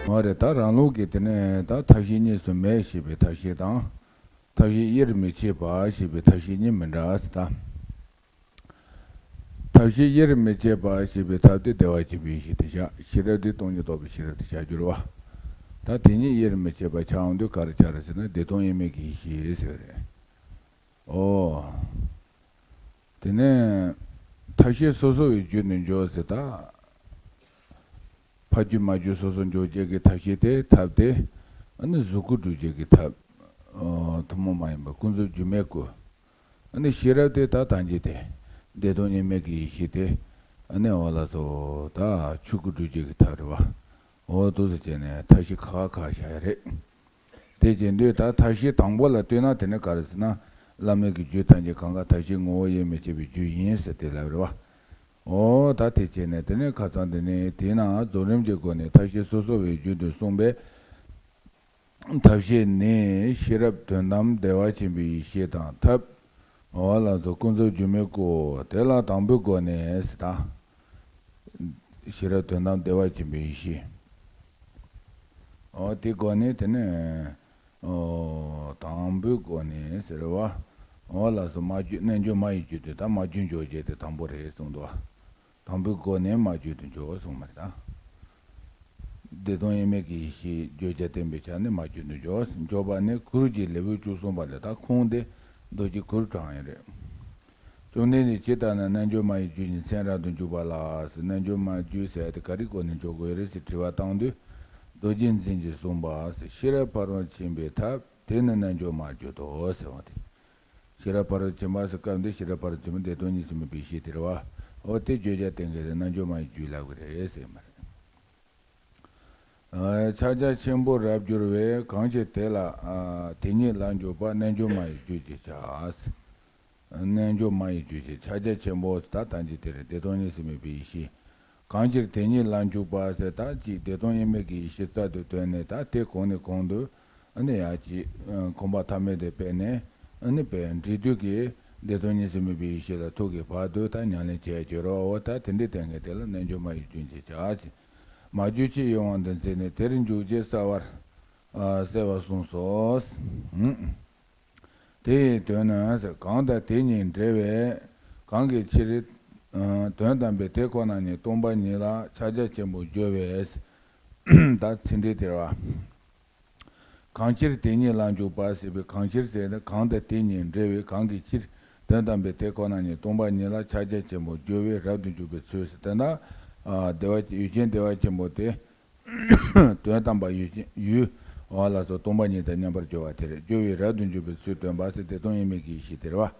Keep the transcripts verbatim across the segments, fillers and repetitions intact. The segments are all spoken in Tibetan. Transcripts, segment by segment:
འོ་རེད། ད་རང་ལུགས་ཀྱི་དེ་ནས་ད་ཐབས་ཤེས་གཉིས་སུ་མེད་ཞེས་པའི་ཐབས་ཤེས་དང་། ཐབས་ཤེས་དབྱེར་མི་ཕྱེད་པ་ཞེས་པའི་ཐབས་ཤེས་གཉིས་མི་འདྲ་ཟེར་ད། ཐབས་ཤེས་དབྱེར་མི་ཕྱེད་པ་ཞེས་པའི་ཐབས་དེ་བདེ་བ་ཆེན་པོའི་ཡེ་ཤེས་དེ་བཞག། ཤེས་རབ་དེ་སྟོང་ཉིད་རྟོགས་པའི་ཤེས་རབ་དེ་བཞག་རྒྱུ་རེད་བ། ད་དེ་གཉིས་དབྱེར་མི་ཕྱེད་པ་ཆགས་འོང་དུས་ག་རེ་ཆགས་རེད་ཟེར་ན། བདེ་སྟོང་དབྱེར་མེད་ཀྱི་ཡེ་ཤེས་ཟེར་བ་རེད། ཨོ། དེ་ནས་ཐབས་ཤེས་སོ་སོ་བའི་རྒྱུད་དུ་འཇོག་ཟེར་ད། ཕ་རྒྱུད་མ་རྒྱུད་སོ་སོ་འཇོག་བྱེད་ཀྱི་ཐབས་ཤེས་དེ་ཐབས་དེ། ཨ་ནི་གཟུགས་སྐུ་སྒྲུབ་བྱེད་ཀྱི་ཐབས། ཨོ། ཐུན་མོང་མ་ཡིན་པ་ཀུན་རྫོབ་སྒྱུ་མའི་སྐུ། ཨ་ནི་ཤེས་རབ་དེ་ད་ཐམས་ཅད་དེ། བདེ་སྟོང་དབྱེར་མེད་ཀྱི་ཡེ་ཤེས་དེ། ཨ་ནི་འོ་ལགས་སོ། ད་ཆོས་སྐུ་སྒྲུབ་བྱེད་ཀྱི་ཐབས་རེད་བ། འོ་འདུག་སེ་བྱས་ནས་ཐབས་ཤེས་ཁག་ཁག་བཞག་ཡ་རེད། དེ་བྱེད་དུས་ད་ཐབས་ཤེས་དང་པོ་ལ་ལྟོས་ན་དེ་ནི་ག་རེ་ཟེར་ན། བླ་མེད་ཀྱི་རྒྱུད་ཐམས་ཅད་གང་ག་ཐབས་ཤེས་ངོ་བོ་དབྱེར་མི་ཕྱེད་པའི་རྒྱུད་ཡིན་ཟེར་དེ་ལབ་རེད་བ། འོ་ད་དེ་བྱས་ནས་དེ་ནས་ཁ་སང་དེ་ནས་དེས་ན་རྫོགས་རིམ་གྱི་སྒོ་ནས་ཐབས་ཤེས་སོ་སོ་བའི་རྒྱུད་དུ་གསུངས་པའི་ཐབས་ཤེས་ནི་ཤེས་རབ་དོན་དམ་བདེ་བ་ཆེན་པོའི་ཡེ་ཤེས་དང་ཐབས། འོ་ལགས་སོ། ཀུན་རྫོབ་སྒྱུ་མའི་སྐུའོ། དེ་ལ་དང་པོའི་སྒོ་ནས་ཟེར་ད། ཤེས་རབ་དོན་དམ་བདེ་བ་ཆེན་པོའི་ཡེ་ཤེས། འོ་དེའི་སྒོ་ནས་དེ་ནས། ཨོ། དང་པོའི་སྒོ་ནས་ཟེར་བ། འོ་ལགས་སོ། མ་རྒྱུད། རྣལ་འབྱོར་མ་ཡི་རྒྱུད་དུ་ད་མ་རྒྱུད་འཇོག་བྱེད་དེ་དང་པོ་རེད་གསུངས་འདུག། དང་པོའི་སྒོ་ནས་མ་རྒྱུད་དུ་འཇོག་གསུངས་པ་རེད་ད། བདེ་སྟོང་དབྱེར་མེད་ཀྱི་ཡེ་ཤེས་བརྗོད་བྱ་བསྟན་པའི་ཆ་ནས་མ་རྒྱུད་དུ་འཇོག། འཇོག་པ་ནི་གུར་གྱི་ལེའུ་བཅུ་གསུམ་པ་ལས། ད་ཁུངས་དེ་རྡོ་རྗེ་གུར་དྲངས་ཡིན་རེད། བཅོམ་ལྡན་འདས་ཇི་ལྟར་ན་རྣལ་འབྱོར་མ་ཡི་རྒྱུད་ཀྱི་མཚན་རབ་ཏུ་འཇུག་པ་ལ་ཟེར། རྣལ་འབྱོར་མ་རྒྱུད་ཟེར་ཡ་དེ་ག་རེའི་སྒོ་ནས་འཇོག་དགོས་རེད་ཟེར་དྲི་བ་བཏང་དུས། རྡོ་རྗེ་འཛིན་གྱིས་གསུངས་པ་ཟེར། ཤེས་རབ་ཕ་རོལ་ཕྱིན་པའི་ཐབས་དེ་ནི་རྣལ་འབྱོར་མ་རྒྱུད་དོ་ཟེར་བ་དེ། ཤེས་རབ་ཕ་རོལ་ཕྱིན་པ་ཟེར་སྐབས་འདི་ཤེས་རབ་ཕ་རོལ་ཕྱིན་པ་བདེ་སྟོང་གཉིས་སུ་མེད་པའི་ཡེ་ཤེས་དེ་རེད་བ། འོ་དེ་བརྗོད་བྱ་གཏན་འཁེལ་དེ་རྣལ་འབྱོར་མ་ཡི་རྒྱུད་ལབ་ཀྱི་རེད་ཟེར་མ་རེད། ཕྱག་རྒྱ་ཆེན་པོ་རབ་བསྒྱུར་བས། གང་ཕྱིར་དེ་ལ། དེ་ཉིད་ལ་འཇུག་པ། རྣལ་འབྱོར་མ་ཡི་རྒྱུད་ཅེས་བྱ། རྣལ་འབྱོར་མ་ཡི་རྒྱུད་ཅེས། ཕྱག་རྒྱ་ཆེན་པོ་ད་ལྟ་འདི་དེ་རེད། བདེ་སྟོང་གཉིས་སུ་མེད་པའི་ཡེ་ཤེས། གང་ཕྱིར་དེ་ཉིད་ལ་འཇུག་པ་ཟེར་ད་ཅིག་བདེ་སྟོང་དབྱེར་མེད་ཀྱི་ཡེ་ཤེས་རྩལ་དུ་བཏོན་ནས་ད་དེ་གོང་ནས་གོང་དུ། ཨ་ནི་ཡ་ཅིག་གོམས་པ་ཐ་མལ་དེ་སྤེལ་ནས། ཨ་ནི་དཔེ་འབྲས་དུས་ཀྱི་བདེ་སྟོང་གཉིས་སུ་མེད་པའི་ཡེ་ཤེས་ལ་ཐུག་གི་བར་དུ་ད་ཉམས་ལེན་བྱས་བྱོས་རོགས། འོ་ད་དེ་འདྲའི་གཏན་འཁེལ་དེ་ལ་རྣལ་འབྱོར་མ་ཡི་རྒྱུད་ཅེས་བྱ་ཞེས། མ་རྒྱུད་ཅེས་ཡོད་དབང་དུ་མཛད་ནས་དེར་འཇུག་ཅེས་གསལ་བར། ཨ། གསལ་བར་གསུངས་སོ། ཧུམ། དེ་ཡི་དོན་ནི་གང་དང་དེ་གཉིས་འབྲེལ་བའི་གང་གི་ཕྱིར། ཨ། དོན་དམ་པའི་དེ་ཁོ་ན་ཉིད་སྟོང་པ་ཉིད་ལ་ཕྱག་རྒྱ་ཆེན་པོ་བསྒྱུར་བས། ད་ཚིག་འགྲེལ་དེ་རེད་བ། གང་ཕྱིར་དེ་ཉིད་ལ་འཇུག་པ་ཟེར་བའི་གང་ཕྱིར་ཟེར་ན་གང་དང་དེ་གཉིས་འབྲེལ་བའི་གང་གི་ཕྱིར། དོན་དམ་པའི་དེ་ཁོ་ན་ཉིད་སྟོང་པ་ཉིད་ལ་ཕྱག་རྒྱ་ཆེན་པོ་བསྒྱུར་བས་རབ་ཏུ་འཇུག་པའི་ཚུལ་ཟེར། དེ་ན། ཨ། བདེ་བ་ཡུལ་ཅན་བདེ་བ་ཆེན་པོ་དེ། དོན་དམ་པ་ཡུལ་ཅན་ཡུལ་བ་ལ་སོགས་སྟོང་པ་ཉིད་དང་མཉམ་པར་སྦྱོར་བ་དེ་རེད། སྦྱོར་བས་རབ་ཏུ་འཇུག་པའི་ཚུལ་སྟོན་པ་ཟེར། བདེ་སྟོང་དབྱེར་མེད་ཀྱི་ཡེ་ཤེས་དེ་རེད་བ།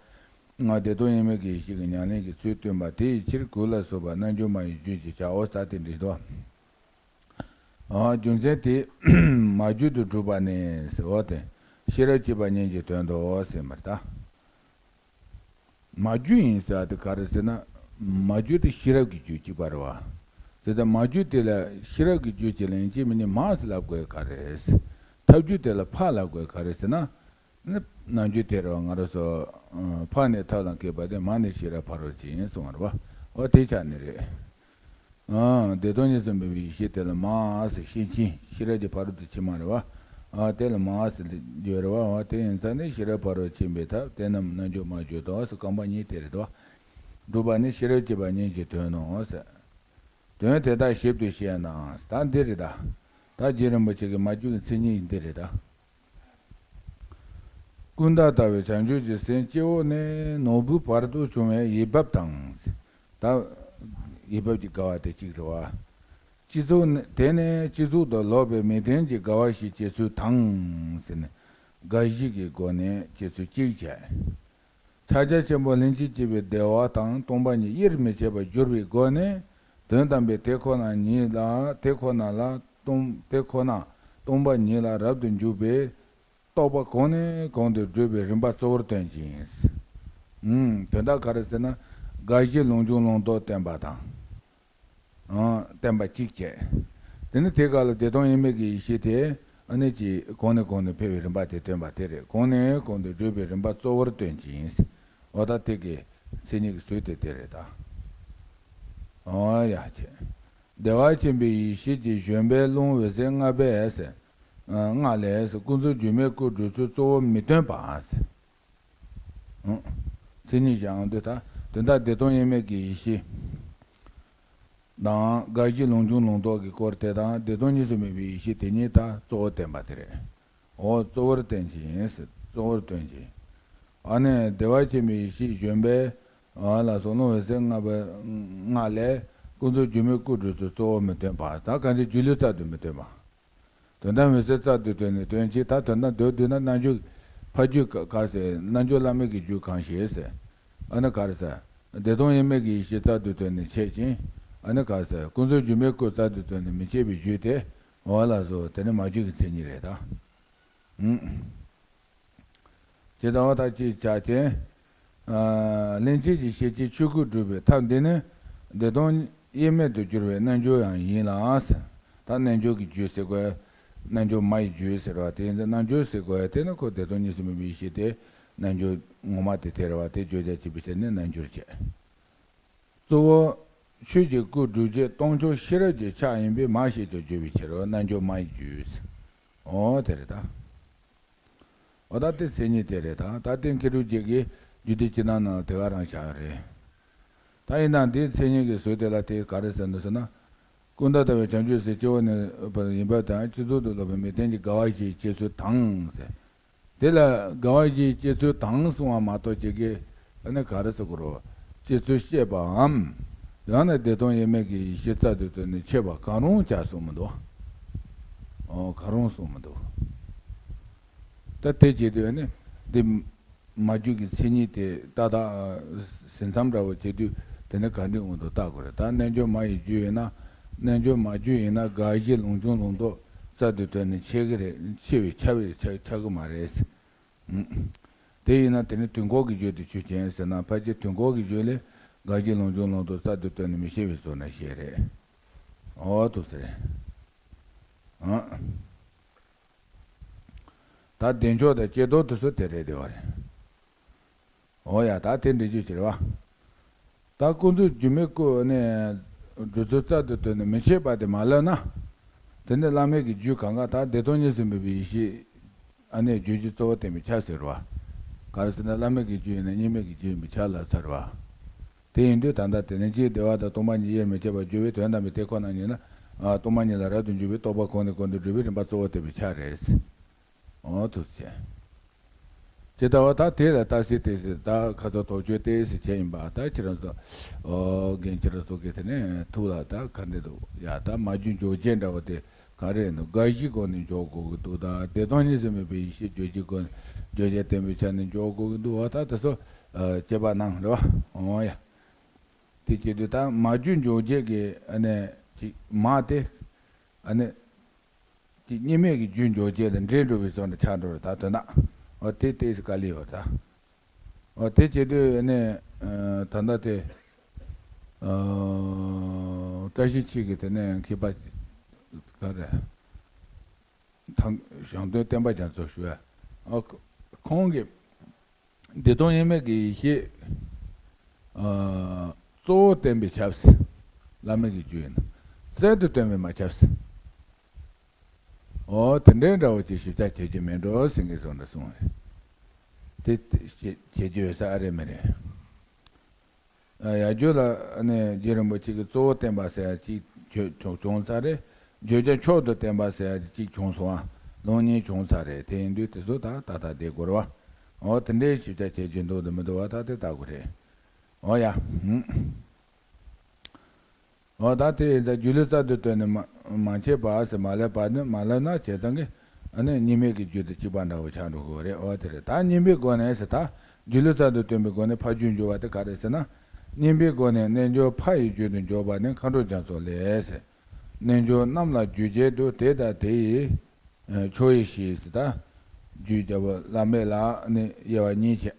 ང་བདེ་སྟོང་དབྱེར་མེད་ཀྱི་ཡེ་ཤེས་ཀྱི་ཉམས་ལེན་གྱི་ཚུལ་སྟོན་པ་དེ་ཡི་ཕྱིར་གུར་ལ་སོགས་པ་རྣལ་འབྱོར་མ་ཡི་རྒྱུད་ཅེས་བྱའོ་ཟེར་དེ་འདྲ་འདུག། ཨ། རྒྱུ་མཚན་དེ། མ་རྒྱུད་དུ་གྲུབ་པ་ནི་ཟེར་བ་དེ། ཤེས་རབ་བསྐྱེད་པ་གཉིས་ཀྱི་དོན་དུ་ཟེར་མ་རེད་ད། མ་རྒྱུད་ཡིན་ཟེར་བ་དེ་ག་རེ་ཟེར་ན། མ་རྒྱུད་དེ་ཤེས་རབ་ཀྱི་རྒྱུད་གཅིག་པ་རེད་བ། དེ་ལྟར་མ་རྒྱུད་དེ་ལ་ཤེས་རབ་ཀྱི་རྒྱུད་ཅེས་ལན་གཅིག་མི་གཉིས་མ་ཟེར་ལབ་དགོས་ག་རེ་ཟེར། ཐབས་རྒྱུད་དེ་ལ་ཕ་ལབ་དགོས་ག་རེ་ཟེར་ན། ནི་རྣལ་འབྱོར་དེ་རེད་བ། ང་རང་ཚོ། ཕ་ནས་ཐབས་ལ་མཁས་པ་དེ། མ་ནས་ཤེས་རབ་ཕ་རོལ་ཕྱིན་གསུང་བ་རེད་བ། འོ་དེ་ཆ་ནས་རེད། ཨ། བདེ་སྟོང་གཉིས་སུ་མེད་པའི་ཡེ་ཤེས་དེ་ལ་མ་ཟེར། ཤེར་ཕྱིན། ཤེས་རབ་ཀྱི་ཕ་རོལ་ཏུ་ཕྱིན་མ་རེད་བ། ཨ། དེ་ལ་མ་ཟེར་ཡོད་རེད་བ། འོ་དེ་ཡིན་ཙང་ནི་ཤེས་རབ་ཕ་རོལ་ཕྱིན་པའི་ཐབས་དེ་རྣམས་རྣལ་འབྱོར་མ་རྒྱུད་དོ་ཟེར། རྐང་པ་གཉིས་དེ་རེད་དོ། སྒྲུབ་པ་ནི་ཤེས་རབ་བསྐྱེད་པ་གཉིས་ཀྱི་དོན་ནོ་ཟེར། དོན་དེ་དག་ཞིབ་ཏུ་བཤད་ན་ད་འདི་རེད་ད། ད་རྗེ་རིན་པོ་ཆེ་གི་མ་རྒྱུད་ཀྱི་མཚན་ཉིད་འདི་རེད་ད། ཀུན་བརྟགས་ལྟ་བའི་བྱང་ཆུབ་ཀྱི་སེམས་སྤྱི་བོ་ནས་ནོར་བུའི་བར་དུ་བྱུང་བའི་ཡིད་འབབ་དང་། ད་ཡིད་འབབ་ཀྱི་དགའ་བ་དེ་གཅིག་རེད་བ། སྤྱི་གཙུག་ནས། དེ་ནས་སྤྱི་གཙུག་ཏུ་ལོག་པའི་མི་ལྡན་གྱི་དགའ་བ་ཞིག་སྐྱེ་ཚུལ་དང་ཟེར་ནས། དགའ་བཞི་གི་སྒོ་ནས་སྐྱེ་ཚུལ་གཅིག་བྱས། ཕྱག་རྒྱ་ཆེན་པོ་ལྷན་ཅིག་སྐྱེས་པའི་བདེ་བ་དང་སྟོང་པ་ཉིད་དབྱེར་མི་ཕྱེད་པར་གྱུར་པའི་སྒོ་ནས། དོན་དམ་པའི་དེ་ཁོ་ན་ཉིད་ལ། དེ་ཁོ་ན་ལ་སྟོང་། དེ་ཁོ་ན་སྟོང་པ་ཉིད་ལ་རབ་ཏུ་འཇུག་པའི་རྟོགས་པ་གོང་ནས་གོང་དུ་བགྲོད་པའི་རིམ་པ་གཙོ་བོར་སྟོན་ཅིང་། ཨུམ། དོན་དག་ག་རེ་ཟེར་ན། དགའ་བཞི་ལུགས་འབྱུང་ལུང་རྟོགས་བསྟན་པ་དང་། ཨང་། བསྟན་པ་གཅིག་བྱས། དེ་ནི་དེ་ག་ལ་བདེ་སྟོང་དབྱེར་མེད་ཀྱི་ཡེ་ཤེས་དེ་ཨ་ནི་ཅིག་གོང་ནས་གོང་དུ་འཕེལ་བའི་རིམ་པ་དེ་སྟོན་པ་དེ་རེད། གོང་ནས་གོང་དུ་བགྲོད་པའི་རིམ་པ་གཙོ་བོར་སྟོན་ཅིང་། འོ་ད་དེ་གི་མཚན་ཉིད་ཀྱི་ཚུལ་དེ་དེ་རེད་ད། འོ་ཡ་བྱས། བདེ་བ་ཆེན་པོའི་ཡེ་ཤེས་ཀྱི་བཞོན་པའི་རླུང་འོད་ཟེར་ལྔ་པས་ཟེར། ལྔ་ལས་ཟེར། ཀུན་རྫོབ་སྒྱུ་མའི་སྐུ་སྒྲུབ་ཚུལ་གཙོ་བོ་མི་སྟོན་པ་ཟེར། མཚན་ཉིད་ཀྱང་འདི་ལྟ། དོན་དག་བདེ་སྟོང་དབྱེར་མེད་ཀྱི་ཡེ་ཤེས་དང་། དགག་གཞི་ལུགས་འབྱུང་ལུགས་ལྡོག་གི་སྐོར་དེ་དང་། བདེ་སྟོང་གཉིས་སུ་མེད་པའི་ཡེ་ཤེས་དེ་གཉིས་ད་གཙོ་བོ་བསྟན་པ་དེ་རེད། འོ་གཙོ་བོར་བསྟན་གྱི་ཡིན་ཟེར། གཙོ་བོར་སྟོན་གྱི་ཡིན། ཨ་ནི་བདེ་བ་ཆེན་པོའི་ཡེ་ཤེས་བཞོན་པའི་ཨ་ལ་སོགས་རླུང་འོད་ཟེར་ལྔ་པ་ལྔ་ལས་ཀུན་རྫོབ་སྒྱུ་མའི་སྐུ་སྒྲུབ་ཚུལ་གཙོ་བོ་མི་སྟོན་པ། ད་གང་ཅི་སྒྱུ་ལུས་རྩལ་དུ་མི་སྟོན་པ། དོན་དམ་འོད་གསལ་རྩལ་དུ་སྟོན་ནས་སྟོན་ཅིང་། ད་དོན་དམ་མདོར་བསྡུས་ན་རྣལ་འབྱོར་ཕ་རྒྱུད་ག་ག་ཟེར། རྣལ་འབྱོར་བླ་མེད་ཀྱི་རྒྱུད་གང་ཞེས་ཟེར། ཨ་ནི་ག་རེ་ཟེར། བདེ་སྟོང་དབྱེར་མེད་ཀྱི་ཡེ་ཤེས་རྩལ་དུ་སྟོན་ནས་འཆད་ཅིང་། ཨ་ནི་ག་རེ་ཟེར། ཀུན་རྫོབ་སྒྱུ་མའི་སྐུ་རྩལ་དུ་སྟོན་ནས་མི་འཆད་པའི་རྒྱུད་དེ། འོ་ལགས་སོ། དེ་ནི་མ་རྒྱུད་ཀྱི་མཚན་ཉིད་རེད་ད། ཨུམ། ཇི་ལྟ་བ་དག་ཅེས་བྱ་སྟེ། ལྷན་སྐྱེས་ཀྱི་ཤེས་བྱའི་ཆོས་སྐུ་སྒྲུབ་པའི་ཐབས་འདི་ནི། བདེ་སྟོང་དབྱེར་མེད་དུ་གྱུར་པའི་རྣལ་འབྱོར་ཡང་ཡིན་ལ། ད་རྣལ་འབྱོར་གྱི་རྒྱུད་ཟེར་དགོས། རྣལ་འབྱོར་མ་ཡི་རྒྱུད་ཟེར་བ་དེ་ཡིན་ཙང་། རྣལ་འབྱོར་ཟེར་དགོས་ཡ་དེ་ནི་ཁོ་བདེ་སྟོང་གཉིས་སུ་མེད་པའི་ཡེ་ཤེས་དེ། རྣལ་འབྱོར་ངོ་མ་དེ་དེ་རེད་བ། དེ་བརྗོད་བྱ་བྱེད་པའི་ཕྱིར་ནི་རྣལ་འབྱོར་བྱས། གཙོ་བོ་ཆོས་ཀྱི་སྐུ་སྒྲུབ་བྱེད་སྟོང་ཕྱོགས་ཤེས་རབ་ཀྱི་ཕྱག་ཡིན་པས་མ་ཞེས་ཀྱང་བརྗོད་པའི་ཕྱིར་རོ། རྣལ་འབྱོར་མ་ཡི་རྒྱུད། འོ་དེ་རེད་ད། འོ་ད་དེ་མཚན་ཉིད་དེ་རེད་ད། ད་དེ་མཁས་གྲུབ་རྗེ་གིས་རྒྱུད་སྡེ་སྤྱི་དང་ནང་ལ་དེ་ག་རང་བཞག་ཡོད་རེད། ད་ཡིན་ནའང་དེའི་མཚན་ཉིད་ཀྱི་ཟུར་དེ་ལ་དེ་ག་རེ་ཟེར་འདུག་ཟེར་ན། ཀུན་ཏུ་ལྟ་བུའི་བྱང་ཆུབ་སེམས་སྐྱེ་བོ་ནི་ཡིན་པ་དང་། སྤྱི་གཙུག་ཏུ་ལོག་པའི་མི་ལྡན་གྱི་དགའ་བ་བཞིའི་སྐྱེ་ཚུལ་དང་ཟེར། དེ་ལ་དགའ་བ་བཞིའི་སྐྱེ་ཚུལ་དང་གསུངས་པ་མ་གཏོགས་ཅིག་གིས་ཨ་ནི་ག་རེ་ཟེར་དགོས་རེད། སྐྱེ་ཚུལ་བཤད་པའམ། ཡང་ན་བདེ་སྟོང་དབྱེར་མེད་ཀྱི་ཡེ་ཤེས་རྩལ་དུ་བཏོན་ནས་འཆད་པ་གང་རུང་ཀྱང་གསུངས་མི་འདུག། ཨོ་གང་རུང་གསུངས་མི་འདུག། ད་དེ་བྱེད་དུས་ཨ་ནི་འདི། མ་རྒྱུད་ཀྱི་མཚན་ཉིད་དེ་ཏག་ཏག་ཟིན་མཚམས་འདྲ་བོ་བྱེད་དུས་དེ་ནི་ག་འདྲ་འོང་དུ་བལྟ་དགོས་རེད། ད་རྣལ་འབྱོར་མ་ཡི་རྒྱུད་ཡིན་ན། རྣལ་འབྱོར་མ་རྒྱུད་ཡིན་ན་དགག་གཞི་ལུགས་འབྱུང་ལུགས་ལྡོག་རྩལ་དུ་བཏོན་ནས་འཆད་ཀྱི་རེད། འཆད་པའི་ཆ་བའི་ཆ་ཆགས་ཀྱི་མ་རེད། ཨུམ། དེ་ཡིན་ན་དེ་ནི་དུས་འཁོར་གྱི་རྒྱུད་དུ་ཆོས་ཅན་ཟེར་ན། ཕལ་ཆེར་དུས་འཁོར་གྱི་རྒྱུད་ལས་དགག་གཞི་ལུགས་འབྱུང་ལུགས་ལྡོག་རྩལ་དུ་བཏོན་ནས་མི་བཤད་པའི་བཟོ་ན་བཤད་རེད། འོ་ཐུགས་ཟེར། ཨ། ད་བདེ་མཆོག་དང་ཀྱེ་རྡོར་དེ་ཚོ་དེ་རེད་བདེ་བ་རེད། འོ་ཡ། ད་དེ་འདྲ་རྒྱུ་ཅི་རེད་བ། ད་ཀུན་རྫོབ་སྒྱུ་མའི་སྐུ་ནི་སྒྲུབ་ཚུལ་རྩལ་དུ་བཏོན་ནས་མི་འཆད་པ་དེ་མ་ལབ་ན། དེ་ནི་བླ་མེད་ཀྱི་རྒྱུད་གང་ག་ད་བདེ་སྟོང་གཉིས་སུ་མེད་པའི་ཡེ་ཤེས་ཨ་ནི་རྒྱུད་ཀྱི་གཙོ་བོ་བསྟན་པའི་ཕྱག་ཟེར་བ། ག་རེ་ཟེར་ན་བླ་མེད་ཀྱི་རྒྱུད་ཡིན་ན་གཉིས་མེད་ཀྱི་རྒྱུད་ཡིན་པའི་ཕྱག་ལ་ཚར་བ། དེ་ཡིན་དུས་ད་ལྟ་དེ་ནི་གཅིག་བདེ་བ་དང་སྟོང་པ་ཉིད་དབྱེར་མི་ཕྱེད་པར་གྱུར་པའི་དོན་དམ་པའི་དེ་ཁོ་ན་ཉིད་ལ། ཨ་སྟོང་པ་ཉིད་ལ་རབ་ཏུ་འཇུག་པའི་རྟོགས་པ་གོང་ནས་གོང་དུ་འགྲོ་བའི་རིམ་པ་གཙོ་བོ་བསྟན་པའི་ཕྱག་རེད། འོ་ཐུགས་རྗེ་ཆེ། ཇི་ལྟ་བ་ད་དེ་ལ་རྟགས་གསལ་ཏེ་ཟེར། ད་ཁ་ཚ་དོག་གཅོད་ཏེ་ཟེར་བྱས་ཡིན་པ། ད་ཁྱེད་རང་ཚོ་ཨོ་རྒན་ཁྱེད་རང་ཚོ་གིས་དེ་ནས་ཐུགས་ལ་ད་ག་འདྲ་འདུག་ཡ། ད་མ་རྒྱུད་འཇོག་བྱེད་འདྲ་བོ་དེ་ག་རེ་འདུག། དགག་གཞིའི་སྒོ་ནས་འཇོག་དགོས་ཀྱི་འདུག། ད་བདེ་སྟོང་གཉིས་སུ་མེད་པའི་ཡེ་ཤེས་རྒྱུད་ཀྱི་སྒོ་ནས་བརྗོད་བྱ་བསྟན་པའི་ཆ་ནས་འཇོག་དགོས་ཀྱི་འདུག་བ། ད་དེ་ཚོ་ཨ་དཔྱད་པ་གནང་རེད་བ། འོ་ཡ། དེ་བྱེད་དུས་ད་མ་རྒྱུད་འཇོག་བྱེད་ཀྱི་ཨ་ནི་ཅིག་མ་དེ་ཨ་ནི། དེ་གཉིས་མེད་ཀྱི་རྒྱུད་འཇོག་བྱེད་ལ་འདྲེས་འགྲོ་བའི་བཟོ་འདྲ་ཆགས་འགྲོ་རེད་ད། དོན་དག་འོ་དེ་ཏོག་ཙམ་དཀའ་ལས་ཡོད་ད། འོ་དེ་བྱེད་དུས་ནི་ཨ་ད་ལྟ་དེ་ཨ་བཀྲ་ཤིས་འཁྱིལ་གྱི་དེ་ནས་མཁས་པ་ག་རེ་ཐང་ཞང་སྟོན་བསྟན་པ་རྒྱ་མཚོ་ཞུ་བ། ཨ་ཁོང་གིས། བདེ་སྟོང་དབྱེར་མེད་ཀྱི་ཡེ་ཤེས། ཨ་གཙོ་བོ་བསྟན་པའི་ཕྱག་ཟེར། བླ་མེད་ཀྱི་རྒྱུད་ཡིན་ན། རྩལ་དུ་སྟོན་པའི་མ་ཁྱབ་ཟེར། འོ་དེ་འདྲའི་འདྲ་བོ་ཅིག་ཞིབ་ཆ་བྱེད་རྒྱུ་མེད་འགྲོ་ཟེར་མཁན་བཟོ་འདྲ་གསུངས་རེད། དེ་བྱེད་བྱེད་རྒྱུ་ཡོད་ས་ཨ་རེ་མི་རེད། ཡར་རྒྱུད་ལ་ནི་རྗེ་རིན་པོ་ཆེ་གིས་གཙོ་བོ་བསྟན་པ་ཟེར་ཡ་གཅིག་བྱུང་ཚར་རེད། བརྗོད་བྱ་མཆོག་ཏུ་བསྟན་པ་ཟེར་ཡ་གཅིག་བྱུང་སོང་ཨ། ལུང་གཉིས་བྱུང་ཚར་རེད། དེ་ཡིན་དུས་དེ་ཚོ་ད་ད་ལྟ་བསྡད་དགོས་རེད་བ། འོ་དེ་འདྲའི་ཞིབ་ཆ་བྱེད་རྒྱུ་འདུག་དང་མི་འདུག་བ་ད་དེ་ལྟ་དགོས་རེད། འོ་ཡ། འོ་ད་དེ་ཡིན་ཙང་སྒྱུ་ལུས་རྩལ་དུ་བཏོན་ནས་མ་མ་འཆད་པ་ཟེར་མ་ལབ་པ་ནི་མ་ལབ་ན་བྱས་ཙང་གི་ཨ་ནི་གཉིས་མེད་ཀྱི་རྒྱུད་དུ་གཅིག་པ་འདྲ་བོ་ཆགས་འགྲོ་གི་རེད། འོ་དེ་རེད། ད་གཉིས་པའི་སྒོ་ནས་ཟེར། ད་སྒྱུ་ལུས་རྩལ་དུ་བཏོན་པའི་སྒོ་ནས་ཕ་རྒྱུད་འཇོག་པ་དེ་ག་རེ་ཟེར་ན། གཉིས་པའི་སྒོ་ནས་རྣལ་འབྱོར་ཕ་ཡི་རྒྱུད་དུ་འཇོག་པ་ནི་མཁའ་འགྲོ་རྒྱ་མཚོ་ལས་ཟེར། རྣལ་འབྱོར་རྣམས་ལ་རྒྱུད་ཁྱེར་དུ་དེ་དང་དེ་ཡི་ཨ་ཕྱོགས་ཡི་ཞེས་ཟེར། ད་རྒྱུད་རྒྱལ་པོ་བླ་མེད་ལ་ནི་དབྱེ་བ་གཉིས་བྱས།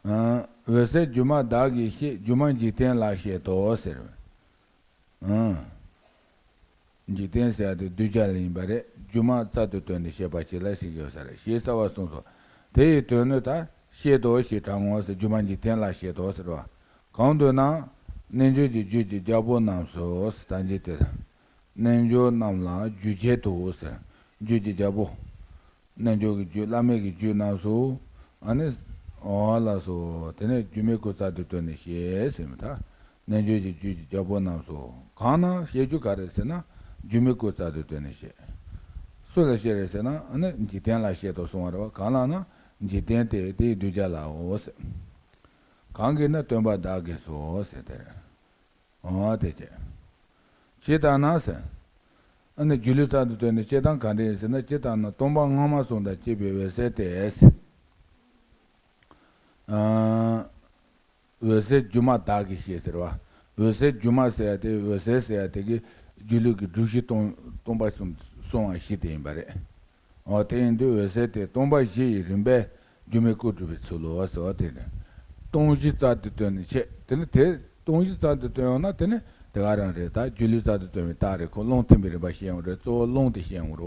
ཨ་འོད་གསལ་སྒྱུ་མ་བདག་གིས་ཤེས། སྒྱུ་མ་འཇིག་རྟེན་ལ་བཤད་དོ་ཟེར། ཨ་འཇིག་རྟེན་ཟེར་ཡ་དེ་གདུལ་བྱ་ལ་ཡིན་པ་རེད། སྒྱུ་མ་རྩལ་དུ་བཏོན་ནས་བཤད་པ་ཞིག་ལ་ཞིག་ཡོད་ས་རེད། ཞེས་གསལ་བར་གསུངས་སོ། དེ་ཡི་དོན་ནི་ད་བཤད་དོ་ཞེས་དྲང་ངོ་ཟེར། སྒྱུ་མ་འཇིག་རྟེན་ལ་བཤད་དོ་ཟེར་བ། གང་འདོད་ན། རྣལ་འབྱོར་གྱི་རྒྱུད་ཀྱི་རྒྱལ་པོ་རྣམས་སོ་ཟེར། ད་འཇིག་དེར། རྣལ་འབྱོར་རྣམས་ལ་རྒྱུད་ཁྱེད་དུ་ཟེར། རྒྱུད་ཀྱི་རྒྱལ་པོ། རྣལ་འབྱོར་གྱི་རྒྱུད་བླ་མེད་ཀྱི་རྒྱུད་རྣམས་སུ། ཨ་ནི། འོ་ལགས་སོ། དེ་ནས་སྒྱུ་མའི་སྐུ་རྩལ་དུ་བཏོན་ནས་བཤད་ཟེར་མི་ད། རྣལ་འབྱོར་གྱི་རྒྱུད་ཀྱི་རྒྱལ་པོ་རྣམས་སོ། གང་ན་བཤད་རྒྱུ་ག་རེ་ཟེར་ན། སྒྱུ་མའི་སྐུ་རྩལ་དུ་བཏོན་ནས་བཤད། སུ་ལ་བཤད་རེད་ཟེར་ན། ཨ་ནི་འཇིག་རྟེན་ལ་བཤད་དོ་གསུང་བ་རེད་བ། གང་ལ་ན། འཇིག་རྟེན་དེ་དེའི་གདུལ་བྱ་ལའོ་ཟེར། གང་གིས་ན་སྟོན་པ་བདག་གིས་སོ་ཟེར་དེ་རེད། འོ་དེ་བྱས། ཇི་ལྟར་ན་ཟེར། ཨ་ནི་སྒྱུ་ལུས་རྩལ་དུ་བཏོན་ནས་བཤད་སྟངས་ག་འདྲ་ཡིན་ཟེར་ན། ཇི་ལྟར་ན་སྟོང་པ་སྔ་མ་གསུམ་དང་བཅས་པའི་འོད་གསལ་ཏེ། ཨ། འོད་གསལ་སྒྱུ་མ་བདག་གིས་ཤེས་ཟེར་བ། འོད་གསལ་སྒྱུ་མ་ཟེར་ཡ་དེ། འོད་གསལ་ཟེར་ཡ་དེ་གི་སྒྱུ་ལུས་ཀྱི་སྒྲུབ་གཞི་སྟོང་སྟོང་པ་གསུམ་གསུང་བ་བཞི་དེ་ཡིན་པ་རེད། འོ་དེ་ཡིན་དུས་འོད་གསལ་དེ་སྟོང་པ་བཞི་ཡི་རིམ་པས་སྒྱུ་མའི་སྐུ་སྒྲུབ་པའི་ཚུལ་ལོ་ཟེར་བ་དེ་རེད། སྟོང་གཞི་རྩལ་དུ་བཏོན་ནས་བཤད། དེ་ནི་དེ་སྟོང་གཞི་རྩལ་དུ་བཏོན་ཡོང་ན་དེ་ནི་དེ་ག་རང་རེད། ད་སྒྱུ་ལུས་རྩལ་དུ་བཏོན་པའི་རྟགས་རེད། ཁོ་རླུང་ཐིམ་པའི་རིམ་པ་བཤད་ཡོང་རེད། གཙོ་བོ་རླུང་དེ་བཤད་ཡོང་རེད་བ།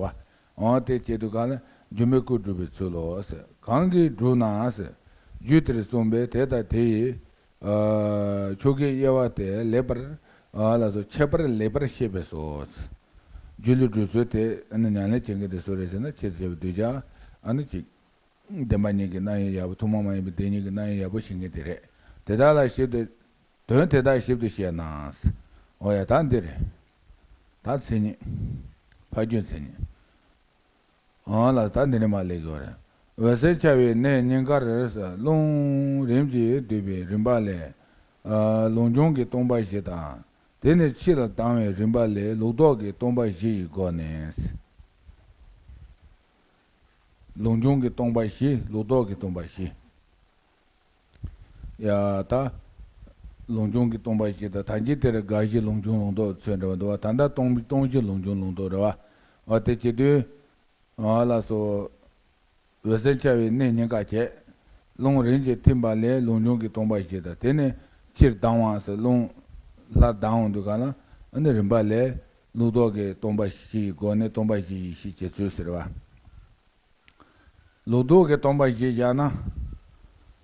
འོ་དེ་བྱེད་དུས་གང་ལ་སྒྱུ་མའི་སྐུ་སྒྲུབ་པའི་ཚུལ་ལོ་ཟེར། གང་གིས་བསྒྲུབས་ན་ཟེར། རྒྱུད་དེར་གསུངས་པས་དེ་དང་དེ་ཡི། ཨ། ཆོ་གའི་དབྱེ་བ་དེ་ལེགས་པར། ཨ། ལགས་སོ། ཁྱད་པར་ལེགས་པར་ཤེས་པས་སོ། སྒྱུ་ལུས་སྒྲུབ་ཚུལ་དེ། ཨ་ནི་ཉམས་ལེན་བྱེད་མཁན་དེ་སུ་རེད་ཟེར་ན། ཆེད་དུ་བྱ་བའི་གདུལ་བྱ། ཨ་ནི་གཅིག་བདེན་པ་གཉིས་ཀྱི་རྣམ་གཡེང་ཡག་པོ། ཐུན་མོང་མ་ཡིན་པའི་བདེན་གཉིས་ཀྱི་རྣམ་གཡེང་ཡག་པོ་ཞིག་ངེས་དེ་རེད། དེ་དག་ལ་ཞིབ་ཏུ། དོན་དེ་དག་ཞིབ་ཏུ་བཤད་ན། འོ་ཡ། ད་འདི་རེད། ད་མཚན་ཉིད། ཕ་རྒྱུད་མཚན་ཉིད། འོ་ལ་ད་འདི་ནས་མར་སླེབས་དགོས་རེད། འོད་གསལ་འཆར་བའི་གནས་རྙེད་དཀའ་རེད། རླུང་རིམ་གྱིས་བསྡུས་པའི་རིམ་པ་ལས། ཨ། ལུགས་འབྱུང་གི་སྟོང་པ་བཞི་དང་། དེ་ནས་ཕྱི་ལ་ལྡང་བའི་རིམ་པ་ལས་ལུགས་ལྡོག་གི་སྟོང་པ་བཞི་ཡི་སྒོ་ནས། ལུགས་འབྱུང་གི་སྟོང་པ་བཞི། ལུགས་ལྡོག་གི་སྟོང་པ་བཞི། ཡ། ད་ལུགས་འབྱུང་གི་སྟོང་པ་བཞི་དང་། ཐམས་ཅད་དེར་དགག་གཞི་ལུགས་འབྱུང་ལུགས་ལྡོག་ཚུལ་འདྲ་བ་འདུག་བ། ད་ལྟ་སྟོང་སྟོང་གཞི་ལུགས་འབྱུང་ལུགས་ལྡོག་རེད་བ། འོ་དེ་བྱེད་དུས། འོ་ལགས་སོ། འོད་གསལ་འཆར་བའི་གནས་རྙེད་དཀའ་བྱས། རླུང་རིམ་གྱིས་ཐིམ་པ་ལས་ལུགས་འབྱུང་གི་སྟོང་པ་བཞི་དང་། དེ་ནས་ཕྱིར་ལྡང་བ་ཟེར། རླུང་ལྷར་ལྡང་འོང་དུས་གང་ལ། ཨ་ནི་རིམ་པ་ལས་ལུགས་ལྡོག་གི་སྟོང་པ་བཞི་ཡི་སྒོ་ནས་སྟོང་པ་བཞི་ཡི་གཞི་བྱེད་ཚུལ་ཟེར་བ། ལུགས་ལྡོག་གི་སྟོང་པ་བཞི་བཞག་ན།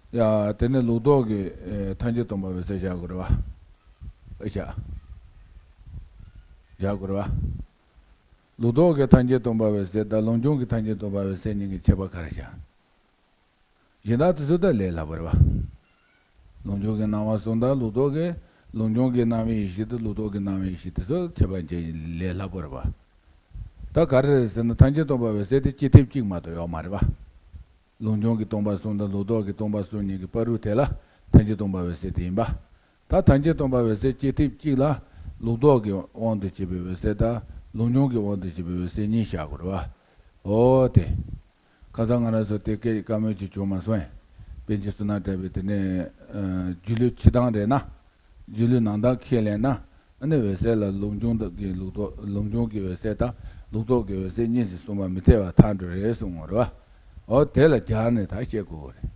ཡ། དེ་ནི་ལུགས་ལྡོག་གི། ཨེ། ཐམས་ཅད་སྟོང་པ་འོད་གསལ་བཞག་དགོས་རེད་བ། ཨེ་བཞག་བཞག་དགོས་རེད་བ། ལུགས་ལྡོག་གི་ཐམས་ཅད་སྟོང་པ་འོད་གསལ་དང་ལུགས་འབྱུང་གི་ཐམས་ཅད་སྟོང་པ་འོད་གསལ་གཉིས་ཀྱི་ཁྱད་པར་ག་རེ་བཞག་གཞན་དག་དེ་ཚོ་ད་ལས་སླ་པོ་རེད་བ། ལུགས་འབྱུང་གི་སྣང་བ་གསུམ་དང་ལུགས་ལྡོག་གི། ལུགས་འབྱུང་གི་སྣང་བའི་ཡེ་ཤེས་དང་ལུགས་ལྡོག་གི་སྣང་བའི་ཡེ་ཤེས་དེ་ཚོ་ཁྱད་པར་འབྱེད་ལས་སླ་པོ་རེད་བ། ད་ག་རེ་རེད་ཟེར་ན། ཐམས་ཅད་སྟོང་པ་འོད་གསལ་དེ་སྤྱི་ཐེབས་གཅིག་མ་གཏོགས་ཡོད་མ་རེད་བ། ལུགས་འབྱུང་གི་སྟོང་པ་གསུམ་དང་ལུགས་ལྡོག་གི་སྟོང་པ་གསུམ་གཉིས་ཀྱི་བར་དུ་དེ་ལ་ཐམས་ཅད་སྟོང་པ་འོད་གསལ་དེ་ཡིན་པ། ད་ཐམས་ཅད་སྟོང་པ་འོད་གསལ་སྤྱི་ཐེབས་གཅིག་ལ་ལུགས་ལྡོག་གི་དབང་དུ་བྱས་པའི་འོད་གསལ་དང་ལུགས་འབྱུང་གི་དབང་དུ་བྱས་པའི་འོད་གསལ་གཉིས་བཞག་དགོས་རེད་བ། འོ་དེ། ཁ་སང་ང་རང་ཚོ་དེ་སྐད་བཀའ་མོལ་ཅིག་བྱུང་མ་སོང་ངས། པཎ་ཆེན་བསོད་ནམས་གྲགས་པས་དེ་ནས། ཨ། སྒྱུ་ལུས་ཕྱི་ལྡང་རེད་ན། སྒྱུ་ལུས་ནང་ལྡང་ཁས་ལེན་ན། ཨ་ནི་འོད་གསལ་ལ་ལུགས་འབྱུང་གི་ལུགས་ལྡོག་ལུགས་འབྱུང་གི་འོད་གསལ་དང་ལུགས་ལྡོག་གི་འོད་གསལ་གཉིས་སུ་གསུངས་པ་མི་འཐད་པར་ཐལ་འགྲོ་རེད་གསུངས་པ་རེད་བ། འོ་དེ་ལ་སྦྱར་ནས་ད་བཤད་དགོས་པ་རེད།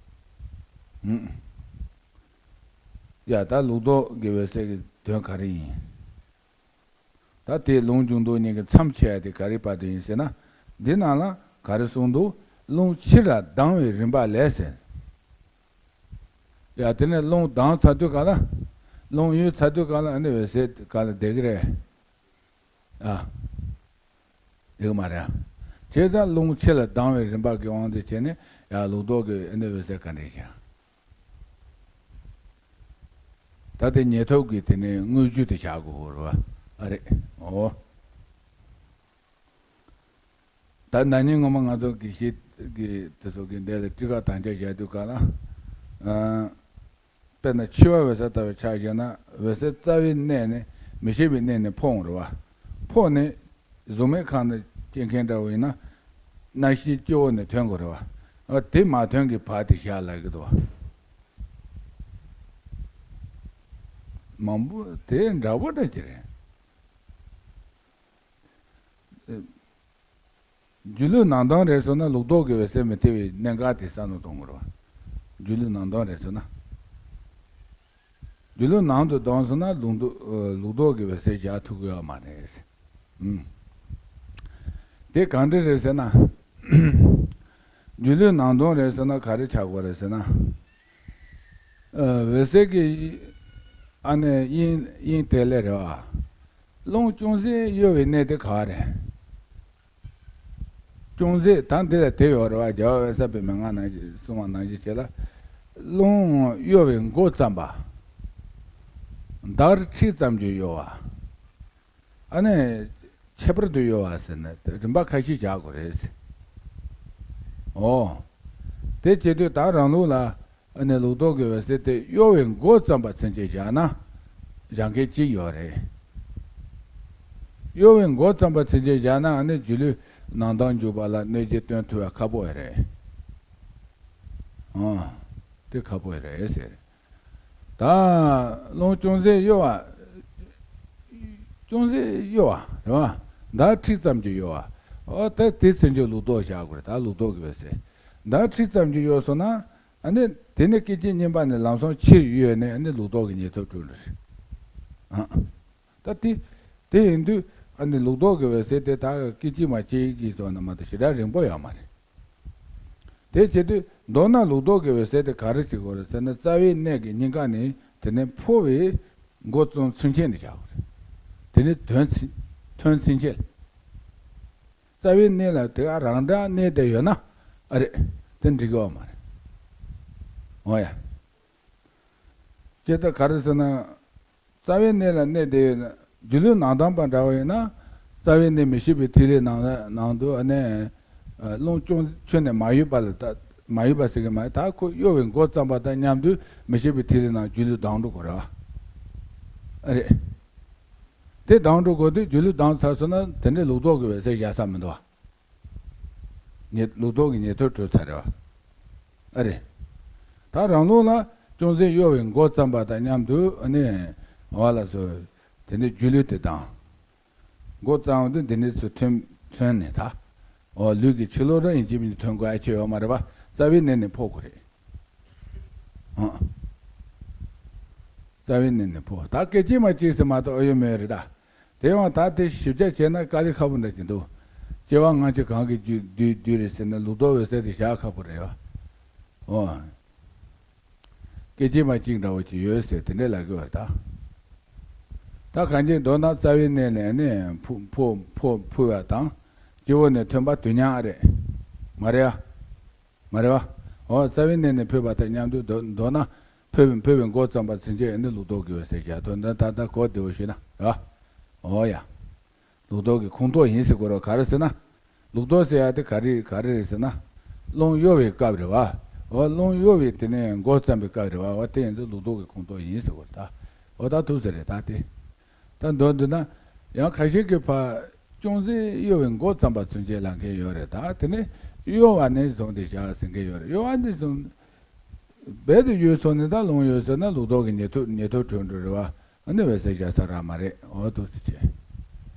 ཧུམ། ཡ། ད་ལུགས་ལྡོག་གི་འོད་གསལ་གྱི་དོན་ག་རེ་ཡིན། ད་དེ་ལུགས་འབྱུང་ལྡོག་གཉིས་ཀྱི་མཚམས་ཆད་ཡ་དེ་ག་རེའི་བར་དུ་ཡིན་ཟེར་ན། འདི་ནང་ལ་ག་རེ་གསུངས་འདུག་རླུང་ཕྱི་ལ་ལྡང་བའི་རིམ་པ་ལས་ཟེར། ཡ། དེ་ནས་རླུང་ལྡང་ཚར་དུས་ག་ལ། རླུང་གཡོས་ཚར་དུས་ག་ལ། ཨ་ནི་འོད་གསལ་ག་ལ་བསྡད་ཀྱི་རེད། ཨ། ཡོད་མ་རེད། བྱས་ཙང་རླུང་ཕྱི་ལ་ལྡང་བའི་རིམ་པ་གི་དབང་དུ་བྱས་ནས། ཡ། ལུགས་ལྡོག་གི་ཨ་ནི་འོད་གསལ་ག་འདྲ་ཞིག་ད་དེ་ཉེ་ཐོབ་ཀྱི་དེ་ནས་དངོས་རྒྱུ་དེ་བཞག་དགོས་རེད་བ། ཨ་རེད། འོ། ད་ན་ནིང་སྔོན་མ་ང་ཚོ་དགེ་བཤེས་ཀྱི་དེ་ཚོ་གི་འདི་ལ་ཊཱི་ཀ་དམ་བཅའ་བཞག་དུས་ག་ལ། ཨ། དཔེར་ན་འཆི་བ་འོད་གསལ་ལྟ་བུའི་ཕྱག་བཞག་ན། འོད་གསལ་རྩ་བའི་གནས་ནས་མི་ཤེས་པའི་གནས་ནས་འཕོ་འོང་རེད་བ། འཕོ་ནས་གཟུགས་མེད་ཁམས་ནས་སྐྱེ་མཁན་འདྲ་བོ་ཡིན་ན། རྣ་ཤེས་སྤྱི་བོ་ནས་ཐོན་དགོས་རེད་བ། ཨ། དེ་མ་ཐོན་གྱི་བར་དེ་བཞག་ལབ་ཀྱི་འདུག་བ། མང་པོ་དེ་འདྲ་པོ་འདྲ་ཅིག་རེད། སྒྱུ་ལུས་ནང་ལྡང་རེད་སོང་ན་ལུགས་ལྡོག་གི་འོད་གསལ་མི་ཐེབས་པའི་གནད་འགག་དེ་བསམ་བློ་གཏོང་དགོས་རེད་བ། སྒྱུ་ལུས་ནང་ལྡང་རེད་སོང་ན། སྒྱུ་ལུས་ནང་དུ་ལྡང་སོང་ན་ལུགས་ལྡོག་ལུགས་ལྡོག་གི་འོད་གསལ་བཞག་ཐུབ་ཀྱི་ཡོད་མ་རེད། ཨུམ། དེ་གང་འདྲ་རེད་ཟེར་ན། སྒྱུ་ལུས་ནང་ལྡང་རེད་ཟེར་ན་ག་རེ་ཆགས་དགོས་རེད་ཟེར་ན། ཨ། འོད་གསལ་གྱི་ ཨ་ནི་དབྱིངས་དབྱིངས་དེ་ལས་རེད་བ། རླུང་ཅུང་ཟད་གཡོ་བའི་གནས་དེ་ག་བ་རེད། ཅུང་ཟད་ད་འདི་ལ་དེ་ཡོད་རེད་བ། རྒྱལ་བ་དབེན་ས་པའི་མན་ངག་ནང་གསུངས་པ་ནང་བཞིན་བྱས་ལ། རླུང་གཡོ་བའི་མགོ་ཙམ་པ། འདར་འཁྲིག་ཙམ་གྱི་གཡོ་བ། ཨ་ནི། ཁྱད་པར་དུ་གཡོ་བ་ཟེར་ནས་རིམ་པ་ཁ་ཤས་བཞག་དགོས་རེད། ཨོ། དེ་བྱེད་དུས་ད་རང་ལུགས་ལ་ཨ་ནི་ལུགས་ལྡོག་གི་འོད་གསལ་དེ་གཡོ་བའི་མགོ་ཙམ་པ་ཚུན་ཆད་བཞག་ན། བཞག་མཁན་གཅིག་ཡོད་རེད། གཡོ་བའི་མགོ་ཙམ་པ་ཚུན་ཆད་བཞག་ན་ཨ་ནི་སྒྱུ་ལུས་ནང་ལྡང་འཇུག་པ་ལ་གནོད་བྱེད་སྟོན་ཐུབ་པ་ཁག་པོ་རེད། ཨོ། དེ་ཁག་པོ་རེད་ཟེར། ད། རླུང་ཅུང་ཟད་གཡོ་བ། ཅུང་ཟད་གཡོ་བ་རེད་བ། འདར་འཁྲིག་ཙམ་གྱི་གཡོ་བ། ཨོ་ད་དེ་ཚུན་ཆད་ལུགས་ལྡོག་བཞག་དགོས་རེད། ད་ལུགས་ལྡོག་གི་འོད་གསལ། འདར་འཁྲིག་ཙམ་གྱི་གཡོ་སོང་ན། ཨ་ནི་དེ་ནས་སྐད་ཅིག་གཉིས་པ་ནས་ལམ་སང་ཕྱིར་གཡོས་ནས་ཨ་ནི་ལུགས་ལྡོག་གི་ཉེར་ཐོབ་གྲུབ་འགྲོ་རེད། ཨ། ད་དེ། དེ་ཡིན་དུས་ཨ་ནི་ལུགས་ལྡོག་གི་འོད་གསལ་དེ་ད་སྐད་ཅིག་མ་གཅིག་གིས་སོང་ན་མ་གཏོགས་ཞེ་དྲག་རིང་པོ་ཡོད་མ་རེད། དེ་བྱེད་དུས་མདོར་ན་ལུགས་ལྡོག་གི་འོད་གསལ་དེ་ག་རེ་བྱེད་དགོས་རེད་ཟེར་ན། རྩ་བའི་གནས་ཀྱི་སྙིང་ག་ནས་དེ་ནས་འཕོ་བའི་མགོ་བཙུགས་ཚུན་ཆད་ནས་བྱ་དགོས་རེད། དེ་ནས་ཐོན་ཚུན་ཐོན་ཚུན་ཆད། རྩ་བའི་གནས་ལ་དེ་ག་རང་འདྲ་གནས་བསྡད་ཡོད་ན་ཨ་རེད། དེ་འགྲིག་གི་ཡོད་མ་རེད། འོ་ཡ། ཇི་ལྟར་ག་རེ་ཟེར་ན། རྩ་བའི་གནས་ལ་གནས་བསྡད་ཡོད་ན། སྒྱུ་ལུས་ནང་ལྡང་པ་འདྲ་བ་ཡིན་ན། རྩ་བའི་གནས་མི་ཤིགས་པའི་ཐིག་ལེ་ནང་ནང་དུ་ཨ་ནི། རླུང་ཅུང་ཁྱོན་ནས་མ་གཡོས་པ་ལ་ད། མ་གཡོས་པ་ཟེར་གི་མ་རེད། ད་ཁོ་གཡོ་བའི་མགོ་བརྩམས་པ་དང་མཉམ་དུ་མི་ཤིགས་པའི་ཐིག་ལེ་ནང་སྒྱུ་ལུས་ལྡང་འགྲོ་དགོས་རེད་བ། ཨ་རེད། དེ་ལྡང་འགྲོ་དགོས་དུས་སྒྱུ་ལུས་ལྡང་ཚར་སོང་ན་དེ་འདྲའི་ལུགས་ལྡོག་གི་འོད་གསལ་བཞག་ས་མི་འདུག་བ། ཉེ་ལུགས་ལྡོག་གི་ཉེར་ཐོབ་གྲུབ་ཚར་རེད་བ། ཨ་རེད། ད་རང་ལུགས་ལ་ཅུང་ཟད་གཡོ་བའི་མགོ་བརྩམས་པ་དང་མཉམ་དུ་ཨ་ནི། འོ་ལགས་སོ། དེ་ནས་སྒྱུ་ལུས་དེ་དང་། མགོ་བརྩམས་དུས་འདི་ནས་ཚུར་ཐོན་ཐོན་ནས་ད། འོ་ལུས་ཀྱི་ཕྱི་ལོགས་རང་ཡིན་གཅིག་མིན་གཅིག་ཐོན་དགོས་ཨ་ཆེ་ཡོད་མ་རེད་བ། རྩ་བའི་གནས་ནས་འཕོ་དགོས་རེད། ཨང་། རྩ་བའི་གནས་ནས་འཕོ། ད་སྐད་ཅིག་མ་གཅིག་ཟེར་མ་གཏོགས་ཨ་ཡོད་མེད་རེད་ད། དེ་ཡང་ད་དེ་ཞིབ་ཆ་བྱས་ན་དཀའ་ལས་ཁག་པོ་འདྲ་ཅིག་འདུག་སྐྱེ་བ་སྔ་ཕྱི་གང་གི་རྒྱུ་དུས་དུས་རེད་ཟེར་ན་ལུགས་ལྡོག་འོད་གསལ་དེ་བཞག་ཁག་པོ་རེད་བ། ཨོ། སྐད་ཅིག་མ་གཅིག་འདྲ་བོ་ཅིག་ཡོད་ཟེར་དེ་འདྲས་ལབ་གི་ཡོད་རེད་ད། ད་གང་ཅི་མདོར་ན་རྩ་བའི་གནས་ནས་ནི་འཕོ་འཕོ་འཕོ་འཕོ་བ་དང་། སྤྱི་བོ་ནས་ཐོན་པ་དུས་མཉམ་ཨ་རེད། མ་རེད་ཨ། མ་རེད་བ། འོ་རྩ་བའི་གནས་ནས་འཕོས་པ་དང་མཉམ་དུ་མདོར་མདོར་ན་འཕོས་པའི་འཕོས་པའི་མགོ་བརྩམས་པ་ཚུན་ཆད་ནི་ལུགས་ལྡོག་གི་འོད་གསལ་བཞག་དོན་དེ་ད་ལྟ་གོ་བདེ་བོ་ཞུས་ན་རེད་བ། འོ་ཡ། ལུགས་ལྡོག་གི་ཁོངས་གཏོགས་ཡིན་ཟེར་དགོས་རེད་ག་རེ་ཟེར་ན། ལུགས་ལྡོག་ཟེར་ཡ་དེ་ག་རེ་ག་རེ་རེད་ཟེར་ན། རླུང་གཡོ་བའི་སྐབས་རེད་བ། འོ་རླུང་གཡོ་བའི་དེ་ནས་མགོ་བརྩམས་པའི་སྐབས་རེད་བ། འོ་དེ་ཡིན་དུས་ལུགས་ལྡོག་གི་ཁོངས་གཏོགས་ཡིན་ཟེར་དགོས་རེད་ད། འོ་ད་ཐུག་ཟེར་རེད་ད་དེ། ད་མདོར་བསྡུས་ན། ཡང་ཁ་ཤས་ཀྱིས་ཕར། ཅུང་ཟད་གཡོ་བའི་མགོ་བརྩམས་པ་ཚུན་ཆད་ལབ་མཁན་ཡོད་རེད་ད། དེ་ནས་གཡོ་བ་ནས་བཟུང་སྟེ་བཞག་ཟེར་མཁན་ཡོད་རེད། གཡོ་བ་ནས་བཟུང་། རྦད་དེ་གཡོས་སོང་ནས་ད་རླུང་གཡོས་ཟེར་ན་ལུགས་ལྡོག་གི་ཉེར་ཐོབ་ཉེར་ཐོབ་གྲུབ་འགྲོ་རེད་བ། ཨ་ནི་འོད་གསལ་བཞག་ས་རག་མ་རེད། འོ་འདུག་སེ་བྱས།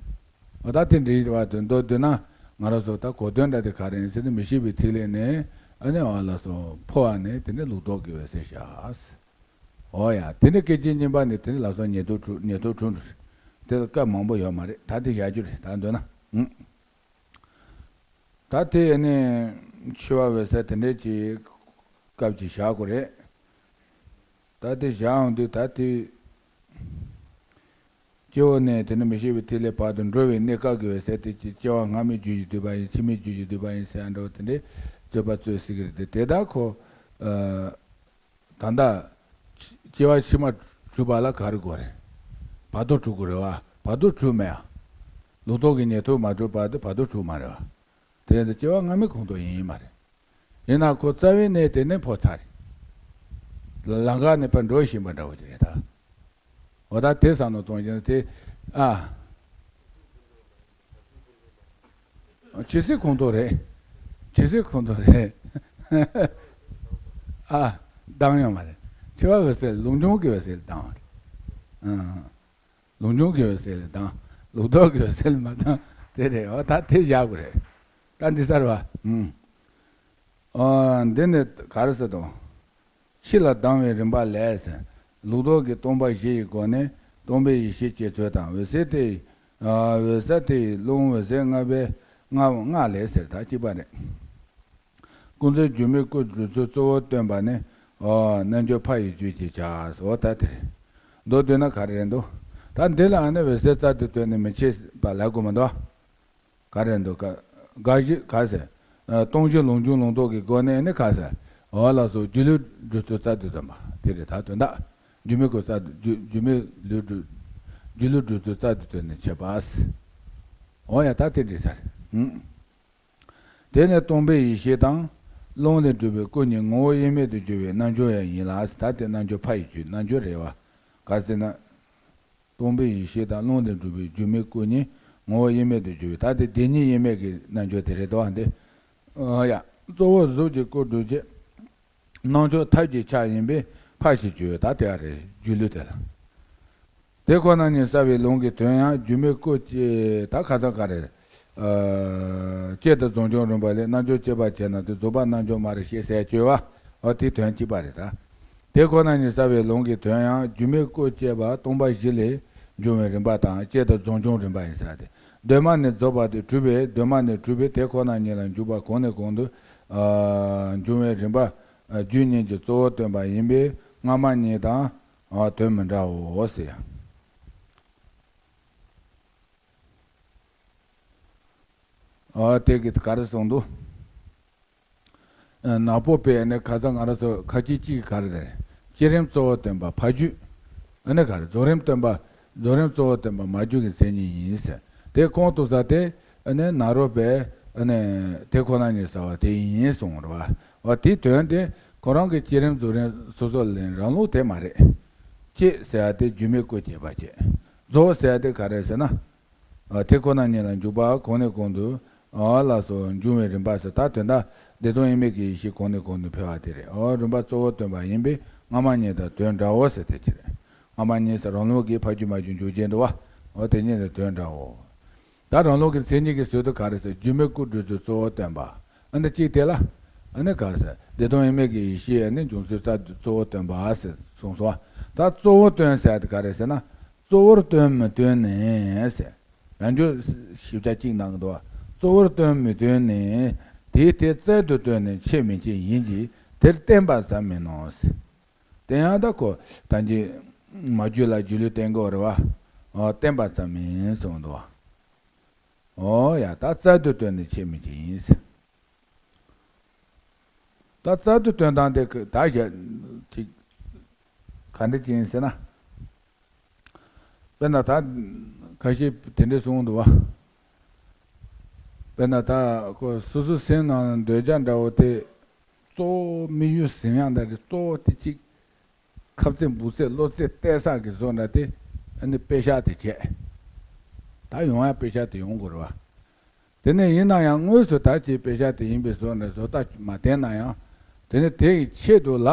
འོ་ད་དེ་འདྲའི་རེད་བ། དོན་མདོར་བསྡུས་ན་ང་རང་ཚོ་ད་གོ་དོན་འདྲ་དེ་ག་རེ་ཡིན་ཟེར་ན་མི་ཤིགས་པའི་ཐིག་ལེ་ནས་ཨ་ནི་འོ་ལགས་སོ་འཕོ་བ་ནས་དེ་ནས་ལུགས་ལྡོག་གི་འོད་གསལ་བཞག་འོ་ཡ། དེ་ནས་སྐད་ཅིག་གཉིས་པ་ནས་དེ་ནས་ལམ་སང་ཉེར་ཐོབ་གྲུབ་ཉེར་ཐོབ་གྲུབ་འགྲོ་རེད། དེ་ལ་སྐབས་མང་པོ་ཡོད་མ་རེད། ད་དེ་བཞག་རྒྱུ་རེད་ད་འདོད་ན། ཨུམ། ད་དེ་ནས་འཆི་བ་འོད་གསལ་དེ་འདྲས་ཀྱི་སྐབས་ཀྱི་བཞག་དགོས་རེད། ད་དེ་བཞག་འོང་དུས་ད་དེ། སྐྱེ་བོ་ནས་དེ་ནས་མི་ཤིགས་པའི་ཐིག་ལེ་བར་དུ་འགྲོ་བའི་གནས་སྐབས་ཀྱི་འོད་གསལ་དེ་ཅི་སྐྱེ་བ་སྔ་མའི་རྒྱུད་ཀྱི་བསྡུས་པ་ཡིན་ཕྱི་མའི་རྒྱུད་ཀྱི་བསྡུས་པ་ཡིན་ཟེར་ཡ་འདྲ་བོ་དེ་འདྲས་རྩོད་པ་རྩོད་སྲིད་ཀྱི་རེད་དེ། དེ་ལྟར་ཁོ། ཨ། ད་ལྟ། སྐྱེ་བ་ཕྱི་མ་གྲུབ་པ་ལ་ག་རེ་དགོས་རེད། བར་དོ་གྲུབ་དགོས་རེད་བ། བར་དོ་གྲུབ་མེད་ཨ། ལུགས་ལྡོག་གི་ཉེར་ཐོབ་མ་གྲུབ་བར་དུ་བར་དོ་གྲུབ་མ་རེད་བ། དེ་ཡིན་དུས་སྐྱེ་བ་སྔ་མའི་ཁོངས་གཏོགས་ཡིན་ཡིན་མ་རེད། ཡིན་ན་ཁོ་རྩ་བའི་གནས་དེ་ནས་འཕོ་ཚར་རེད། ལམ་ཁ་ནས་ཕར་འགྲོ་བཞིན་པ་འདྲ་བོ་ཅིག་རེད་ད། འོ་ད་དེ་བསམ་བློ་གཏོང་བཞིན་དེ། ཨ། ཇི་སྲིད་ཁོངས་གཏོགས་རེད། ཇི་སྲིད་ཁོངས་གཏོགས་རེད། ཨ། ལྡང་ཡོད་མ་རེད། འཆི་བ་འོད་གསལ་ལུགས་འབྱུང་གི་འོད་གསལ་ལྡང་བ་རེད། ཨ། ལུགས་འབྱུང་གི་འོད་གསལ་ལྡང་། ལུགས་ལྡོག་གི་འོད་གསལ་མ་ལྡང་། དེ་རེད། འོ་ད་དེ་བཞག་དགོས་རེད། ད་འདི་གསར་བ། ཨུམ། ཨ། འདི་ནི་ག་རེ་ཟེར་དང་། ཕྱི་ལ་ལྡང་བའི་རིམ་པ་ལས། ལུགས་ལྡོག་གི་སྟོང་པ་བཞི་ཡི་སྒོ་ནས་སྟོང་པའི་ཡེ་ཤེས་སྐྱེ་ཚུལ་དང་། འོད་གསལ་དེ་ཡི། ཨ། འོད་གསལ་དེ་ཡི་རླུང་འོད་གསལ་ལྔ་པའི་ལྔ་ལྔ་ལས་ཟེར་ད་གཅིག་པ་རེད། ཀུན་རྫོབ་སྒྱུ་མའི་སྐུ་སྒྲུབ་ཚུལ་གཙོ་བོར་སྟོན་པ་ནི། ཨོ། རྣལ་འབྱོར་ཕ་ཡི་རྒྱུད་ཀྱི་བྱ། འོ་ད་དེ་རེད། མདོར་བསྡུས་ན་ག་རེ་རེད་འདུག་ད་འདི་ལ་ཨ་ནི་འོད་གསལ་རྩལ་དུ་བཏོན་ནས་མི་ཕྱེད་པ་ལབ་དགོས་མི་འདུག་ག་རེ་འདུག་ག་ག་བཞི་ག་ཟེར། ཨ། སྟོང་གཞི་ལུགས་འབྱུང་ལུགས་ལྡོག་གི་སྒོ་ནས་ནི་ག་ཟེར། འོ་ལགས་སོ། སྒྱུ་ལུས་སྒྲུབ་ཚུལ་རྩལ་དུ་བཏོན་པ་དེ་རེད། ད་དོན་དག་སྒྱུ་མའི་སྐུ་རྩལ་དུ་སྒྱུ་སྒྱུ་མའི་ལུས་སྒྲུབ། སྒྱུ་ལུས་སྒྲུབ་ཚུལ་རྩལ་དུ་བཏོན་ནས་འཆད་པ། འོ་ཡ། ད་དེ་འགྲིག་ས་རེད། ཨུམ། དེ་ནི་སྟོང་པའི་ཡེ་ཤེས་དང་། རླུང་ལས་གྲུབ་པའི་སྐུ་གཉིས་ངོ་བོ་དབྱེར་མེད་དུ་གྱུར་པའི་རྣལ་འབྱོར་ཡང་ཡིན་ལ། ད་དེ་རྣལ་འབྱོར་ཕ་ཡི་རྒྱུད་རྣལ་འབྱོར་རེད་བ། ག་ཟེར་ན། སྟོང་པའི་ཡེ་ཤེས་དང་རླུང་ལས་གྲུབ་པའི་སྒྱུ་མའི་སྐུ་གཉིས་ངོ་བོ་དབྱེར་མེད་དུ་གྱུར་པའི། ད་དེ་བདེན་གཉིས་དབྱེར་མེད་ཀྱི་རྣལ་འབྱོར་དེ་རེད་དོ། འདི། ཨ་ཡ། གཙོ་བོ་གཟུགས་ཀྱི་སྐུ་སྒྲུབ་བྱེད། རྣལ་འབྱོར་ཐབས་ཀྱི་ཆ་ཡིན་པས་ཕ་ཞེས་བརྗོད། ད་དེ་ཨ་རེ་སྒྱུ་ལུས་དེ་ལ། དེ་ཁོ་ན་ཉིད་གསལ་བའི་ལུང་གི་དོན་ཡང་སྒྱུ་མའི་སྐུ་སྐྱེ། ད་ཁ་སང་ག་རེ། ཨ། སྐྱེ་དང་རྫོགས་བྱུང་རིམ་པ་ལས། རྣལ་འབྱོར་སྐྱེ་བར་བྱེད་ན་སྟེ། རྫོགས་པ་རྣལ་འབྱོར་མ་རེད་ཞེས་ཟེར་བརྗོད་པ། འོ་དེའི་དོན་གཅིག་པ་རེད་ད། དེ་ཁོ་ན་ཉིད་གསལ་བའི་ལུང་གི་དོན་ཡང་སྒྱུ་མའི་སྐུ་སྐྱེ་བ་སྟོང་པ་བཞི་ལས་འབྱུང་བའི་རིམ་པ་དང་། སྐྱེ་དང་རྫོགས་བྱུང་རིམ་པ་ཡིན་ས་སྟེ། གདོད་མ་ནས་རྫོགས་པ་དེ་གྲུབ་པས། གདོད་མ་ནས་གྲུབ་པས་དེ་ཁོ་ན་ཉིད་ལ་འཇུག་པ་གོང་ནས་གོང་དུ། ཨ། འབྱུང་བའི་རིམ་པ། ཨ། རྒྱུད་གཉིས་ཀྱི་གཙོ་བོ་སྟོན་པ་ཡིན་པས་སྔ་མ་གཉིས་དང་། ཨ། དོན་མི་འདྲའོ་ཟེར། ཨ། དེ་གི་ག་རེ་གསུངས་འདུག་ཨ། ནག་པོ་པས་ནི་ཁ་སང་ང་རང་ཚོ་ཁ་ཅིག་ཅིག་ག་རེ་རེད། བསྐྱེད་རིམ་གཙོ་བོ་སྟོན་པ་ཕ་རྒྱུད། ཨ་ནི་ག་རེ། རྫོགས་རིམ་སྟོན་པ། རྫོགས་རིམ་གཙོ་བོ་སྟོན་པ་མ་རྒྱུད་ཀྱི་མཚན་ཉིད་ཡིན་ཟེར། དེ་ཁོང་དུ་ས་དེ་ཨ་ནི་ནཱ་རོ་པས་ཨ་ནི་དེ་ཁོ་ན་ཉིད་གསལ་བ་དེ་ཡིན་གསུངས་རེད་བ། འོ་དེའི་དོན་དེ་ཁོ་རང་གི་བསྐྱེད་རིམ་རྫོགས་རིམ་སོ་སོ་ལ་རང་ལུགས་དེ་མ་རེད། བསྐྱེད་ཟེར་ཡ་དེ་སྒྱུ་མའི་སྐུ་སྐྱེ་བ་བྱེད། རྫོགས་ཟེར་ཡ་དེ་ག་རེ་ཟེར་ན། ཨ། དེ་ཁོ་ན་ཉིད་ལ་འཇུག་པ་གོང་ནས་གོང་དུ། ཨ། ལགས་སོ། འབྱུང་བའི་རིམ་པ་ཟེར། ད་དོན་དག་བདེ་སྟོང་དབྱེར་མེད་ཀྱི་ཡེ་ཤེས་གོང་ནས་གོང་དུ་འཕེལ་བ་དེ་རེད། ཨོ། རིམ་པ་གཙོ་བོ་སྟོན་པ་ཡིན་པས་སྔ་མ་གཉིས་དང་དོན་འདྲའོ་ཟེར་དེ་ཅི་རེད། སྔ་མ་གཉིས་ཟེར་རང་ལུགས་ཀྱི་ཕ་རྒྱུད་མ་རྒྱུད་འཇུག་བྱེད་འདུག་བ། ཨོ། དེ་གཉིས་དང་དོན་འདྲའོ། ད་རང་ལུགས་ཀྱི་མཚན་ཉིད་ཀྱི་ཟུར་དུ་ག་རེ་ཟེར། སྒྱུ་མའི་སྐུ་སྒྲུབ་ཚུལ་གཙོ་བོ་སྟོན་པ། ཨ་ནི་གཅིག་དེ་ལ། ཨ་ནི་ག་ཟེར། བདེ་སྟོང་དབྱེར་མེད་ཀྱི་ཡེ་ཤེས་ཨ་ནི་འབྱུང་ཚུལ་རྩལ་དུ་གཙོ་བོ་སྟོན་པ་ཟེར་གསུངས་སོ། ད་གཙོ་བོ་སྟོན་ཟེར་དེ་ག་རེ་ཟེར་ན། གཙོ་བོར་སྟོན་མི་སྟོན་ནས་ཟེར། རང་རྒྱུད་ཞིབ་ཆ་གཅིག་གནང་གི་འདུག་བ། གཙོ་བོར་སྟོན་མི་སྟོན་ནས། དེའི་དེ་རྩལ་དུ་བཏོན་ནས་ཕྱེད་མི་ཕྱེད་ཡིན་གྱི། དེར་བརྟེན་པ་ཙམ་མིན་ནོ་ཟེར། དེ་ཡང་ད་ཁོ་ད་གིན་མ་རྒྱུད་ལ་སྒྱུ་ལུས་བསྟན་གྱི་ཡོད་རེད་བ། ཨོ། བརྟེན་པ་ཙམ་མིན་གསུངས་འདུག་བ། ཨོ་ཡ། ད་རྩལ་དུ་བཏོན་ནས་ཕྱེད་མི་ཕྱེད་ཡིན་ཟེར། ད་རྩལ་དུ་བཏོན་སྟངས་དེ་ད་ཞག་ཅིག་ག་འདྲ་ཅིག་ཡིན་ཟེར་ན། དཔེར་ན་ད་ཁ་ཤས་དེ་འདྲ་གསུངས་འདུག་བ། དཔེར་ན་ད་ཁོ་སོ་སོའི་སེམས་ནང་འདོད་ཆགས་འདྲ་བོ་དེ། གཙོ་བོ་དམིགས་ཡུལ་ཟིན་ཡག་འདྲ་རེད། གཙོ་བོ་དེ་གཅིག་ཁ་རྩེ་འབུ་རྩེ་བློ་རྩེ་གཏད་ས་གི་བཟོ་འདྲ་དེ། ཨ་ནི་དཔེ་ཤག་དེ་བྱས། ད་ཡོང་ཡག་དཔེ་ཤག་དེ་ཡོང་དགོས་རེད་བ། དེ་ནས་ཡིན་ན་ཡང་དངོས་སུ་ད་ཅིག་དཔེ་ཤག་དེ་ཡིན་པའི་བཟོ་འདྲ་བཟོ་ལྟ་མ་བསྟན་ན་ཡང་། དེ་ནི་དེ་ཡི་ཆེད་དུ་ལ།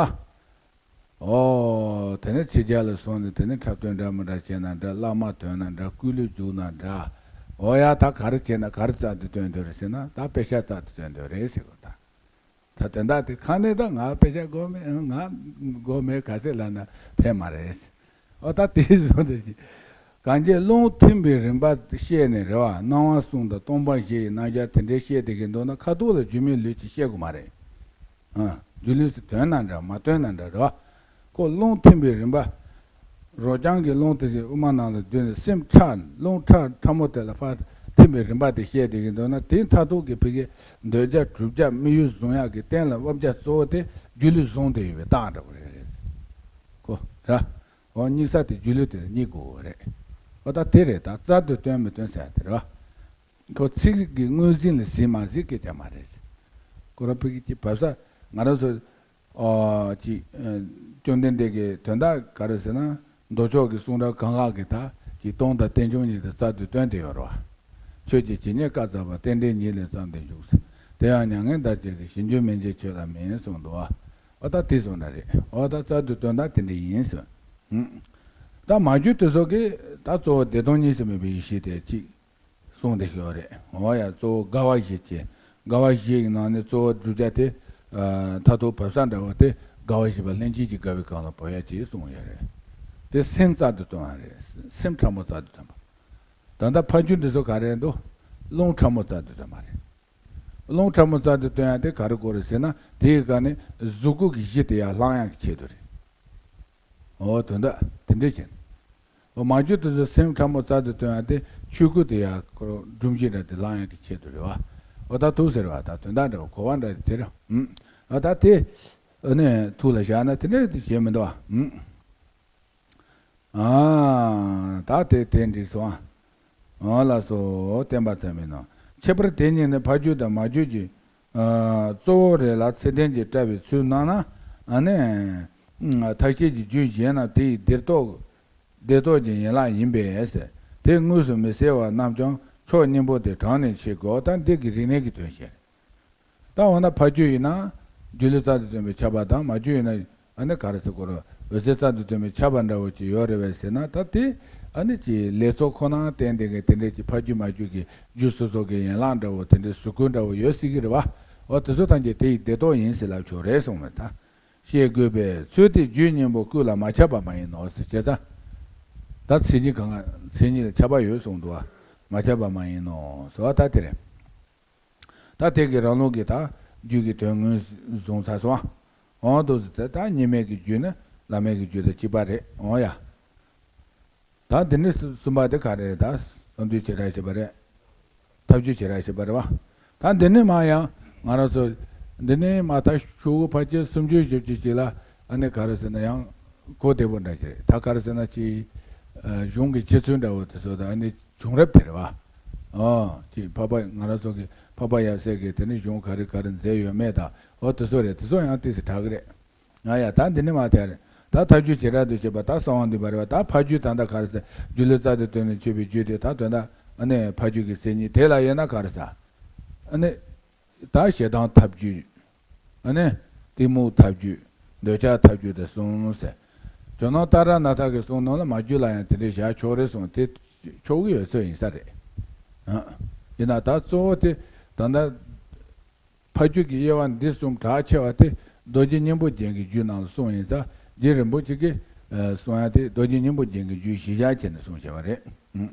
ཨོ། དེ་ནི་ཕྱི་རྒྱལ་ལ་སོང་ནས་དེ་ནི་འཁྲབ་སྟོན་འདྲ་མི་འདྲ་བྱས་ན་འདྲ། བླ་མ་ཐོན་ན་འདྲ། སྐུ་ལུས་རྒྱུག་ན་འདྲ། ཨོ་ཡ། ད་ག་རེ་བྱས་ན་ག་རེ་རྩལ་དུ་བཏོན་འདོད་རེད་ཟེར་ན། ད་དཔེ་ཤག་རྩལ་དུ་བཏོན་འདོད་རེད་ཟེར་གོ་ད། ད་དོན་དག་དེ་གང་ནས་ད་ང་དཔེ་ཆ་དགོས་མེད། ང་དགོས་མེད་ག་ཚད་ལབ་ན་ཕན་མ་རེད། ཨོ་ད་དེ་བཟོ་འདྲ་ཞིག་གང་ཅི་རླུང་ཐིམ་པའི་རིམ་པ་བཤད་ནས་རེད་བ། སྣང་བ་གསུམ་དང་སྟོང་པ་བཞི་ཡི་རྣམ་གཞག་དེ་འདྲའི་བཤད་བསྡད་ཀྱི་འདུག་ན། ཁ་ཐུག་ལ་སྒྱུ་མའི་ལུས་ཅིག་བཤད་དགོས་མ་རེད། ཨ། སྒྱུ་ལུས་སུ་དོན་ན་འདྲ་མ་དོན་ན་འདྲ་རེད་བ། ཁོ་རླུང་ཐིམ་པའི་རིམ་པ། རོ་རྐྱང་གི་རླུང་དེ་བཞིན་དབུ་མ་ནང་ལ་བསྡུས་ནས་སེམས་ཁྲ། རླུང་ཁྲ་ཁྲ་མོ་དེ་ལ་ཕར་ཐིམ་པའི་རིམ་པ་དེ་བཤད་བསྡད་ཀྱི་འདུག་ན། དེའི་མཐར་ཐུག་གི་ཕ་གིའི་འདོད་ཆགས་གྲུབ་ཆ་དམིགས་ཡུལ་བཟུང་ཡག་གི་རྟེན་ལ་དབབ་བྱ་གཙོ་བོ་དེ་སྒྱུ་ལུས་བཟུང་བསྡད་ཡོད་པའི་རྟགས་འདྲ་བོ་རེད། ཁོ་ར། འོ་དམིགས་ས་དེ་སྒྱུ་ལུས་དེ་ལ་དམིགས་དགོས་རེད། འོ་ད་དེ་རེད། ད་རྩལ་དུ་བཏོན་མི་བཏོན་ཟེར་དེ་རེད་བ། ཁོ་ཚིག་གི་དངོས་ཟིན་ལ་ཟིན་མ་ཟིན་སྐད་ཆ་མ་རེད། ཁོ་རང་ཕ་གི་ཅིག་བབས་ས་ང་རང་ཚོ། ཨོ། ཅིག་ཨ། བཅོམ་ལྡན་འདས་ཀྱི་དོན་དག་ག་རེ་ཟེར་ན། མདོ་ཕྱོགས་ཀྱི་གསུང་རབ་གང་ག་གི་ད་ཅིག་སྟོང་དང་རྟེན་འབྱུང་གཉིས་དེ་རྩལ་དུ་བཏོན་བསྡད་ཡོད་རེད་བ། ཆོས་ཀྱི་ཇི་སྙེད་བཀའ་སྩལ་པ། རྟེན་འབྲེལ་ཉིད་ལས་བརྩམས་ཏེ་བཞུགས། དེ་ཡང་མྱ་ངན་འདའ་བྱེད་ཀྱི། གཞན་འགྱུར་མི་འབྱེད་ཆོས་ལ་མིན་གསུངས་འདུག་བ། ཨོ་ད་དེ་གསུངས་ན་རེད། ཨོ་ད་རྩལ་དུ་བཏོན་ན་དེ་འདྲ་ཡིན་གསུངས། ཧུམ། ད་མ་རྒྱུད་དེ་ཚོ་གིས་ད་གཙོ་བོ་བདེ་སྟོང་གཉིས་སུ་མེད་པའི་ཡེ་ཤེས་དེ་གཅིག་གསུངས་བསྡད་ཡོད་རེད། འོ་ཡ། གཙོ་བོ་དགའ་བ་བཞི་བྱས། དགའ་བ་བཞི་ཡི་ནང་ནས་གཙོ་བོ་བསྒྲུབ་བྱ་དེ། ཨ། མཐར་ཐུག་བབས་ས་འདྲ་བ་དེ་དགའ་བ་བཞི་པ་ལྷན་སྐྱེས་ཀྱི་དགའ་བའི་གང་ལ་བབས་ཡ་ཅེས་གསུངས་ཡོད་རེད། དེ་སེམས་རྩལ་དུ་བཏོན་པ་རེད། སེམས་ཕྲ་མོ་རྩལ་དུ་བཏོན་པ། ད་ལྟ་ཕ་རྒྱུད་འདི་ཚོ་ག་རེ་འདུག་རླུང་ཕྲ་མོ་རྩལ་དུ་བཏོན་པ་རེད། རླུང་ཕྲ་མོ་རྩལ་དུ་བཏོན་ཡ་དེ་ག་རེ་དགོས་རེད་ཟེར་ན། དེའི་སྒང་ནས་གཟུགས་སྐུ་གི་གཞི་དེ་ཡར་བསླང་ཡ་གི་ཆེད་དུ་རེད། འོ་དོན་དག་དེ་འདྲ་བྱས་ནས། འོ་མ་རྒྱུད་དེ་ཚོ་སེམས་ཕྲ་མོ་རྩལ་དུ་བཏོན་ཡ་དེ་ཆོས་སྐུ་དེ་ཡ་སྒྲོམ་གཞི་འདྲ་དེ་ལང་ཡ་གི་ཆེད་དུ་རེད་བ། འོ་ད་ཐུགས་ཟེར་བ་ད་དོན་དག་འདྲ་བ་གོ་བ་འདྲ་དེ་རེད། ཨུམ། འོ་ད་དེ་ཨ་ནི་ཐུགས་ལ་བཞག་ན་དེ་འདྲ་དེ་བྱེད་མི་འདུག་བ། ཨུམ། ཨ། ད་དེ་དེ་འགྲིག་སོང་། ཨ། ལགས་སོ། བསྟན་པ་ཚད་མའི་ནང་། ཁྱད་པར་དེ་གཉིས་ནི་ཕ་རྒྱུད་དང་མ་རྒྱུད་ཀྱི། ཨ། གཙོ་བོ་རེད་ལ་ཚད་ལྡན་གྱིས་བཀྲལ་བའི་ཚུལ་སྣང་ན། ཨ་ནི། ཐ་ཤལ་གྱི་རྒྱུད་གཞན་རྣམས་དེ་ཡི་བདེ་སྟོབས། བདེ་སྟོབས་ཀྱི་ཡན་ལག་ཡིན་པས། དེ་དངོས་སུ་མི་གསལ་བ་རྣམས་ཀྱང་ཕྱོགས་གཉེན་པོ་དེ་དྲངས་ནས་འཆད་དགོས། ད་འདི་གི་རིག་གནས་ཀྱི་དོན་བཤད། ད་འོ་ན་ཕ་རྒྱུད་ཡིན་ན། སྒྱུ་ལུས་རྩལ་དུ་སྟོན་པའི་ཆབ་འབག་དང་མ་རྒྱུད་ཡིན་ན། ཨ་ནི་ག་རེ་ཟེར་དགོས་རེད། འོད་གསལ་རྩལ་དུ་སྟོན་པའི་ཆབ་འབག་འདྲ་བོ་ཅིག་ཡོད་རེད་པས་ཟེར་ན། ད་དེ་ཨ་ནི་ཅིག་ལེགས་ཚོགས་ཁོ་ནའང་བརྟེན་བསྡད་མཁན་དེ་འདྲའི་ཅིག་ཕ་རྒྱུད་མ་རྒྱུད་ཀྱི་རྒྱུད་སོ་སོ་གི་ཡན་ལག་འདྲ་བོ་དེ་འདྲའི་གཟུགས་སྐུ་འདྲ་བོ་ཡོད་སྲིད་ཀྱི་རེད་བ། འོ་དེ་ཚོ་ཐམས་ཅད་དེ་ཡི་བདེ་སྟོབས་ཡིན་ཟེར་ལབ་ཆོག་རེད་གསུངས་པས་ད། ཤེས་དགོས་པས་ཚུལ་དེ་རྒྱུད་གཉེན་པོ་ཀུན་ལ་མ་ཁྱབ་པ་མ་ཡིན་ནོ་ཟེར་བྱས་ཙང་། ད་མཚན་ཉིད་གང་ག་མཚན་ཉིད་ལ་ཁྱབ་པ་ཡོད་གསུངས་འདུག་བ། མ་ཁྱབ་པ་མ་ཡིན་ནོ་ཟེར་བ་ད་དེ་རེད། ད་དེ་གི་རང་ལུགས་ཀྱི་ད་རྒྱུད་ཀྱི་དོན་ངོས་བཟུང་ཚར་སོང་། འོང་དུ་ཟེར་ད་གཉིས་མེད་ཀྱི་རྒྱུད་ནི་བླ་མེད་ཀྱི་རྒྱུད་དང་གཅིག་པ་རེད། འོང་ཡ། ད་འདི་ནི་གསུམ་པ་དེ་ག་རེ་རེད། ད་གསང་འདུས་བྱེ་བྲག་ཞེས་པ་རེད། ཐབས་རྒྱུད་བྱེ་བྲག་ཞེས་པ་རེད་བ། ད་འདི་ནི་མ་ཡང་ང་རང་ཚོ་འདི་ནི་མ་ད་ཤོག་གུ་ཕལ་ཆེར་སུམ་ཅུ་བཞི་བཅུ་ཅིག་ལ་ཨ་ནི་ག་རེ་ཟེར་ན་ཡང་གོ་བདེ་པོ་འདྲ་ཞིག་རེད། ད་ག་རེ་ཟེར་ན་ཅིག་གཞུང་གི་འཆད་ཚུལ་འདྲ་བོ་དེ་ཚོ་ད་ཨ་ནི། བྱུང་རབས་དེ་རེད་བ། ཨོ། ཅིག་འཕགས་པ་ང་རང་ཚོ་གི་འཕགས་པ་ཡབ་སྲས་ཀྱིས་དེ་ནི་གཞུང་ག་རེ་ག་རེ་མཛད་ཡོད་མེད་དང་། ཨོ་དེ་ཚོ་རེད། དེ་ཚོ་ཡང་ཏོག་ཙམ་དྲག་གི་རེད། ང་ཡ་ད་འདི་ནི་མ་དེ་རེད། ད་ཐབས་རྒྱུད་བྱེ་བྲག་ཏུ་བཤད་པ་ད་གསང་བ་འདུས་པ་རེད་བ། ད་ཕ་རྒྱུད་ད་ལྟ་ག་རེ་ཟེར། སྒྱུ་ལུས་རྩལ་དུ་སྟོན་ནས་མཆོད་པའི་རྒྱུད་དེ་ད་དོན་དག་ཨ་ནི་ཕ་རྒྱུད་ཀྱི་མཚན་ཉིད་དེ་ལ་དབྱེ་ན་ག་རེ་ཟེར། ཨ་ནི། ད་ཞེ་སྡང་ཐབས་རྒྱུད། ཨ་ནི། གཏི་མུག་ཐབས་རྒྱུད། འདོད་ཆགས་ཐབས་རྒྱུད་དེ་གསུམ་ཟེར། ཇོ་ནང་ཏཱ་ར་ནཱ་ཐ་གི་གསུང་ནང་ལ་མ་རྒྱུད་ལ་ཡང་དེ་འདྲའི་བཞག་ཆོག་རེད་གསུངས་ཏེ། ཆོག་གི་ཡོད་ཚོད་ཡིན་ས་རེད། ཨ། ཡིན་ན་ད་གཙོ་བོ་དེ་ད་ལྟ་ཕ་རྒྱུད་ཀྱི་དབྱེ་བ་འདི་གསུམ་གྲགས་ཆེ་བ་དེ་རྡོ་རྗེ་སྙིང་པོ་རྒྱན་གྱི་རྒྱུད་ནང་ལ་གསུངས་ཡིན་ས། རྗེ་རིན་པོ་ཆེ་གིས་གསུང་ཡ་དེ་རྡོ་རྗེ་སྙིང་པོ་རྒྱན་གྱི་རྒྱུད་གཞི་བཞག་བྱས་ནས་གསུངས་བྱས་པ་རེད། ཨ།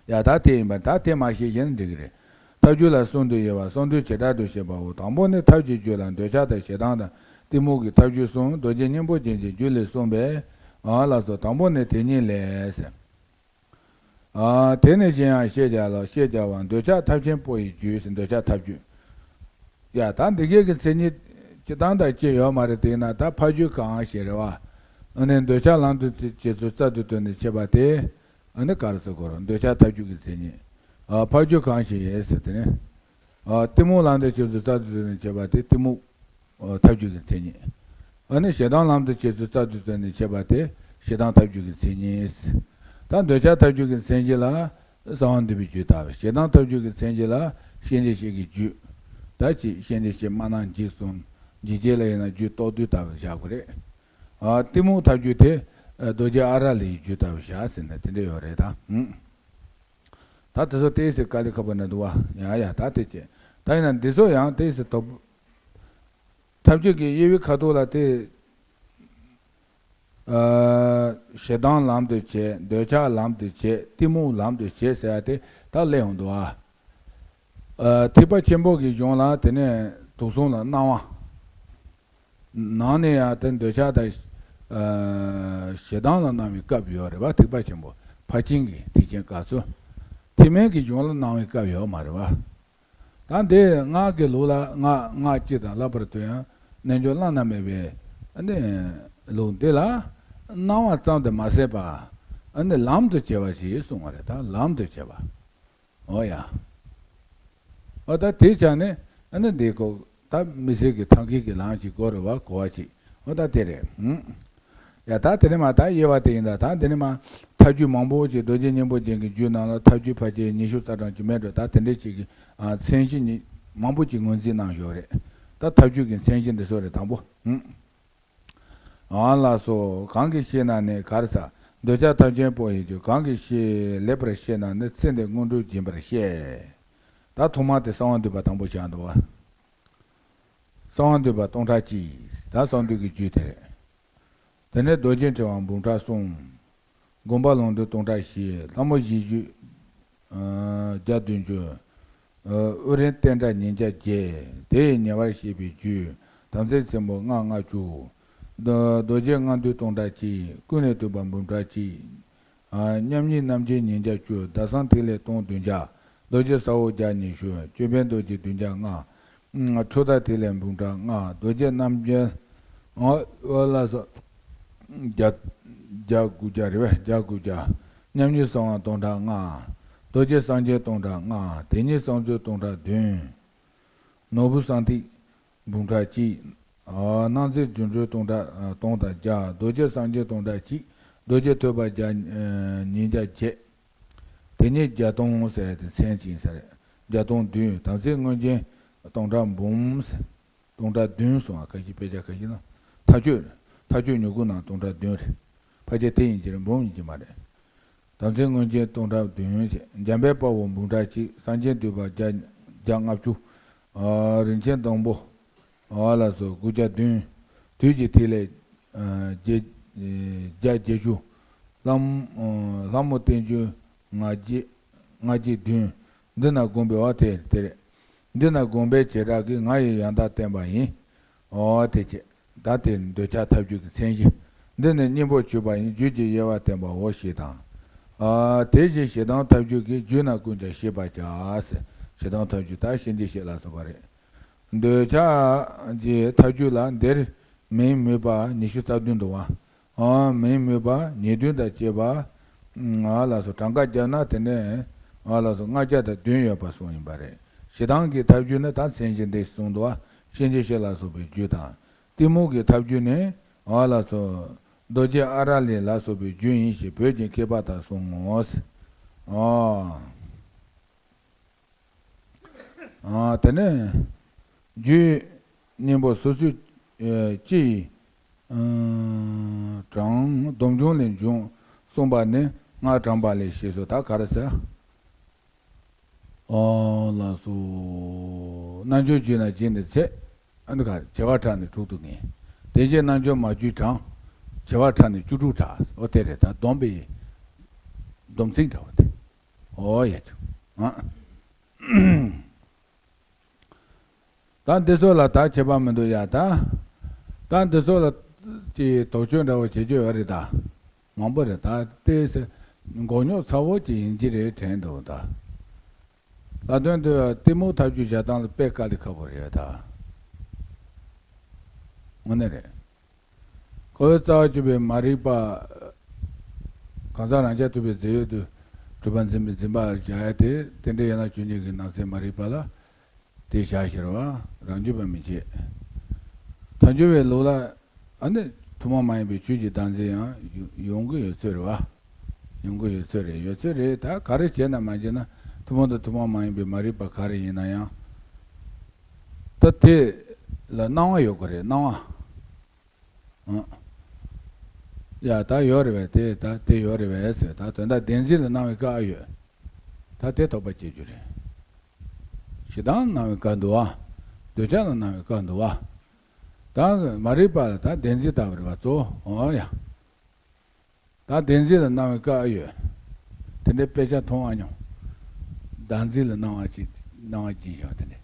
ཡ་ད་དེ་ཡིན་པ་ད་དེ་མ་ཤེས་ཤེས་ན་འགྲིག་གི་རེད། ཐབས་རྒྱུད་ལ་གསུམ་དུ་དབྱེ་བ་གསང་འདུས་བྱེ་བྲག་ཏུ་བཤད་པའོ། དང་པོ་ནི་ཐབས་ཀྱི་རྒྱུད་ལ་འདོད་ཆགས་དང་ཞེ་སྡང་དང་གཏི་མུག་གི་ཐབས་རྒྱུད་གསུམ་རྡོ་རྗེ་སྙིང་པོ་རྒྱན་གྱི་རྒྱུད་ལས་གསུངས་པས། ཨ་ལགས་སོ། དང་པོ་ནི་དེ་ཉིད་ལས་ཟེར། ཨ་དེ་ནི་གཞན་ཡང་ཤེས་བྱ་ལ་ཤེས་བྱ་བ་འདོད་ཆགས་ཐབས་ཆེན་པོ་ཡི་རྒྱུད་ཟེར། འདོད་ཆགས་ཐབས་རྒྱུད། ཡ་ད་འདི་གས་ཀྱི་མཚན་ཉིད་ཅི་ལྟར་དང་ཅི་ཡོད་མ་རེད། དེས་ན་ད་ཕ་རྒྱུད་གང་ཞིག་རེད་བ། ཨ་ནི་འདོད་ཆགས་ལམ་དུ་བྱེད་ཚུལ་རྩལ་དུ་བཏོན་ནས་འཆད་པ་དེ། ཨ་ནི་ག་རེ་ཟེར་དགོས་རེད། འདོད་ཆགས་ཐབས་རྒྱུད་ཀྱི་མཚན་ཉིད། ཨ་ཕ་རྒྱུད་གང་ཞིག་ཡིན་ཟེར་དེ་ནི། ཨ་གཏི་མུག་ལམ་དུ་བྱེད་ཚུལ་རྩལ་དུ་བཏོན་ནས་འཆད་པ་དེ་གཏི་མུག་ཨ་ཐབས་རྒྱུད་ཀྱི་མཚན་ཉིད། ཨ་ནི་ཞེ་སྡང་ལམ་དུ་བྱེད་ཚུལ་རྩལ་དུ་བཏོན་ནས་འཆད་པ་དེ་ཞེ་སྡང་ཐབས་རྒྱུད་ཀྱི་མཚན་ཉིད། ད་འདོད་ཆགས་ཐབས་རྒྱུད་ཀྱི་མཚན་གཞི་ལ་གསང་བ་འདུས་པའི་རྒྱུད་ལྟ་བུ། ཞེ་སྡང་ཐབས་རྒྱུད་ཀྱི་མཚན་གཞི་ལ་བཤེས་འདི་བཤེས་ཀྱི་རྒྱུད། ད་ཅི་བཤེས་འདི་བཤེས་སྨྲ་སྣང་འཇིགས་གསུམ། འཇིགས་བྱེད་ལ་ཡིན་ན་རྒྱུད་རྟོག་བདུད་ལྟ་བུ་བཞག་དགོས་རེད། ཨ་གཏི་མུག་ཐབས་རྒྱུད་དེ་རྡོ་རྗེ་ཨ་ར་ལའི་རྒྱུད་ལྟ་བུ་བཞག་ཟེར་ནས་དེ་འདྲ་ཡོད་རེད་ད། ད་དེ་ཚོ་ཏོག་ཙམ་དཀའ་ལས་ཁག་པོ་འདྲ་འདུག་བ། ཡ་ཡ་ད་དེ་བྱས། ད་ཡིན་ན་འདི་ཚོ་ཡང་ཏོག་ཙམ་དོག་ཐབས་རྒྱུད་ཀྱི་དབྱེ་བའི་ཁ་ཐུག་ལ་དེ། ཨ་ཞེ་སྡང་ལམ་དུ་བྱེད། འདོད་ཆགས་ལམ་དུ་བྱེད། གཏི་མུག་ལམ་དུ་བྱེད་ཟེར་ཡ་དེ་ད་སླེབས་ཡོང་འདུག་བ། ཨ་ཐེག་པ་ཆེན་པོ་གི་གཞུང་ལ་དེ་ནས་དུག་གསུམ་ལ་སྣང་བ། ནང་ནས་ཡང་དེ་འདོད་ཆགས་དང་། ཨ་ཞེ་སྡང་ལ་སྣང་བའི་སྐབས་ཡོད་རེད་བ། ཐེག་པ་ཆེན་པོ་ཕར་ཕྱིན་གྱི་ཐེག་ཆེན་སྐབས་སུ། ཐེག་དམན་གྱི་གཞུང་ལ་སྣང་བའི་སྐབས་ཡོད་མ་རེད་བ། ད་འདི་སྔགས་ཀྱི་ལུགས་ལ་སྔགས་སྔགས་སྤྱི་དང་ལྷག་པར་དུ་ཡང་རྣལ་འབྱོར་བླ་ན་མེད་པའི་ཨ་ནི་ལུགས་འདི་ལ་སྣང་བ་ཙམ་དུ་མ་ཟད་པ། ཨ་ནི་ལམ་དུ་བྱེད་པ་ཞེས་གསུངས་པ་རེད། ད་ལམ་དུ་བྱེད་པ། འོ་ཡ། འོ་ད་དེའི་ཆ་ནས་ཨ་ནི་འདི་ཀོ་ད་མི་ཚེ་གི་ཐང་གི་གི་ལམ་ཅིག་དགོས་རེད་བ། གོ་བ་ཅིག་འོ་ད་དེ་རེད། ཧུམ། ཡ་ད་དེ་ནས་མ་ད་དབྱེ་བ་དེ་ཡིན་ད། ད་འདི་ནས་མ་ཐབས་རྒྱུད་མང་པོ་ཅིག་རྡོ་རྗེ་སྙིང་པོ་རྒྱན་གྱི་རྒྱུད་ནང་ལ་ཐབས་རྒྱུད་ཕལ་ཆེར་ཉི་ཤུ་རྩ་གྲངས་ཅིག་མེད་འགྲོ། ད་དེ་འདྲའི་ཅིག་གི་ཨ་མཚན་གཞི་ཉི་མང་པོ་ཅིག་ངོས་འཛིན་གནང་ཡོད་རེད། ད་ཐབས་རྒྱུད་ཀྱི་མཚན་གཞི་འདི་ཚོ་རེད། དང་པོ། ཧུམ། ཨ་ལགས་སོ། གང་གིས་ཤེ་ན་ནི་ག་རེ་ཟ། འདོད་ཆགས་ཐབས་ཆེན་པོ་ཡི་རྒྱུ། གང་གིས་ཤེ་ལེགས་པར་ཤེ་ན་ནི། ཚེ་འདི་དངོས་གྲུབ་སྦྱིན་པར་ཤེས། ད་ཐོག་མ་དེ་གསང་བ་འདུས་པ་དང་པོ་བཞག་འདུག་བ། གསང་བ་འདུས་པ་སྟོང་ཕྲག་གཅིག་ད་གསང་འདུས་ཀྱི་རྒྱུད་དེ་རེད། དེ་ནས་རྡོ་རྗེ་ཕྲེང་བ་འབུམ་ཕྲག་གསུམ། སྒོམ་པ་ལུང་བསྟན་སྟོང་ཕྲག་བཞི། ལྷ་མོ་བཞི་བཅུ། ཨ་བརྒྱ་བདུན་ཅུ། ཨ་དབུ་རན་ཏནྟྲ་ཉིས་བརྒྱ་བརྒྱད། དེ་ཡི་ཉེ་བར་བཤད་པའི་རྒྱུད། དམ་ཚིག་ཆེན་པོ་ལྔ་ལྔ་བཅུ། རྡོ་རྡོ་རྗེ་ལྔ་འདུས་སྟོང་ཕྲག་གཅིག་ཀུན་ནས་བཏུས་པ་འབུམ་ཕྲག་གཅིག་མཉམ་ཉིད་རྣམ་བསྒྱིངས་ཉིས་བརྒྱ་བཅུ། ཟླ་གསང་ཐིག་ལེ་སྟོང་བདུན་བརྒྱ། རྡོ་རྗེ་ས་འོག་བརྒྱ་ཉི་ཤུ། ཅོད་པན་རྡོ་རྗེ་བདུན་བརྒྱ་ལྔ། ཁྲོ་ཐག་ཐིག་ལེ་འབུམ་ཕྲག་ལྔ། རྡོ་རྗེ་རྣམ་རྒྱལ། ཨོ་ལགས་སོ། བརྒྱ། བརྒྱ་དགུ་བརྒྱ་རེད་པས། བརྒྱ་དགུ་བརྒྱ། མཉམ་ཉིད་གསང་བ་སྟོང་ཕྲག་ལྔ། རྡོ་རྗེ་གསང་ཆེན་སྟོང་ཕྲག་ལྔ། དེ་ཉིད་གསང་མཛོད་སྟོང་ཕྲག་བདུན། ནོར་བུ་གསང་ཐིག་འབུམ་ཕྲག་གཅིག། ཨ། སྣང་མཛད་སྒྱུ་འཕྲུལ་སྟོང་ཕྲག་སྟོང་དང་བརྒྱ། རྡོ་རྗེ་གསང་ཆེན་སྟོང་ཕྲག་གཅིག། རྡོ་རྗེ་ཐོད་པ་བརྒྱ། ཉིས་བརྒྱ་བརྒྱད། དེ་ཉིད་བརྒྱ་སྟོང་ཟེར་ཏེ་མཚན་ཅིག་ཡིན་ས་རེད། བརྒྱ་སྟོང་བདུན། དམ་ཚིག་མངོན་རྒྱལ་སྟོང་ཕྲག་འབུམ། སྟོང་ཕྲག་བདུན་གསུངས་པ། ཁ་ཤས་དཔེ་ཆ་ཁ་ཤས་ནང་། མཐའ་དཔྱོད། མཐའ་དཔྱོད་ཉིང་ཁུ་ནང་སྟོང་ཕྲག་བདུན་རེད། ཕལ་ཆེར་དེ་ཡིན་གྱི་རེད། འབུམ་ཡིན་གྱི་མ་རེད། དམ་ཚིག་མངོན་རྒྱལ་སྟོང་ཕྲག་བདུན་བྱས། འཇམ་དཔལ་དཔའ་བོ་འབུམ་ཕྲག་གཅིག། གསང་ཆེན་འདུས་པ་བརྒྱ། བརྒྱ་ལྔ་བཅུ། ཨ། རིན་ཆེན་སྡོང་པོ། ཨ། ལགས་སོ། དགུ་བརྒྱ་བདུན། དུས་ཀྱི་ཐིག་ལེ། ཨ། བརྒྱད། བརྒྱ་བརྒྱད་ཅུ། ལྷ་མོ། ཨ། ལྷ་མོ་བསྟན་འགྱུར་ལྔ་བརྒྱ། ལྔ་བརྒྱ་བདུན། འདི་ན་དགོངས་པའི། ཨ། དེ་དེ་རེད། འདི་ན་དགོངས་པའི་བྱེ་བྲག་གིས། ང་ཡི་ཡང་དག་བསྟན་པ་ཡིན། ཨོ་དེ་བྱས། ད་དེ་འདོད་ཆགས་ཐབས་བྱུས་ཀྱི་མཚན་གཞི། འདི་ནི་སྙིང་པོར་གྱུར་པ་ཡིན། རྒྱུད་ཀྱི་དབྱེ་བ་བསྟན་པའོ་ཞེས་དང་། ཨ། དེ་བཞིན་ཞེ་སྡང་ཐབས་བྱུས་ཀྱིས། རྒྱུད་རྣམས་ཀུན་ཀྱང་ཤེས་པར་བྱ། ཞེ་སྡང་ཐབས་བྱུས་ད་གཤིན་རྗེ་གཤེད་ལ་སོགས་པ་རེད། འདོད་ཆགས་ཀྱི་ཐབས་བྱུས་ལ་འདིར་མིང་མོས་པ་ཉི་ཤུ་རྩ་བདུན་འདུག་པ། ཨ། མིང་མོས་པ་ཉེར་བདུན་དང་བཅས་པ། ཨ། ལགས་སོ། གྲངས་ཀ་བརྒྱབ་ན་དེ་ནས། ཨ། ལགས་སོ། ལྔ་བརྒྱ་དང་བདུན་ཡོད་པ་གསུངས་ཡིན་པ་རེད། ཞེ་སྡང་གི་ཐབས་བྱུས་ནི་ད་མཚན་གཞི་འདི་གསུངས་འདུག་པ། གཤིན་རྗེ་གཤེད་ལ་སོགས་པའི་རྒྱུད་དང་། གཏི་མུག་གི་ཐབས་བྱུས་ནི། ཨ། ལགས་སོ། རྡོ་རྗེ་ཨ་ར་ལི་ལ་སོགས་པའི་རྒྱུད་ཡིན་ཞེས་བོད་ཀྱི་མཁས་པ་དག་གསུང་ངོ་། ཨ། ཨ། དེ་ནས་རྒྱུད་སྙིང་པོ་སོ་སོའི། ཨ། སྤྱི་ཡི། ཨ། གྲངས་སྡོམ་འབྱུང་ལས་འབྱུང་གསུངས་པ་ནི་སྔགས་བགྲངས་པ་ལས་ཞེས་སོ། ད་ག་རེ་ཟེར། ཨོ་ལགས་སོ། རྣལ་འབྱོར་རྒྱུད་ན་བྱས་ནས་ཚེ། ཨ། འདི་ག་བྱེ་བ་ཕྲག་ནི་དྲུག་ཏུ་ངེས། དེ་བཞིན་རྣལ་འབྱོར་མ་རྒྱུད་གྲངས། བྱེ་བ་ཕྲག་ནི་བཅུ་དྲུག་ཕྲག། ཨོ་དེ་རེད། ད་སྡོམ་པའི་སྡོམ་ཚིག་འདྲ་བ་དེ། ཨོ་ཡ་ཆུ། ཨ། ད་འདི་ཚོ་ལ་ད་ཁྱད་པར་མི་འདུག་ཡ། ད། ད་འདི་ཚོ་ལ་ཅིག་དོགས་གཅོད་འདྲ་བོ་བྱེད་རྒྱུ་ཡོད་རེད་ད། མང་པོ་རེད་ད། དེ་ཟེར་མགོ་རྙོག་ཚ་བོ་ཅིག་ཡིན་གྱི་རེད་དྲན་འདུག་ད། ལ་དོན་དུ་གཏི་མུག་ཐབས་བྱུས་བྱ་སྟངས་ལ་དཔེ་དཀའ་ལས་ཁག་པོ་རེད་ད། དངོས་གནས་རེད། ཁོ་བོའི་རྩ་བ་གཅིག་པའི་མ་རིག་པ། གང་ཟག་རང་རྐྱ་ཐུབ་པའི་རྫས་ཡོད་དུ་གྲུབ་པ་འཛིན་པའི་འཛིན་པ་བྱ་ཡ་དེ། རྟེན་འབྲེལ་ཡན་ལག་བཅུ་གཉིས་ཀྱི་ནང་ཚན་མ་རིག་པ་ལ། དེ་བཞག་ཤེས་རེད་པ། རང་རྒྱུད་པ་མི་བྱེད། ཐལ་འགྱུར་བའི་ལུགས་ལ། ཨ་ནི་ཐུན་མོང་མ་ཡིན་པའི་ཆོས་ཀྱི་བདག་འཛིན་ཡང་ཡོང་གི་ཡོད་ཚོད་རེད་པ། ཡོང་གི་ཡོད་ཚོད་རེད། ཡོད་ཚོད་རེད། ད་ག་རེ་བྱས་ན་མ་བྱས་ན་ཐུན་མོང་དང་ཐུན་མོང་མ་ཡིན་པའི་མ་རིག་པ་ག་རེ་ཡིན་ན་ཡང་། ད་དེ་ལ་སྣང་བ་ཡོད་དགོས་རེད། སྣང་བ། ཨ། ཡ་ད་ཡོད་རེད་པས། དེ་ད་དེ་ཡོད་རེད་པས་ཟེར། ད་དོན་དག་བདེན་འཛིན་ལ་སྣང་བའི་སྐབས་ཨ་ཡོད། ད་དེ་དོགས་པ་སྐྱེ་རྒྱུ་རེད། ཞེ་སྡང་ལ་སྣང་བའི་སྐབས་འདུག་པ། འདོད་ཆགས་ལ་སྣང་བའི་སྐབས་འདུག་པ། ད་མ་རིག་པ་ལ་ད་བདེན་འཛིན་ལྟ་བུ་རེད་པ་གཙོ་བོ། ཨོ་ཡ། ད་བདེན་འཛིན་ལ་སྣང་བའི་སྐབས་ཨ་ཡོད། དེ་འདྲའི་དཔེ་ཆ་མཐོང་ཨ་མྱོང་། བདག་འཛིན་ལ་སྣང་བ་ཅིག་སྣང་བ་སྦྱིན་བཞག་པ་དེ་འདྲ།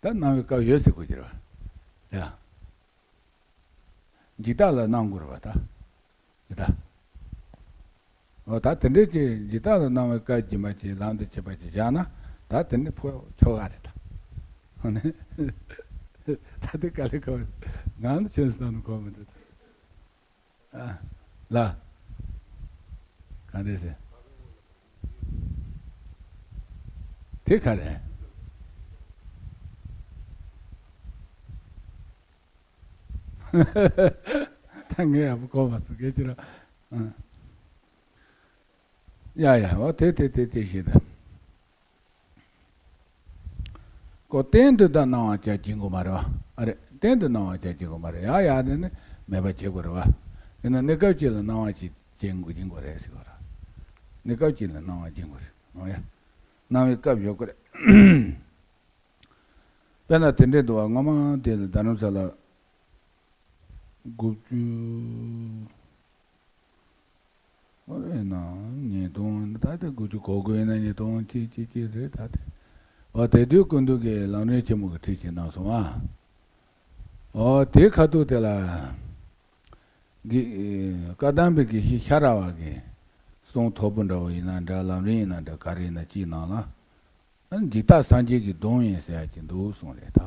ད་སྣང་བའི་སྐབས་ཡོད་ཟེར་དགོས་ཀྱི་རེད་པ། ཡ། འཇིག་ལྟ་ལ་སྣང་དགོས་རེད་པ་ད། འཇིག་ལྟ། འོ་ད་དེ་འདྲའི་ཅིག་འཇིག་ལྟ་ལ་སྣང་བའི་སྐབས་སྦྱིན་པ་ཅིག་ལམ་དུ་བྱེད་པ་ཅིག་བཞག་ན། ད་དེ་འདྲའི་ཕོ་ཆོ་ག་རེད་ད། ཧོ་ནི། ད་དེ་དཀའ་ལས་ཁག་པོ་རེད། ང་ནི་ཆོས་སུ་བཏང་ནས་གོ་མི་འདུག་ཨ། ལ། གང་འདྲས་ཟེར། དེ་ག་རེ། ད་ངས་ཡག་པོ་གོ་མ་སོང་། སྐད་ཅིག་ར། ཨ། ཡ་ཡ། འོ་དེ་དེ་དེ་དེ་ཞིག་ད། ཁོ་གཏན་དུ་ད་སྣང་བ་ཅིག་སྦྱིན་དགོས་མ་རེད་པ། ཨ་རེ། གཏན་དུ་སྣང་བ་ཅིག་སྦྱིན་དགོས་མ་རེད། ཡ་ཡ་དེ་ནི་མེད་པ་བྱེད་དགོས་རེད་པ། ཡིན་ན་གནས་སྐབས་ཅིག་ལ་སྣང་བ་ཅིག་སྦྱིན་དགོས་སྦྱིན་དགོས་རེད་ཟེར་བ་ར། གནས་སྐབས་ཅིག་ལ་སྣང་བ་སྦྱིན་དགོས་རེད། འོ་ཡ། སྣང་བའི་སྐབས་ཡོད་དགོས་རེད། དཔེར་ན་དེ་འདྲས་འདུག་པ། སྔོན་མ་དེ་ལ་རྡ་རམ་ས་ལ། དགུ་བཅུ། ཨོ་རེད་ན། ཉིས་སྟོང་། ད་ལྟ་དགུ་བཅུ་གོ་དགུ་ཡིན་ན་ཉིས་སྟོང་གཅིག་གཅིག་གཅིག་རེད་ད་དེ། ཨོ་དེ་དུས་སྐུ་མདུན་གྱིས་ལམ་རིམ་ཆེན་མོ་གི་ཁྲིད་ཅིག་གནང་སོང་ཨ། ཨོ་དེའི་ཁ་ཐུག་དེ་ལ། དགེ། བཀའ་གདམས་པའི་དགེ་བཤེས་ཤ་ར་བ་གིས། གསུང་ཐོར་བུ་འདྲ་བོ་ཡིན་ན་འདྲ། ལམ་རིམ་ཡིན་ན་འདྲ། ག་རེ་ཡིན་ན་ཅིའི་ནང་ལ། ཨ་ནི་འཇིག་ལྟ་སངས་རྒྱས་ཀྱི་གདུང་ཡིན་ཟེར་ཡ་ཅིག་འདུག་གསུངས་རེད་ད།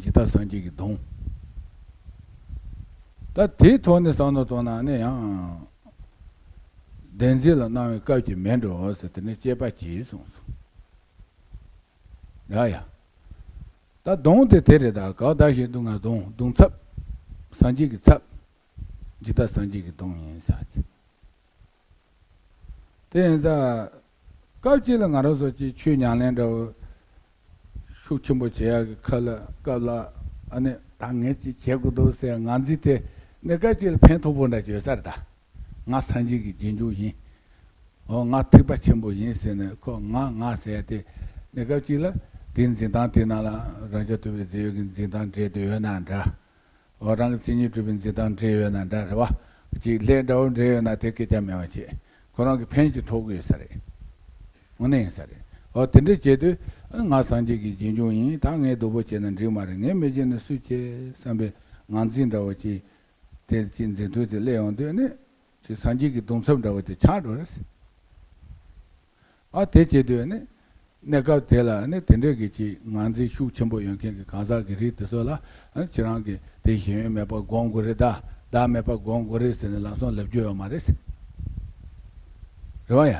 འཇིག་ལྟ་སངས་རྒྱས་ཀྱི་གདུང་། ད་དེའི་ཐོག་ནས་བསམ་བློ་གཏོང་ན་ནི་ཡང་། བདེན་འཛིན་ལ་གནང་བའི་སྐབས་ཀྱི་མེ་འགྲོ་ཟེར་དེ་ནི་བཅད་པ་གྱིས་གསུངས་སོ། ཡ་ཡ། ད་གདུང་དེ་དེ་རེད་ད། གང་ཟག་གཞན་སྡུག་བསྔལ་གདུང་། གདུང་ཚབ། སངས་རྒྱས་ཀྱི་ཚབ། འཇིག་ལྟ་སངས་རྒྱས་ཀྱི་གདུང་ཡིན་ཟེར་ཅིག་དེ་ཡིན་ཙང་། སྐབས་གཅིག་ལ་ང་རང་ཚོ་ཅིག་ཆོས་ཉམས་ལེན་འདྲ་བོ་ཤུགས་ཆེན་པོ་བྱེད་ཡག་གི་ཁ་ལ་སྐབས་ལ། ཨ་ནི་ད་ངས་ཅིག་བྱེད་དགོས་འདུག་ཟེར་ངར་འཛིན་དེ་གནས་སྐབས་གཅིག་ལ་ཕན་ཐོགས་པོ་འདྲ་ཅིག་ཡོད་ས་རེད་ད། ང་སངས་རྒྱས་ཀྱི་རྗེས་འཇུག་ཡིན། འོ་ང་ཐེག་པ་ཆེན་པོ་ཡིན་ཟེར་ནས་ཁོ་ང་ང་ཟེར་ཏེ། གནས་སྐབས་གཅིག་ལ་དེའི་འཛིན་སྟངས་དེ་ནང་ལ་རང་རྒྱལ་དུ་བའི་རྫས་ཡོད་ཀྱི་འཛིན་སྟངས་འདྲེས་དུ་ཡོད་ན་འདྲ། འོ་རང་གི་མཚན་ཉིད་གྲུབ་པའི་འཛིན་སྟངས་འདྲེས་ཡོད་ན་འདྲ་རེད་བ། ཅིག་ལས་འདྲ་བོ་འདྲེས་ཡོད་ན་དེ་སྐད་ཆ་མེད་པ་བྱས། ཁོ་རང་གི་ཕན་ཅིག་ཐོགས་ཀྱི་ཡོད་ས་རེད། དངོས་གནས་ཡིན་ས་རེད། འོ་དེ་འདྲ་བྱས་དུས་ང་སངས་རྒྱས་ཀྱི་རྗེས་འཇུག་ཡིན། ད་ངས་སྡུག་པོ་བྱས་ན་འགྲིག་མ་རེད། ངས་མི་བྱེད་ན་སུས་བྱེད་བསམ་པའི་ངར་འཛིན་འདྲ་བོ་ཅིག་དེ་ཅིག་འཛིན་ཐོས་དེ་སླེབས་ཡོང་དུས་ནི། ཅིག་སངས་རྒྱས་ཀྱི་གདུང་ཚབ་འདྲ་བོ་དེ་ཆགས་འགྲོ་རེད། ཨ་དེ་བྱེད་དུས་ནི། གནས་སྐབས་དེ་ལ་ནི་དེ་འདྲའི་གི་ཅིག་ངར་འཛིན་ཤུགས་ཆེན་པོ་ཡོད་མཁན་གྱི་གང་ཟག་གི་རིགས་དེ་ཚོ་ལ། ཨ་ཁྱེད་རང་གིས་དེ་ཞེན་ཡུལ་མེད་པར་སྒོམ་དགོས་རེད་ད། བདག་མེད་པར་སྒོམ་དགོས་རེད་ཟེར་ནས་ལམ་སང་ལབ་རྒྱུ་ཡོད་མ་རེད། རེད་བ་ཡ།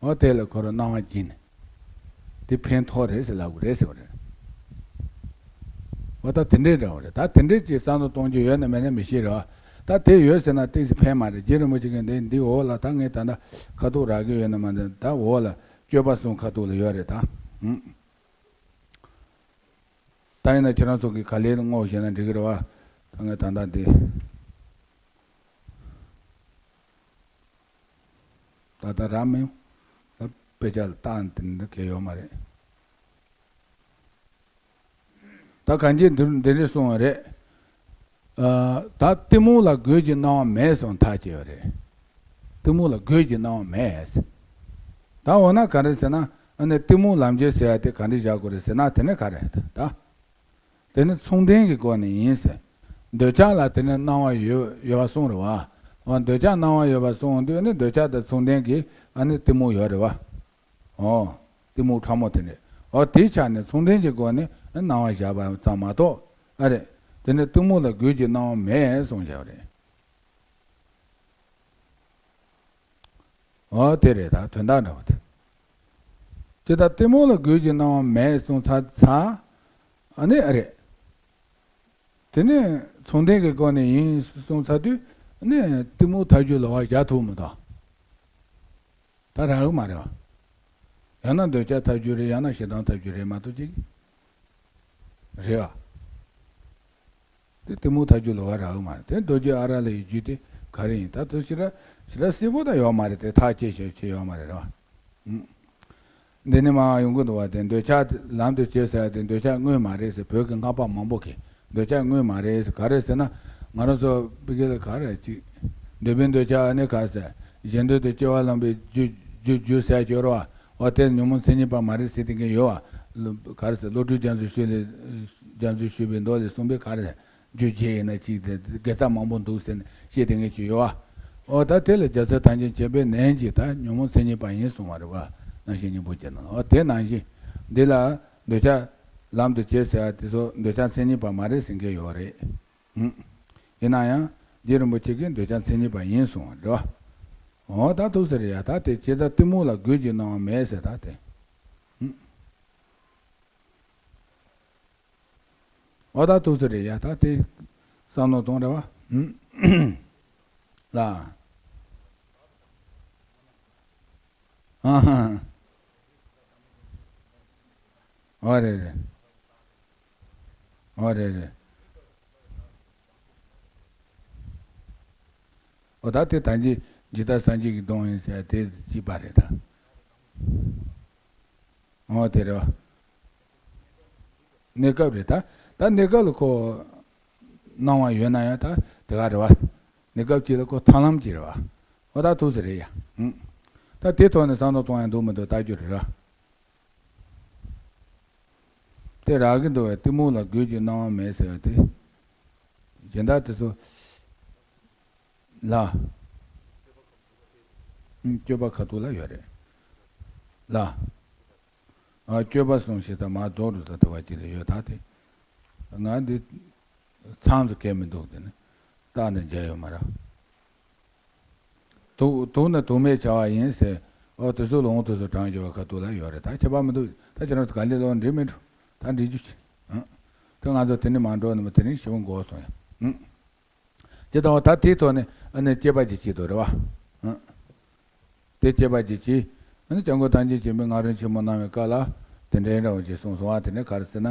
འོ་དེ་ལ་ཁོ་རང་སྣང་བ་སྦྱིན་ནས། དེ་ཕན་ཐོགས་རེད་ཟེར་ལབ་དགོས་རེད་ཟེར་བ་རེད། འོ་ད་དེ་འདྲའི་འདྲ་བ་རེད། ད་དེ་འདྲའི་ཅིག་བསམ་བློ་གཏོང་རྒྱུ་ཡོད་ན་མེད་ན་མི་ཤེས་རེད་བ། ད་དེ་ཡོད་ཟེར་ན་ཏོག་ཙམ་ཕན་མ་རེད། རྗེ་རིན་པོ་ཆེ་གིས་འདི་འདི་འོག་ལ། ད་ངས་ད་ལྟ་ཁ་ཐུག་རག་གི་ཡོད་ན་མ་འདི་ད་འོག་ལ་སྤྱོད་པ་གསུམ་ཁ་ཐུག་ལ་ཡོད་རེད་ད། ཧུམ། ད་ཡིན་ན་ཁྱེད་རང་ཚོ་གིས་ག་ལེར་བསྔོགས་བཞག་ན་འགྲིག་གི་རེད་བ། ད་ངས་ད་ལྟ་འདི། ད་ལྟ་རག་མི་ཡོང་། ད་དཔེ་ཆ་ལ་བལྟས་ནས་དེ་འདྲ་གས་ཡོད་མ་རེད། ད་གང་ཅི་འདི་འདི་འདྲ་གསུངས་པ་རེད། ཨ། ད་གཏི་མུག་ལ་རྒོལ་གྱི་སྣང་བ་མེད་གསུངས་ཐག་བཅད་པ་རེད། གཏི་མུག་ལ་རྒོལ་གྱི་སྣང་བ་མེད། ད་འོ་ན་ག་རེ་ཟེར་ན། ཨ་ནི་གཏི་མུག་ལམ་བྱེད་ཟེར་ཡ་དེ་ག་འདྲ་བཞག་དགོས་རེད་ཟེར་ན། དེ་ནི་ག་རེ་ད། དེ་ནི་མཚུངས་ལྡན་གྱི་སྒོ་ནས་ཡིན་ཟེར། འདོད་ཆགས་ལ་དེ་ནི་སྣང་བ་ཡོད་ཡོད་པ་གསུངས་རེད་བ། འོ་འདོད་ཆགས་སྣང་བ་ཡོད་པ་གསུངས་དུས་ནི་འདོད་ཆགས་དང་མཚུངས་ལྡན་གྱི་ཨ་ནི་གཏི་མུག་ཡོད་རེད་བ། འོ། གཏི་མུག་ཕྲ་མོ་དེ་རེད། འོ་དེའི་ཆ་ནས་མཚུངས་ལྡན་གྱི་སྒོ་ནས་སྣང་བ་བཞག་པ་ཙམ་མ་གཏོགས། ཨ་རེད། དེ་ནི་གཏི་མུག་ལ་རྒོལ་གྱི་སྣང་བ་མེད་གསུངས་བཞག་པ་རེད། འོ་དེ་རེད། ད་དོན་དག་འདྲ་བ་དེ། ཇི་ལྟར་གཏི་མུག་ལ་རྒོལ་གྱི་སྣང་བ་མེད་གསུངས་ཚར་ཚར། ཨ་ནི་ཨ་རེད། དེ་ནི་མཚུངས་ལྡན་གྱི་སྒོ་ནས་ཡིན་གསུངས་ཚར་དུས་ནི་གཏི་མུག་ཐལ་འགྱུར་ལོག་པར་བཞག་ཐུབ་མི་འདུག་ད་རག་གི་མ་རེད་བ། ཡང་ན་འདོད་ཆགས་ཐལ་འགྱུར་རེད། ཡང་ན་ཞེ་སྡང་ཐལ་འགྱུར་རེད་མ་གཏོགས་ཅིག་རེད་བ། དེ་གཏི་མུག་ཐལ་འགྱུར་ལོག་པར་རག་གི་མ་རེད། དེ་རྡོ་རྗེ་ཨ་ར་ལའི་རྒྱུད་དེ་ག་རེ་ཡིན། ད་དེ་ཞེ་དྲག་ཞེ་དྲག་གསལ་པོ་ད་ཡོད་མ་རེད། དེ་ཐག་བཅད་ཤེས་བྱེད་ཡོད་མ་རེད་རེད་བ། ཨུམ། འདི་ནས་མར་ཡོང་གི་འདུག་བ། དེ་འདོད་ཆགས་ལམ་དུ་བྱེད་ཟེར་ཡ་དེ་འདོད་ཆགས་དངོས་མ་རེད་ཟེར། བོད་ཀྱི་སྔགས་པ་མང་པོ་གིས་འདོད་ཆགས་དངོས་མ་རེད་ཟེར། ག་རེ་ཟེར་ན། ང་རང་ཚོ་ཕ་གི་ལ་ག་རེ་ཅིག་འདོད་པའི་འདོད་ཆགས་ནི་ག་ཟེར། གཞན་དོན་དུ་སྐྱེ་བ་བླངས་པའི་རྒྱུ་རྒྱུ་རྒྱུ་ཟེར་ཡ་ཡོད་རེད་བ། འོ་དེ་ཉོན་མོངས་མཚན་ཉིད་པ་མ་རེད་ཟེར་དེ་འགན་ཡོད་བ། ག་རེ་ཟེར། བློ་གྲོས་རྒྱ་མཚོས་ཞུས་ལས། རྒྱ་མཚོས་ཞུས་པའི་མདོ་ལས་གསུངས་པའི་ག་རེ་ཟེར། རྒྱུ་བརྒྱད་ཡིན་ན་གཅིག་དེ་དགེ་རྩ་མང་པོ་འདུག་ཟེར་ནས་བཤད་དེ་ངས་ཅིག་ཡོད་བ། འོ་ད་དེ་ལ་རྒྱལ་སྲས་ཐམས་ཅད་མཁྱེན་པའི་ནན་གྱིས་ད་ཉོན་མོངས་མཚན་ཉིད་པ་ཡིན་གསུང་བ་རེད་བ། རྣམ་ཤེས་སྙིང་པོ་བརྒྱད་ནང་ལ། འོ་དེ་ནང་བཞིན་འདི་ལ་འདོད་ཆགས་ལམ་དུ་བྱེད་ཟེར་བ་དེ་ཚོ་འདོད་ཆགས་མཚན་ཉིད་པ་མ་རེད་ཟེར་མཁན་ཡོད་རེད། ཨུམ། ཡིན་ན་ཡང་རྗེ་རིན་པོ་ཆེ་གིས་འདོད་ཆགས་མཚན་ཉིད་པ་ཡིན་གསུང་བ་རེད་བ། འོ་ད་ཐུགས་སུ་རེད་ཡ། ད་དེ་ཇི་ལྟར་གཏི་མུག་ལ་རྒོལ་གྱི་སྣང་བ་མེད་ཟེར་ད་དེ། ཨུམ། འོ་ད་ཐུགས་སུ་རེད་ཡ། ད་དེ་བསམ་བློ་གཏོང་རེད་བ། ཨུམ། ལ། ཨ་ཧ། འོ་རེད་རེད། འོ་རེད་རེད། འོ་ད་དེ་ད་གིན་ཇི་ལྟར་སངས་རྒྱས་ཀྱི་གདུང་ཡིན་ཟེར་དེ་གཅིག་པ་རེད་ད། འོ་དེ་རེད་བ། གནས་སྐབས་རེད་ད། ད་གནས་སྐབས་ལ་ཁོ་སྣང་བ་ཡོད་ན་ཡང་ད་དེ་ག་རེད་བ། གནས་སྐབས་གཅིག་ལ་ཁོ་ཐར་ལམ་གཅིག་རེད་བ། འོ་ད་ཐུགས་སུ་རེད་ཡ། ཨུམ། ད་དེ་ཐོག་ནས་བསམ་བློ་གཏོང་ཡ་འདུག་མི་འདུག་ལྟ་རྒྱུ་རེད་བ། དེ་རག་གི་འདུག་བས། གཏི་མུག་ལ་རྒོལ་གྱི་སྣང་བ་མེད་ཟེར་བ་དེ། གཞན་དག་དེ་ཚོ་ལ། སྤྱོད་པ་ཁ་ཐུག་ལ་ཡོད་རེད་ལ། ཨ་སྤྱོད་པ་གསུངས་ཞེས་དང་མ་རྫོགས་རུ་ཟ་ཐུབ་པ་ཅིག་ལ་ཡོད་ད་དེ། ང་འདི་ཚང་ཚོ་གལ་མི་འདུག་དེ་ནི་རྟགས་ནི་མཇལ་ཡོད་མ་རེད། དུག་དུག་ནི་དུག་མེད་བྱ་བ་ཡིན་ཟེར། ཨོ་དེ་ཚོ་ལོང་དེ་ཚོ་དྲངས་ཡོད་པ་ཁ་ཐུག་ལ་ཡོད་རེད། ད་ཁྱད་པར་མི་འདུག་ད་ཁྱེད་རང་ཚོ་ག་ལེ་ལོག་འགྲིག་མི་འགྲོ། ད་འགྲིག་རྒྱུ་ཆེ། ཨང་། ད་ང་ཚོ་དེ་ནི་མ་འགྲོ་ནི་མ་དེ་རིང་ཞེ་པོ་འགོར་སོང་ཡ། ཨང་། ཇི་ལྟ་བ་ད་དེའི་ཐོག་ནས་ཨ་ནི་སྐྱེས་པ་ཅིག་བྱེད་དོ་རེད་བ། ཨང་། དེ་སྐྱེས་པ་ཅིག་བྱེད། ཨ་ནི་སྐྱབས་མགོན་ཐམས་ཅད་མཁྱེན་པས་སྔ་རོལ་ཆེན་མོ་གནང་བའི་བཀའ་ལ་དེ་འདྲའི་འདྲ་བོ་ཅིག་གསུངས་སོང་བ། དེ་ནས་ག་རེ་ཟེར་ན།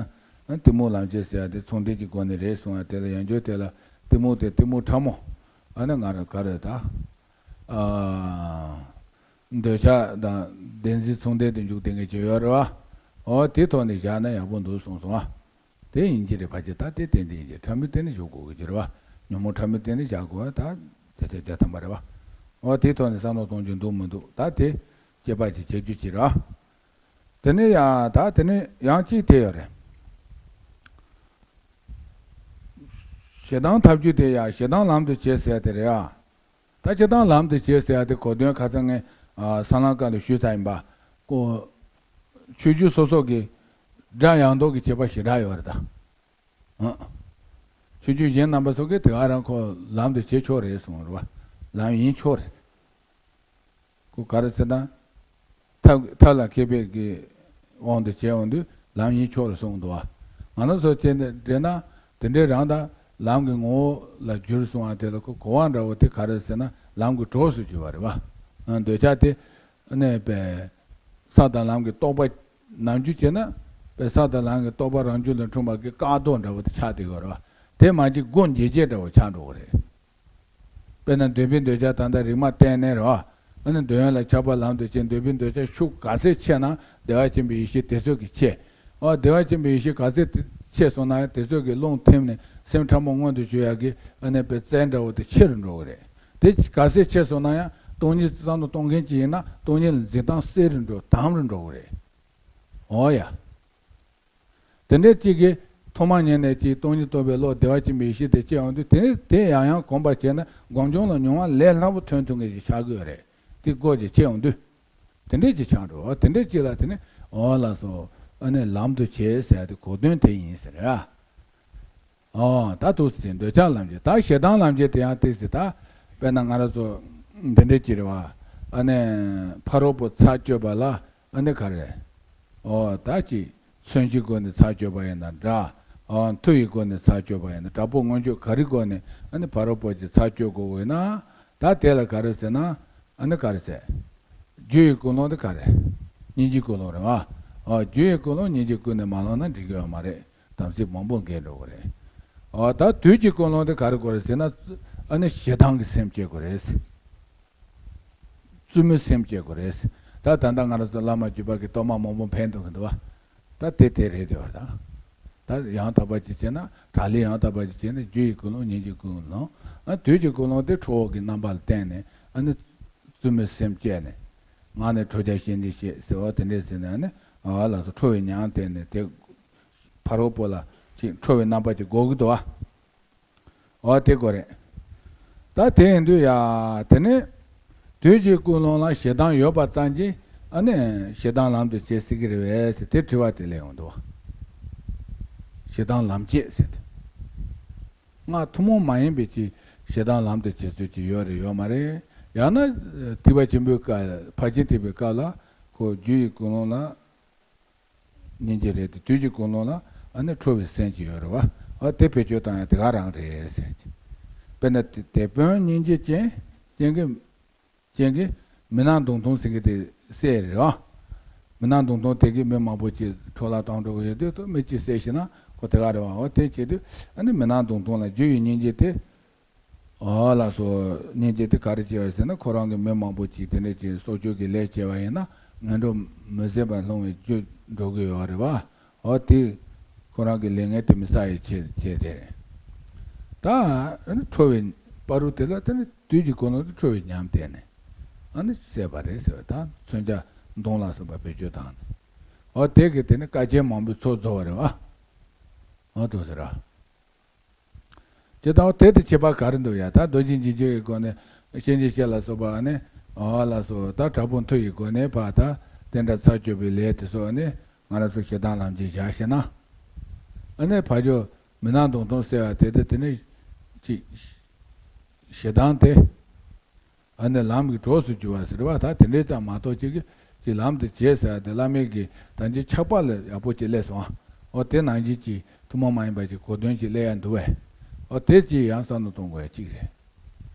ཨ་གཏི་མུག་ལམ་བྱེད་ཟེར་ཡ་དེ་ཚོང་འབྲེལ་གྱི་སྒོ་ནས་རེད་གསུངས་ཡ་དེ་ལ་ཡང་བསྐྱར་དེ་ལ་གཏི་མུག་དེ་གཏི་མུག་ཕྲ་མོ། ཨ་ནི་ང་རང་ག་རེ་ད། ཨ། འདོད་ཆགས་དང་བདེན་འཛིན་ཚོང་འབྲེལ་དུ་འཇུག་བསྡད་མཁན་ཅིག་ཡོད་རེད་བ། འོ་དེ་ཐོག་ནས་བཞག་ན་ཡག་པོ་འདུག་གསུངས་སོང་ཨ། དེ་ཡིན་གྱི་རེད། ཕལ་ཆེར་ད་དེ་ཏན་ཏན་ཡིན་གྱི་ཕྲ་མོའི་སྟེང་ནས་བཞུགས་དགོས་ཀྱི་རེད་བ། ཉོན་མོངས་ཕྲ་མོའི་སྟེང་ནས་བཞག་དགོས་བ། ད་དེ་ཚོ་བརྒྱ་ཐམ་པ་རེད་བ། འོ་དེའི་ཐོག་ནས་བསམ་བློ་གཏོང་རྒྱུ་འདུག་མི་འདུག་ད་དེ་སྐྱེས་པ་ཅིག་བྱེད་རྒྱུ་ཅིག་རེད་བ། དེ་ནས་ཡང་ད་དེ་ནས་ཡང་གཅིག་དེ་ཡོད་རེད། ཞེ་སྡང་འཐབ་རྒྱུ་དེ་ཡང་ཞེ་སྡང་ལམ་དུ་བྱེད་ཟེར་དེ་རེད་ཨ། ད་སྤྱིར་བཏང་ལམ་དུ་བྱེད་ཟེར་ཡ་དེ་གོ་དོན་ཁ་སང་ངས་ཨ་གསང་ལམ་སྐབས་ལ་ཞུས་ཚར་ཡིན་པ། ཀོ། ཆོས་བརྒྱུད་སོ་སོ་གི་སྒྲ་ཡངས་དོག་གི་བྱེད་པ་ཞེ་དྲག་ཡོད་རེད་ད། ཨ། ཆོས་བརྒྱུད་གཞན་རྣམ་པ་སོགས་ཀྱིས་དེ་ག་རང་ཁོ་ལམ་དུ་བྱེད་ཆོག་རེད་གསུངས་རེད་བ། ལམ་ཡིན་ཆོག་རེད། ཁོ་ག་རེ་ཟེར་ན། ཐབས་ཐབས་ལ་མཁས་པའི་གི་དབང་དུ་བྱས་འོང་དུས་ལམ་ཡིན་ཆོག་རེད་གསུངས་འདུག་བ། ང་རང་ཚོ་བྱས་ནས་འགྲེལ་ན་དེ་འདྲའི་རང་དང་ལམ་གྱི་ངོ་བོ་ལ་འགྱུར་གསུང་བ་དེ་ལ་ཁོ་གོ་བ་འདྲ་བོ་དེ་ག་རེ་ཟེར་ན་ལམ་གྱི་གྲོགས་སུ་གྱུར་བ་རེད་བ། འདོད་ཆགས་དེ་ནས་པའི་ས་དང་ལམ་གྱི་རྟོག་པ་ནམ་རྒྱུན་བྱས་ན་པའི་ས་དང་ལམ་གྱི་རྟོག་པ་རང་རྒྱུད་ལ་འཁྲུངས་པ་གི་བཀག་རྡོ་འདྲ་བོ་དེ་ཆགས་བསྡད་ཡོད་རེད་བ། དེ་མ་གཅིག་སྒོ་འབྱེད་བྱེད་འདྲ་བོ་ཆགས་འགྲོ་གི་རེད། དཔེར་ན་འདོད་པའི་འདོད་ཆགས་ད་ལྟ་རིག་མ་བསྟན་ནས་རོ། ཨ་ནི་འདོད་ཡོན་ལ་ཆགས་པ་ལམ་དུ་བྱེད། འདོད་པའི་འདོད་ཆགས་ཤུགས་ག་ཚད་ཆེ་ན་བདེ་བ་ཆེན་པོའི་ཡེ་ཤེས་དེ་ཚོད་ཀྱིས་ཆེ། ཨོ་བདེ་བ་ཆེན་པོའི་ཡེ་ཤེས་ག་ཚད་ཆེ་སོང་ན་དེ་ཚོད་ཀྱིས་རླུང་ཐིམ་ནས་སེམས་ཕྲ་མོ་མངོན་དུ་གྱུར་ཡག་གི་ཨ་ནི་པའི་རྩལ་འདྲ་བོ་དེ་ཆེ་རུ་འགྲོ་གི་རེད། དེ་ག་ཚད་ཆེ་སོང་ན་ཡང་སྟོང་ཉིད་བསམ་བློ་གཏོང་མཁན་ཅིག་ཡིན་ན་སྟོང་ཉིད་ལ་འཛིན་སྟངས་གསལ་རུ་འགྲོ་དམ་རུ་འགྲོ་གི་རེད། ཨོ་ཡ། དེ་འདྲའི་གཅིག་གིས་ཐོག་མ་ཉིད་ནས་ཀྱི་སྟོང་ཉིད་རྟོགས་པའི་བློ་བདེ་བ་ཆེན་པོའི་ཡེ་ཤེས་དེ་སྐྱེ་ཡོང་དུས་དེ་དེ་ཡང་ཡང་གོམས་པར་བྱས་ན་སྒོམ་བྱུང་ལ་མྱོང་བ་ལས་སླ་པོ་ཐོན་ཐུབ་མཁན་ཞིག་ཆགས་ཀྱི་ཡོད་རེད། དེ་སྒོ་ཅིག་ཕྱེ་ཡོང་དུས། དེ་འདྲའི་ཅིག་ཆགས་འགྲོ། དེ་འདྲའི་ཅིག་ལ་དེ་ནི་འོ་ལགས་སོ། ཨ་ནི་ལམ་དུ་བྱེད་ཟེར་ཡ་དེ་གོ་དོན་དེ་ཡིན་ཟེར་ཡ། ཨོ་ད་དུ་ཟེར་འདོད་ཆགས་ལམ་བྱེད། ད་ཞེ་སྡང་ལམ་བྱེད་དེ་ཡང་དེ་ཟེར་ད། དཔེར་ན་ང་རང་ཚོ་འདི་འདྲའི་ཅིག་རེད་བ། ཨ་ནི་ཕ་རོལ་པོ་ཚར་གཅོད་པ་ལ། ཨ་ནི་ག་རེ། ཨོ་ད་ཅིག་མཚོན་གྱི་སྒོ་ནས་ཚར་གཅོད་པ་ཡིན་ན་འདྲ། ཨོ་མཐུ་ཡི་སྒོ་ནས་ཚར་གཅོད་པ་ཡིན་ན་དྲག་པོ་མངོན་སྤྱོད་ག་རེའི་སྒོ་ནས་ཨ་ནི་ཕ་རོལ་པོ་ཅིག་ཚར་གཅོད་དགོས་ཡོད་ན། ད་དེ་ལ་ག་རེ་ཟེར་ན། ཨ་ནི་ག་རེ་ཟེར། རྒྱུ་ཡི་ཀུན་སློང་དེ་ག་རེ། སྙིང་རྗེའི་ཀུན་སློང་རེད་བ། ཨོ་རྒྱུ་ཡི་ཀུན་སློང་སྙིང་རྗེའི་ཀུན་ནས་མ་བསླངས་ན་འགྲིག་གི་ཡོད་མ་རེད། དམ་ཚིག་མང་པོ་འགལ་འགྲོ་གི་རེད། ཨོ་ད་དུས་ཀྱི་ཀུན་སློང་དེ་ག་རེ་དགོས་རེད་ཟེར་ན། ཨ་ནི་ཞེ་སྡང་གི་སེམས་བསྐྱེད་དགོས་རེད། རྩུབ་མོའི་སེམས་བསྐྱེད་དགོས་རེད། ད་ད་ལྟ་ང་རང་ཚོ་བླ་མ་བརྒྱུད་པ་གི་གཏོར་མ་མང་པོ་འཕེན་འདུག་གི་འདུག་བ། ད་དེ་དེ་རེད་དེ་བར་དང་། ད་ཡང་དག་པ་ཅིག་བྱས་ན་དྲག་ལས་ཡང་དག་པ་ཅིག་བྱས་ན་རྒྱུ་ཡི་ཀུན་སློང་སྙིང་རྗེའི་ཀུན་སློང་། ཨ་དུས་ཀྱི་ཀུན་སློང་དེ་ཁྲོ་བོ་གི་རྣམ་པ་ལ་བརྟེན་ནས་ཨ་ནི་རྩུབ་མོའི་སེམས་བསྐྱེད་ནས། ངག་ནས་ཁྲོ་བྱ་གཤིན་རྗེ་གཤེད་ཟེར་བ་དེ་འདྲས་ཟེར་ནས་ཨ་ནི་ཨ་ལགས་སོ་ཁྲོ་བའི་ཉམས་བསྟན་ནས་དེ་ཕ་རོལ་པོ་ལ་ཅིག་ཁྲོ་བའི་རྣམ་པ་ཅིག་འགོག་གི་འདུག་བ། འོ་དེ་ཀོ་རེད། ད་དེ་ཡིན་དུས་ཡ། དེ་ནས་དུས་ཀྱི་ཀུན་སློང་ལ་ཞེ་སྡང་ཡོད་པ་ཙམ་གྱིས་ཨ་ནི་ཞེ་སྡང་ལམ་དུ་བྱེད་སྲིད་ཀྱི་རེད་པས་ཟེར་དེ་དྲི་བ་དེ་སླེབས་ཡོང་འདུག་བ། ཞེ་སྡང་ལམ་བྱེད་ཟེར་དེ། སྔགས་ཐུན་མོང་མ་ཡིན་པའི་ཅིག་ཞེ་སྡང་ལམ་དུ་བྱེད་ཚུལ་ཅིག་ཡོད་རེད་ཡོད་མ་རེད། ཡང་ན་ཐེག་པ་ཆེན་པོའི་སྐབས་ཕར་ཕྱིན་ཐེག་པའི་སྐབས་ལ་ཁོ་རྒྱུ་ཡི་ཀུན་སློང་ལ། སྙིང་རྗེ་རེད་དེ་དུས་ཀྱི་ཀུན་སློང་ལ་ཨ་ནི་ཁྲོ་བའི་སེམས་ཅིག་ཡོད་རེད་བ། ཨ་དེ་བེད་སྤྱོད་བཏང་ཡ་དེ་ག་རང་རེད་ཟེར་གྱི། དཔེར་ན་དེད་དཔོན་སྙིང་རྗེ་ཅན་ཅན་གྱི་ཅན་གྱི་མི་ནག་མདུང་ཐུང་ཟེར་གྱི་དེ་སྲས་རེད་བ། མི་ནག་མདུང་ཐུང་དེ་གིས་མི་མང་པོ་ཅིག་འཕྲོ་བརླག་བཏང་འགྲོ་གི་ཡོད་དུས་དུ་མི་གཅིག་བསད་ཤི་ན་ཁོ་དེ་ག་རེད་བ། འོ་དེ་བྱེད་དུས་ཨ་ནི་མི་ནག་མདུང་ཐུང་ལ་རྒྱུ་ཡི་སྙིང་རྗེ་དེ། ཨོ་ལགས་སོ། སྙིང་རྗེ་དེ་ག་རེ་བྱས་པ་ཟེར་ན་ཁོ་རང་གི་མི་མང་པོ་ཅིག་དེ་འདྲ་ཅིག་སྲོག་གཅོད་ཀྱི་ལས་བྱས་པ་ཡིན་ན་ངན་འགྲོ་མི་བཟད་པར་ལྷུང་བའི་རྒྱུར་འགྲོ་གི་ཡོད་རེད་བ། ཨོ་དེ་ཁོ་རང་གི་ལས་ངན་དེ་མི་བསགས་ཡི་ཆེད་བྱས་ཏེ། ད་ཁྲོ་བའི་བར་དུ་དེ་ལ་དེ་ནི་དུས་ཀྱི་ཀུན་སློང་དེ་ཁྲོ་བའི་ཉམས་བསྟན་ནས་ཨ་ནི་བསད་པ་རེད་ཟེར་བ་དང་མཚོན་ཆ་མདུང་ལ་སོགས་པ་བེད་སྤྱོད་བཏང་ནས། ཨོ་དེ་གི་དེ་ནི་དཀའ་སྤྱད་མང་པོའི་ཚོགས་རྫོགས་པ་རེད་བ། ཨོ་དེ་ཟེར་ར། ཇི་ལྟ་བ་དེ་དང་ཁྱད་པར་ག་རེ་འདུག་ཡ། ད་རྡོ་རྗེ་འཇིགས་བྱེད་ཀྱི་སྒོ་ནས་གཤིན་རྗེ་གཤེད་ལ་སོགས་པ་ནི་ ཨོ་ལགས་སོ། ད་དྲག་པོ་མཐུ་ཡི་སྒོ་ནས་ཕར་ད་དེ་འདྲ་ཚར་གཅོད་པའི་ལས་དེ་ཚོ་ནི་ང་རང་ཚོ་ཞེ་སྡང་ལམ་གྱི་བཞག་ཤེ་ན། ཨ་ནི་ཕ་ཇོ་མི་སྣང་གདོང་ཐུང་ཟེར་བ་དེ་དེ་དེ་ནི་ཅིག་ཞེ་སྡང་དེ། ཨ་ནི་ལམ་གྱི་གྲོགས་སུ་གྱུར་བ་ཟེར་བ་ད་དེ་འདྲའི་ཙམ་མ་གཏོགས་ཅིག་གིས་ཅིག་ལམ་དུ་བྱེད་ཟེར་བ་དེ་བླ་མའི་གི་ད་ཅིག་ཆགས་པ་ལ་ཡག་པོ་ཅིག་སླེབས་སོང་ཨ། ཨོ་དེ་ནང་བཞིན་ཅིག་ཐུན་མོང་མ་ཡིན་པ་ཅིག་གོ་དོན་ཅིག་སླེབས་ཡ་འདུག་བས། ཨོ་དེ་ཅིག་ཡང་བསམ་བློ་གཏོང་དགོས་ཡ་ཅིག་རེད།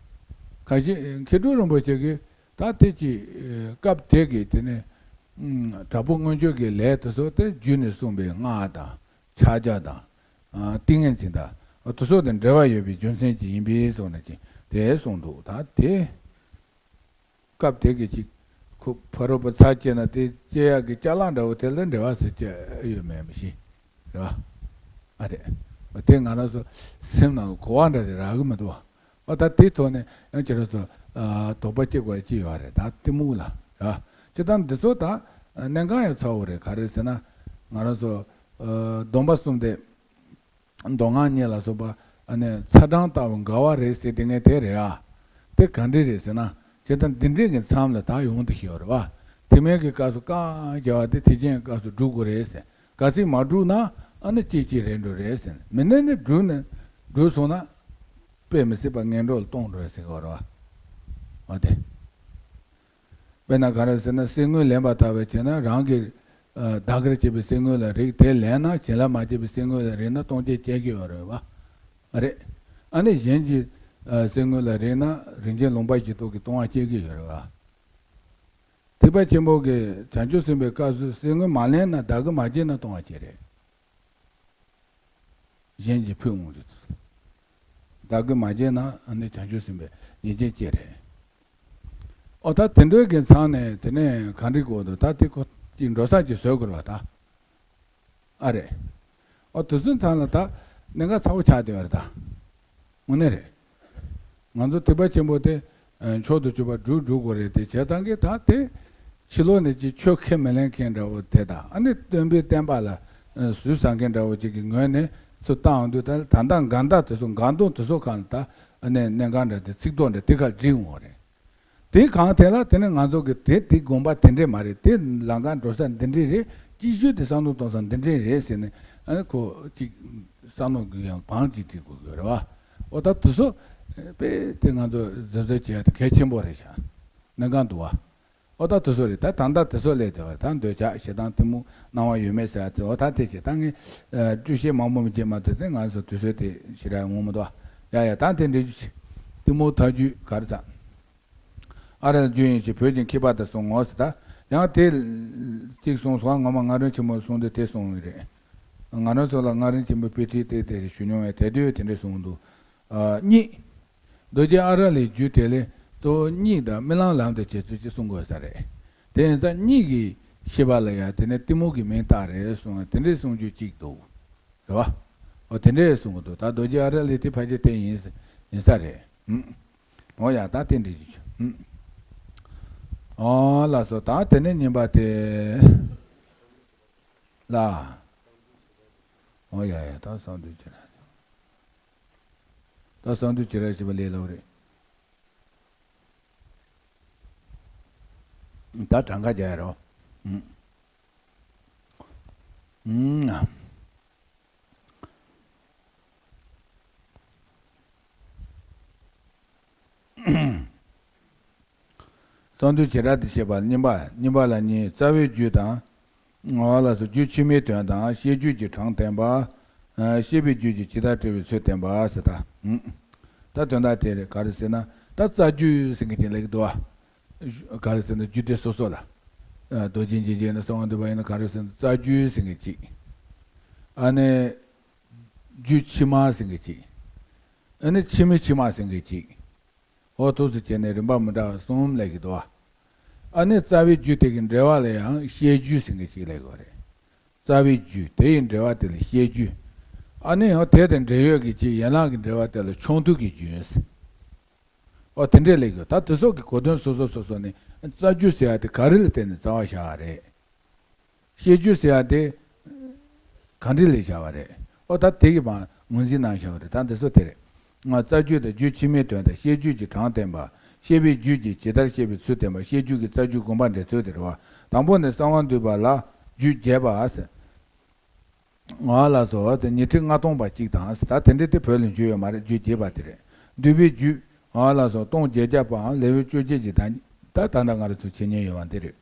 ཁ་ཤས་མཁས་གྲུབ་རིན་པོ་ཆེ་གིས་ད་དེ་ཅིག་སྐབས་དེ་གི་དེ་ནས་དྲག་པོ་མངོན་སྤྱོད་ཀྱི་ལས་དེ་ཚོ་དེ་རྒྱུད་ནས་གསུངས་པའི་སྔགས་དང་། ཕྱག་རྒྱ་དང་། ཏིང་ངེ་འཛིན་དང་། དེ་ཚོ་དང་འབྲེལ་བ་ཡོད་པའི་རྒྱུ་མཚན་ཅིག་ཡིན་པས་སོགས་ནས་ཅིག་དེ་གསུངས་འདུག་ད་དེ་སྐབས་དེ་གི་ཅིག་ཁོ་ཕ་རོལ་པོ་ཚར་བཅད་ན་དེ་བཅད་ཡག་གི་ཅ་ལག་འདྲ་བོ་དེ་ལ་འབྲེལ་བ་ཟེར་བཅད་ཡོད་མེད་མི་ཤེས། རེད་བ། ཨ་རེད། དེ་ང་རང་ཚོ་སེམས་ནང་གོ་བ་འདྲ་དེ་རག་གི་མི་འདུག་བ། ཨོ་ད་དེའི་ཐོག་ནས་ཡང་ཁྱེད་རང་ཚོ་དོགས་པ་སྐྱེ་དགོས་ཅི་ཡོད་རེད་ད་གཏི་མུག་ལ་ར། སྤྱིར་བཏང་འདི་ཚོ་ད་གནད་འགག་ཡང་ཚ་བོ་རེད། ག་རེ་ཟེར་ན་ང་རང་ཚོ་སྡོམ་པ་གསུམ་སྟེ་མདོ་སྔགས་གཉིས་ལ་སོགས་པ་ཨ་ནི་ཚ་གྲང་ལྟ་བུ་འགལ་བ་རེད་ཟེར་དེ་ངས་དེ་རེད་ཨ། དེ་ག་འདྲ་རེད་ཟེར་ན་སྤྱིར་བཏང་འདི་འདྲས་ཀྱི་མཚམས་ལ་ད་ཡོང་དུ་ཤེས་པ་རེད་བ། ཐེག་དམན་གྱི་སྐབས་སུ་བཀག་བྱ་བ་དེ་ཐེག་ཆེན་གྱི་སྐབས་སུ་སྒྲུབ་དགོས་རེད་ཟེར། གལ་སྲིད་མ་བསྒྲུབས་ན་ཨ་ནི་གཅིག་གཅིག་རེད་འགྲོ་རེད་ཟེར། མི་ནི་ནི་བསྒྲུབས་ནས་བསྒྲུབས་སོང་ན་དཔེ་མི་སྲིད་པ་ངན་འགྲོ་ལ་གཏོང་འགྲོ་རེད་ཟེར་གི་རེད་བ། འོ་དེ། དཔེར་ན་ག་རེ་ཟེར་ན་གསེར་དངུལ་ལེན་པ་ལྟ་བུ་བྱས་ན་རང་གིས་བདག་གིར་བྱས་པའི་གསེར་དངུལ་ལ་རེག་དེ་ལེན་ན་བྱིན་རླབས་མ་བྱས་པའི་གསེར་དངུལ་ལ་རེག་ན་གཏོང་བྱེད་སྐྱེ་གི་ཡོད་རེད་བ། རེད། ཨ་ནི་གཞན་གྱི་གསེར་དངུལ་ལ་རེག་ན་རིན་ཆེན་ལུང་པ་བཞི་སྟོང་གི་གཏོང་བ་སྐྱེ་གི་ཡོད་རེད་བ། ཐེག་པ་ཆེན་པོ་གི་བྱང་ཆུབ་སེམས་དཔའི་སྐབས་སུ་གསེར་དངུལ་མ་ལེན་ན་བདག་གིས་མ་བྱས་ན་གཏོང་བ་སྐྱེ་རེད། གཞན་གྱིས་ཕུལ་འོང་དུས། བདག་གིས་མ་བྱས་ན་ཨ་ནི་བྱང་ཆུབ་སེམས་དཔའི་ཡིན་ཅན་སྐྱེ་རེད། ཨོ་ད་དེ་འདྲའི་གི་མཚམས་ནས་དེ་ནས་ག་འདྲི་དགོས་འདུག་ད་དེ་ཁོ་ཅིག་འགྲོ་ས་ཅིག་བཟོ་དགོས་རེད་བ་ད། ཨ་རེད། ཨོ་དུས་ཚོད་ཐང་ལ་ད་གནད་འགག་ཚ་བོ་ཆགས་བསྡད་པ་རེད་ད། དངོས་གནས་རེད། ང་ཚོ་ཐེག་པ་ཆེན་པོ་དེ་མཆོག་ཏུ་གྱུར་པ་སྒྲུབ་སྒྲུབ་དགོས་རེད་དེ་བྱས་ཙང་གི་ད་དེ་ཕྱི་ལོགས་ནས་ཅིག་ཆོས་ཁས་མི་ལེན་མཁན་འདྲ་བོ་དེ་དང་ཨ་ནི་སྟོན་པའི་བསྟན་པ་ལ་ཟུར་ཟ་མཁན་འདྲ་བོ་ཅིག་གི་ངོས་ནས་ཚུར་བཏང་འོང་དུས་ད་ད་ལྟ་འགལ་ཟླ་དེ་ཚོ་འགལ་འདུ་དེ་ཚོ་གང་ད་ཨ་ནི་གནད་འགག་འདྲ་དེ་ཚིག་ཐོ་འདྲ་དེ་ག་བསྒྲིགས་འོང་བ་རེད། དེ་གང་དེ་ལ་དེ་ནི་ང་ཚོ་གི་དེ་དེ་དགོངས་པ་དེ་འདྲས་མ་རེད། དེ་ལམ་ཁ་འགྲོ་ས་འདི་འདྲས་རེད། སྤྱི་སྤྱོད་དེ་བསམ་བློ་གཏོང་ས་འདི་འདྲས་རེད་ཟེར་ནས་ཨ་ནི་ཁོ་ཅིག་བསམ་བློ་གི་ཡང་བང་ཅིག་སྒྲིག་དགོས་ཀྱི་རེད་བ། ཨོ་ད་དེ་ཚོ་དཔེ་དེ་ང་ཚོ་འཛིན་བཟོ་བྱེད་ཡ་དེ་གལ་ཆེན་པོ་རེད་ཤག་གནད་འགག་འདུག་བ། ཨོ་ད་དེ་ཚོ་རེད། ད་ད་ལྟ་དེ་ཚོ་སླེབས་བསྡད་པ་རེད། ད་འདོད་ཆགས་ཞེ་སྡང་གཏི་མུག་སྣང་བ་ཡོད་མེད་ཟེར་ཡ་དེ་ཨོ་ད་དེ་བྱེད་ད་ངས་སྤྲོས་བཤད་མང་པོ་མི་བྱེད་མ་ཐུབ་ཚེ་ང་ཚོ་དུས་ཚོད་དེ་ཞེ་དྲག་ངོ་མ་འདུག་བ། ཡ་ཡ་ད་དེ་འདྲ་རྒྱུ་ཆེ། གཏི་མུག་ཐར་རྒྱུ་ག་རེ་ཚ། ཨ་ར་རྒྱུ་ཡིན་ཞེས་བོད་ཀྱི་མཁས་པ་དེ་གསུང་ངོ་ཟེར་ད། ཡང་དེ་གཅིག་གསུངས་སོང་། ངོ་མ་ང་རང་ཆེན་མོ་གསུང་དུས་དེ་གསུངས་ཡོད་རེད། ང་རང་ཚོ་ལ་ང་རང་ཆེན་པོ་དཔེ་ཁྲིད་དེ་དེ་ཞུ་མྱོང་བས་དེ་དུས་དེ་འདྲས་གསུངས་འདུག་ཨ་གཉིས། རྡོ་རྗེ་ཨ་ར་ལའི་རྒྱུད་དེ་ལས་གཙོ་བོ་གཉིད་དང་རྨི་ལམ་ལམ་དུ་བྱེད་ཚུལ་གྱི་གསུང་དགོས་ས་རེད། དེ་ཡིན་ཙང་གཉིད་ཀྱི་ཤེས་པ་ལ་ཡང་དེ་ནས་གཏི་མུག་གི་མིང་བཏགས་རེད་གསུངས་དེ་འདྲས་གསུང་རྒྱུ་གཅིག་འདུག་རེད་བ། འོ་དེ་འདྲས་གསུང་གི་འདུག་ད་རྡོ་རྗེ་ཨ་ར་ལའི་དེ་ཕལ་ཆེར་དེ་ཡིན་ཡིན་ས་རེད། ཨུམ། འོ་ཡ་ད་དེ་འདྲས་ཞིག་ཨུམ། འོ་ལགས་སོ། ད་དེ་ནས་གཉིས་པ་དེ་ལ། འོ་ཡ་ཡ་ད་གསང་འདུས་བྱེ་བྲག་ད་གསང་འདུས་བྱེ་བྲག་ཞེས་པ་ལས་ལབ་རེད། ད་གྲངས་ཀ་རྒྱག་ཡ་རོ། ཨུམ། ཨུམ། གསང་འདུས་བྱེ་བྲག་ཏུ་བཤད་པ་གཉིས་པ། གཉིས་པ་ལ་གཉིས། རྩ་བའི་རྒྱུད་དང་། ངོ་བོ་ལ་སོགས་རྒྱུད་ཕྱི་མའི་དོན་དང་ཤེས་རྒྱུད་ཀྱི་གྲངས་བསྟན་པ། ཨ་ཤེས་པའི་རྒྱུད་ཀྱིས་ཇི་ལྟར་བྲལ་བའི་ཚུལ་བསྟན་པ་ཟེར་ད། ཨུམ། ད་དོན་དག་དེ་རེད། ག་རེ་ཟེར་ན་ད་རྩ་རྒྱུད་ཟེར་མཁན་ཅིག་ལེགས་འདུག་ཨ། ག་རེ་ཟེར་ན་རྒྱུད་སྡེ་སོ་སོ་ལ། ཨ་རྡོ་རྗེ་འཇིགས་བྱེད་ཡིན་ན་གསང་བ་འདུས་པ་ཡིན་ན་ག་རེ་ཟེར་ན་རྩ་རྒྱུད་ཟེར་མཁན་ཅིག་ཨ་ནི། རྒྱུད་ཕྱི་མ་ཟེར་མཁན་ཅིག་ཨ་ནི་ཕྱི་མའི་ཕྱི་མ་ཟེར་མཁན་ཅིག་འོ་ཐུགས་སུ་བྱས་ནས་རིམ་པ་མི་འདྲ་བ་གསུམ་ལས་ཀྱི་འདུག་བ། ཨ་ནི་རྩ་བའི་རྒྱུད་དེ་གི་འགྲེལ་བ་ལ་ཡང་བཤད་རྒྱུད་ཟེར་མཁན་ཅིག་ལས་དགོས་རེད། རྩ་བའི་རྒྱུད་དེ་ཡི་འགྲེལ་བ་དེ་ལ་བཤད་རྒྱུད། ཨ་ནི་ཡང་དེ་དང་འབྲེལ་ཡོད་ཀྱི་ཅིག་ཡན་ལག་གི་འགྲེལ་བ་དེ་ལ་ཆུང་དུ་གི་རྒྱུད་ཟེར། ཨོ་དེ་འདྲས་ལས་ཀྱི་འདུག་ད་དེ་ཚོ་གི་གོ་དོན་སོ་སོ་སོ་སོ་ནི་རྩ་རྒྱུད་ཟེར་ཡ་དེ་ག་རེ་ལ་བརྟེན་ནས་རྩ་བ་བཞག་པ་རེད། བཤད་རྒྱུད་ཟེར་ཡ་དེ་གང་འདྲ་ལས་བྱ་བ་རེད། ཨོ་ད་དེ་གི་བང་ངོས་འཛིན་གནང་བྱ་བ་རེད། ད་འདི་ཚོ་དེ་རེད། ང་རྩ་རྒྱུད་དང་རྒྱུད་ཕྱི་མའི་དོན་དང་བཤད་རྒྱུད་ཀྱི་གྲངས་བསྟན་པ། བཤད་པའི་རྒྱུད་ཀྱི་ཇི་ལྟར་བཤད་པའི་ཚུལ་བསྟན་པ། བཤད་རྒྱུད་ཀྱི་རྩ་རྒྱུད་དགོངས་པ་འགྲེལ་ཚུལ་དེ་རེད་བ། དང་པོ་ནི་གསང་བ་འདུས་པ་ལ་རྒྱུད་རྒྱས་པ་ཟེར། ཨ་ལ་སོགས་དེ་ཉི་ཁྲི་ལྔ་སྟོང་པ་གཅིག་དང་ཟེར། ད་དེ་འདྲའི་དེ་བོད་ལ་བརྗོད་ཡོད་མ་རེད། རྒྱུད་རྒྱས་པ་དེ་རེད། འདུས་པའི་རྒྱུད་ཨ་ལ་སོགས་སྟོང་བརྒྱད་བརྒྱ་པའང་ལེའུ་བཅོ་བརྒྱད་ཀྱི་ད་ད་ད་ལྟ་ང་རང་ཚོ་འཆད་ཉན་ཡོད་པ་འདི་རེད།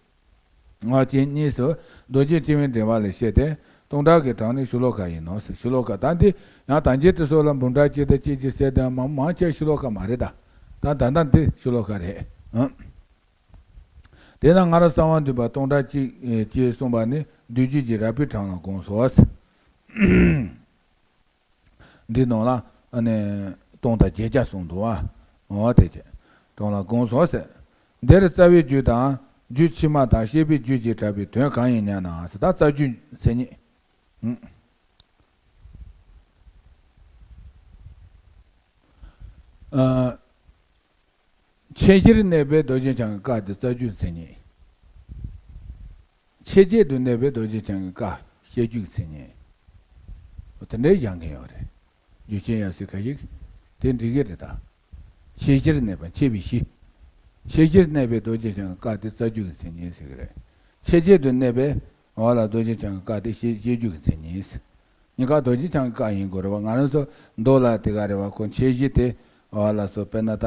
ང་བཅས་གཉིས་སུ་རྡོ་རྗེ་འཆང་བའི་འགྲེལ་པ་ལས་བཤད་དེ། སྟོང་ཕྲག་གི་གྲངས་ནི་ཤོ་ལོ་ཀ་ཡིན་ནོ་ཟེར། ཤོ་ལོ་ཀ་ད་འདི་ཡང་དང་རྒྱུད་དེ་སོགས་ལ་འབུམ་ཕྲག་གཅིག་དང་གཅིག་གཅིག་ཟེར་དང་མང་མང་ཆེ་ཤོ་ལོ་ཀ་མ་རེད་ད། ད་ད་ལྟ་འདི་ཤོ་ལོ་ཀ་རེད། ཨང་། དེས་ན་སྔར་གསང་བ་འདུས་པ་སྟོང་ཕྲག་གཅིག་ཅེས་གསུངས་པ་ནི་འདུས་རྒྱུད་ཀྱི་རགས་པའི་གྲངས་ལ་དགོངས་སོ། འདི་ནང་ལ་ཨ་ནི་སྟོང་དང་བརྒྱད་བརྒྱ་གསུངས་འདུག་བ། འོ་དེ་བྱས་གྲངས་ལ་དགོངས་སོ་ཟེར། འདིར་རྩ་བའི་རྒྱུད་དང་རྒྱུད་ཕྱི་མ་དང་བཤད་པའི་རྒྱུད་ཀྱི་གྲགས་པའི་དོན་གང་ཡིན་སྙམ་ན་ཟེར། ད་རྩ་རྒྱུད་མཚན་ཉིད། ཨ། ཆེ་བཞིར་གནས་པའི་རྡོ་རྗེ་འཆང་གི་བཀའ་དེ་རྩ་རྒྱུད་མཚན་ཉིད། ཆེ་བརྒྱད་དུ་གནས་པའི་རྡོ་རྗེ་འཆང་གི་བཀའ་བཤད་རྒྱུད་ཀྱི་མཚན་ཉིད། འོ་དེ་འདྲའི་སྦྱང་མཁན་ཡོད་རེད། རྒྱུད་ཆེན་ཡབ་སྲས་ཁ་ཤས་དེ་འགྲིག་གི་རེད་ད། ཆེ་བཞིར་གནས་པ་ཆེ་བའི་བཞི། ཆེ་བཞིར་གནས་པའི་རྡོ་རྗེ་འཆང་གི་བཀའ་དེ་རྩ་རྒྱུད་ཀྱི་མཚན་ཉིད་ཟེར་གི་རེད། ཆེ་བརྒྱད་དུ་གནས་པའི་འོ་ལ་རྡོ་རྗེ་འཆང་གི་བཀའ་དེ་བཤད་བཤད་རྒྱུད་ཀྱི་མཚན་ཉིད། གཉིས་ཀ་རྡོ་རྗེ་འཆང་གི་བཀའ་ཡིན་དགོས་རེད་བ། ང་རང་ཚོ་མདོ་ལ་དེ་ག་རེད་བ། ཁོ་ཆེ་བཞི་དེ་འོ་ལ་སོགས་དཔེར་ན་ད།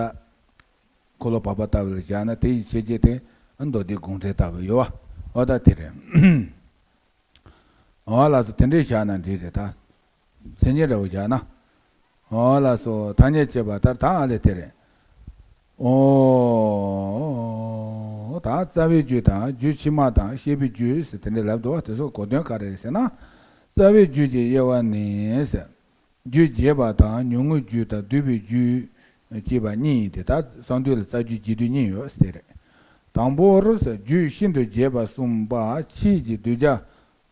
འཁོར་ལོ་བར་པ་ལྟ་བུ་ལ་བཞག་ན་དེ་ཡི་ཆེ་བརྒྱད་དེ་མདོ་སྡེ་དགོངས་འགྲེལ་ལྟ་བུ་ཡོད་བ། འོ་ད་དེ་རེད། འོ་ལགས་སོ། དེ་འདྲས་བཞག་ན་འགྲིག་རེད་ད། མཚན་ཉིད་འདྲ་བོ་བཞག་ན། འོ་ལགས་སོ། ཐ་སྙད་བྱེད་པ་ལྟར་ད་ཨ་ལས་དེ་རེད། འོ་ད་རྩ་བའི་རྒྱུད་དང་རྒྱུད་ཕྱི་མ་དང་བཤད་པའི་རྒྱུད་ཟེར་དེ་འདྲས་ལབ་འདུག་བ། དེ་ཚོ་གོ་དོན་ག་རེ་རེད་ཟེར་ན། རྩ་བའི་རྒྱུད་ཀྱི་དབྱེ་བ་ནི་ཟེར། རྒྱུད་རྒྱས་པ་དང་ཉུང་ངུའི་རྒྱུད་དང་བསྡུས་པའི་རྒྱུད་ཅེས་པ་གཉིས་ཡིན་ཏེ། ད་གསང་འདུས་ལ་རྩ་རྒྱུད་རྒྱས་བསྡུས་གཉིས་ཡོད་ཟེར་རེད། དང་པོར་རྒྱུད་ཤིན་ཏུ་རྒྱས་པ་གསུངས་པ་ཕྱིས་ཀྱི་གདུལ་བྱ་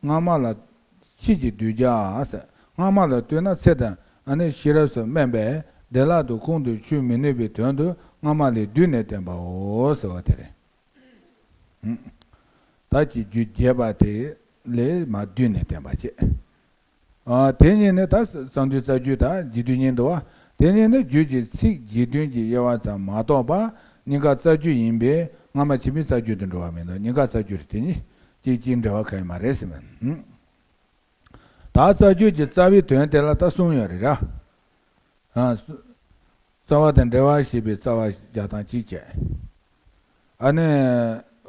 སྔ་མ་ལ། ཕྱིས་ཀྱི་གདུལ་བྱ་ཟེར། སྔ་མ་ལ་ལྟོས་ན་ཚེ་དང་ཨ་ནི་ཤེས་རབ་སུ་དམན་པས་བདེ་བླག་ཏུ་ཁོང་དུ་ཆུད་མི་ནུས་པའི་དོན་དུ་སྔ་མ་ལས་བསྡུས་ནས་བསྟན་པའོ་ཟེར་བ་དེ་རེད། ད་ཀྱི་རྒྱུད་རྒྱས་པ་དེ་ལས་མར་བསྡུས་ནས་བསྟན་པ་བྱས། ཨ། དེ་གཉིས་ནི་ད་གསང་འདུས་རྩ་རྒྱུད་དང་རྒྱས་བསྡུས་གཉིས་འདུག་བ། དེ་གཉིས་ནི་རྒྱུད་ཀྱི་ཚིག་རྒྱས་བསྡུས་ཀྱི་དབྱེ་བ་ཙམ་མ་གཏོགས་པ་གཉིས་ཀ་རྩ་རྒྱུད་ཡིན་པས་སྔ་མ་ཕྱི་མའི་རྩ་རྒྱུད་དུ་འགྲོ་བ་མིན་འདུག་གཉིས་ཀ་རྩ་རྒྱུད་རེད། དེ་གཉིས་གཅིག་གཅིག་འབྲེལ་བ་གང་ཡང་མ་རེད་ཟེར་མོད། ད་རྩ་རྒྱུད་ཀྱི་རྩ་བའི་དོན་དེ་ལ་ད་གསུམ་ཡོད་རེད་ར། ཨ། རྩ་བ་དང་འབྲེལ་བ་ཞེས་པའི་རྩ་བ་བཞག་སྟངས་གཅིག་བྱས། ཨ་ནི།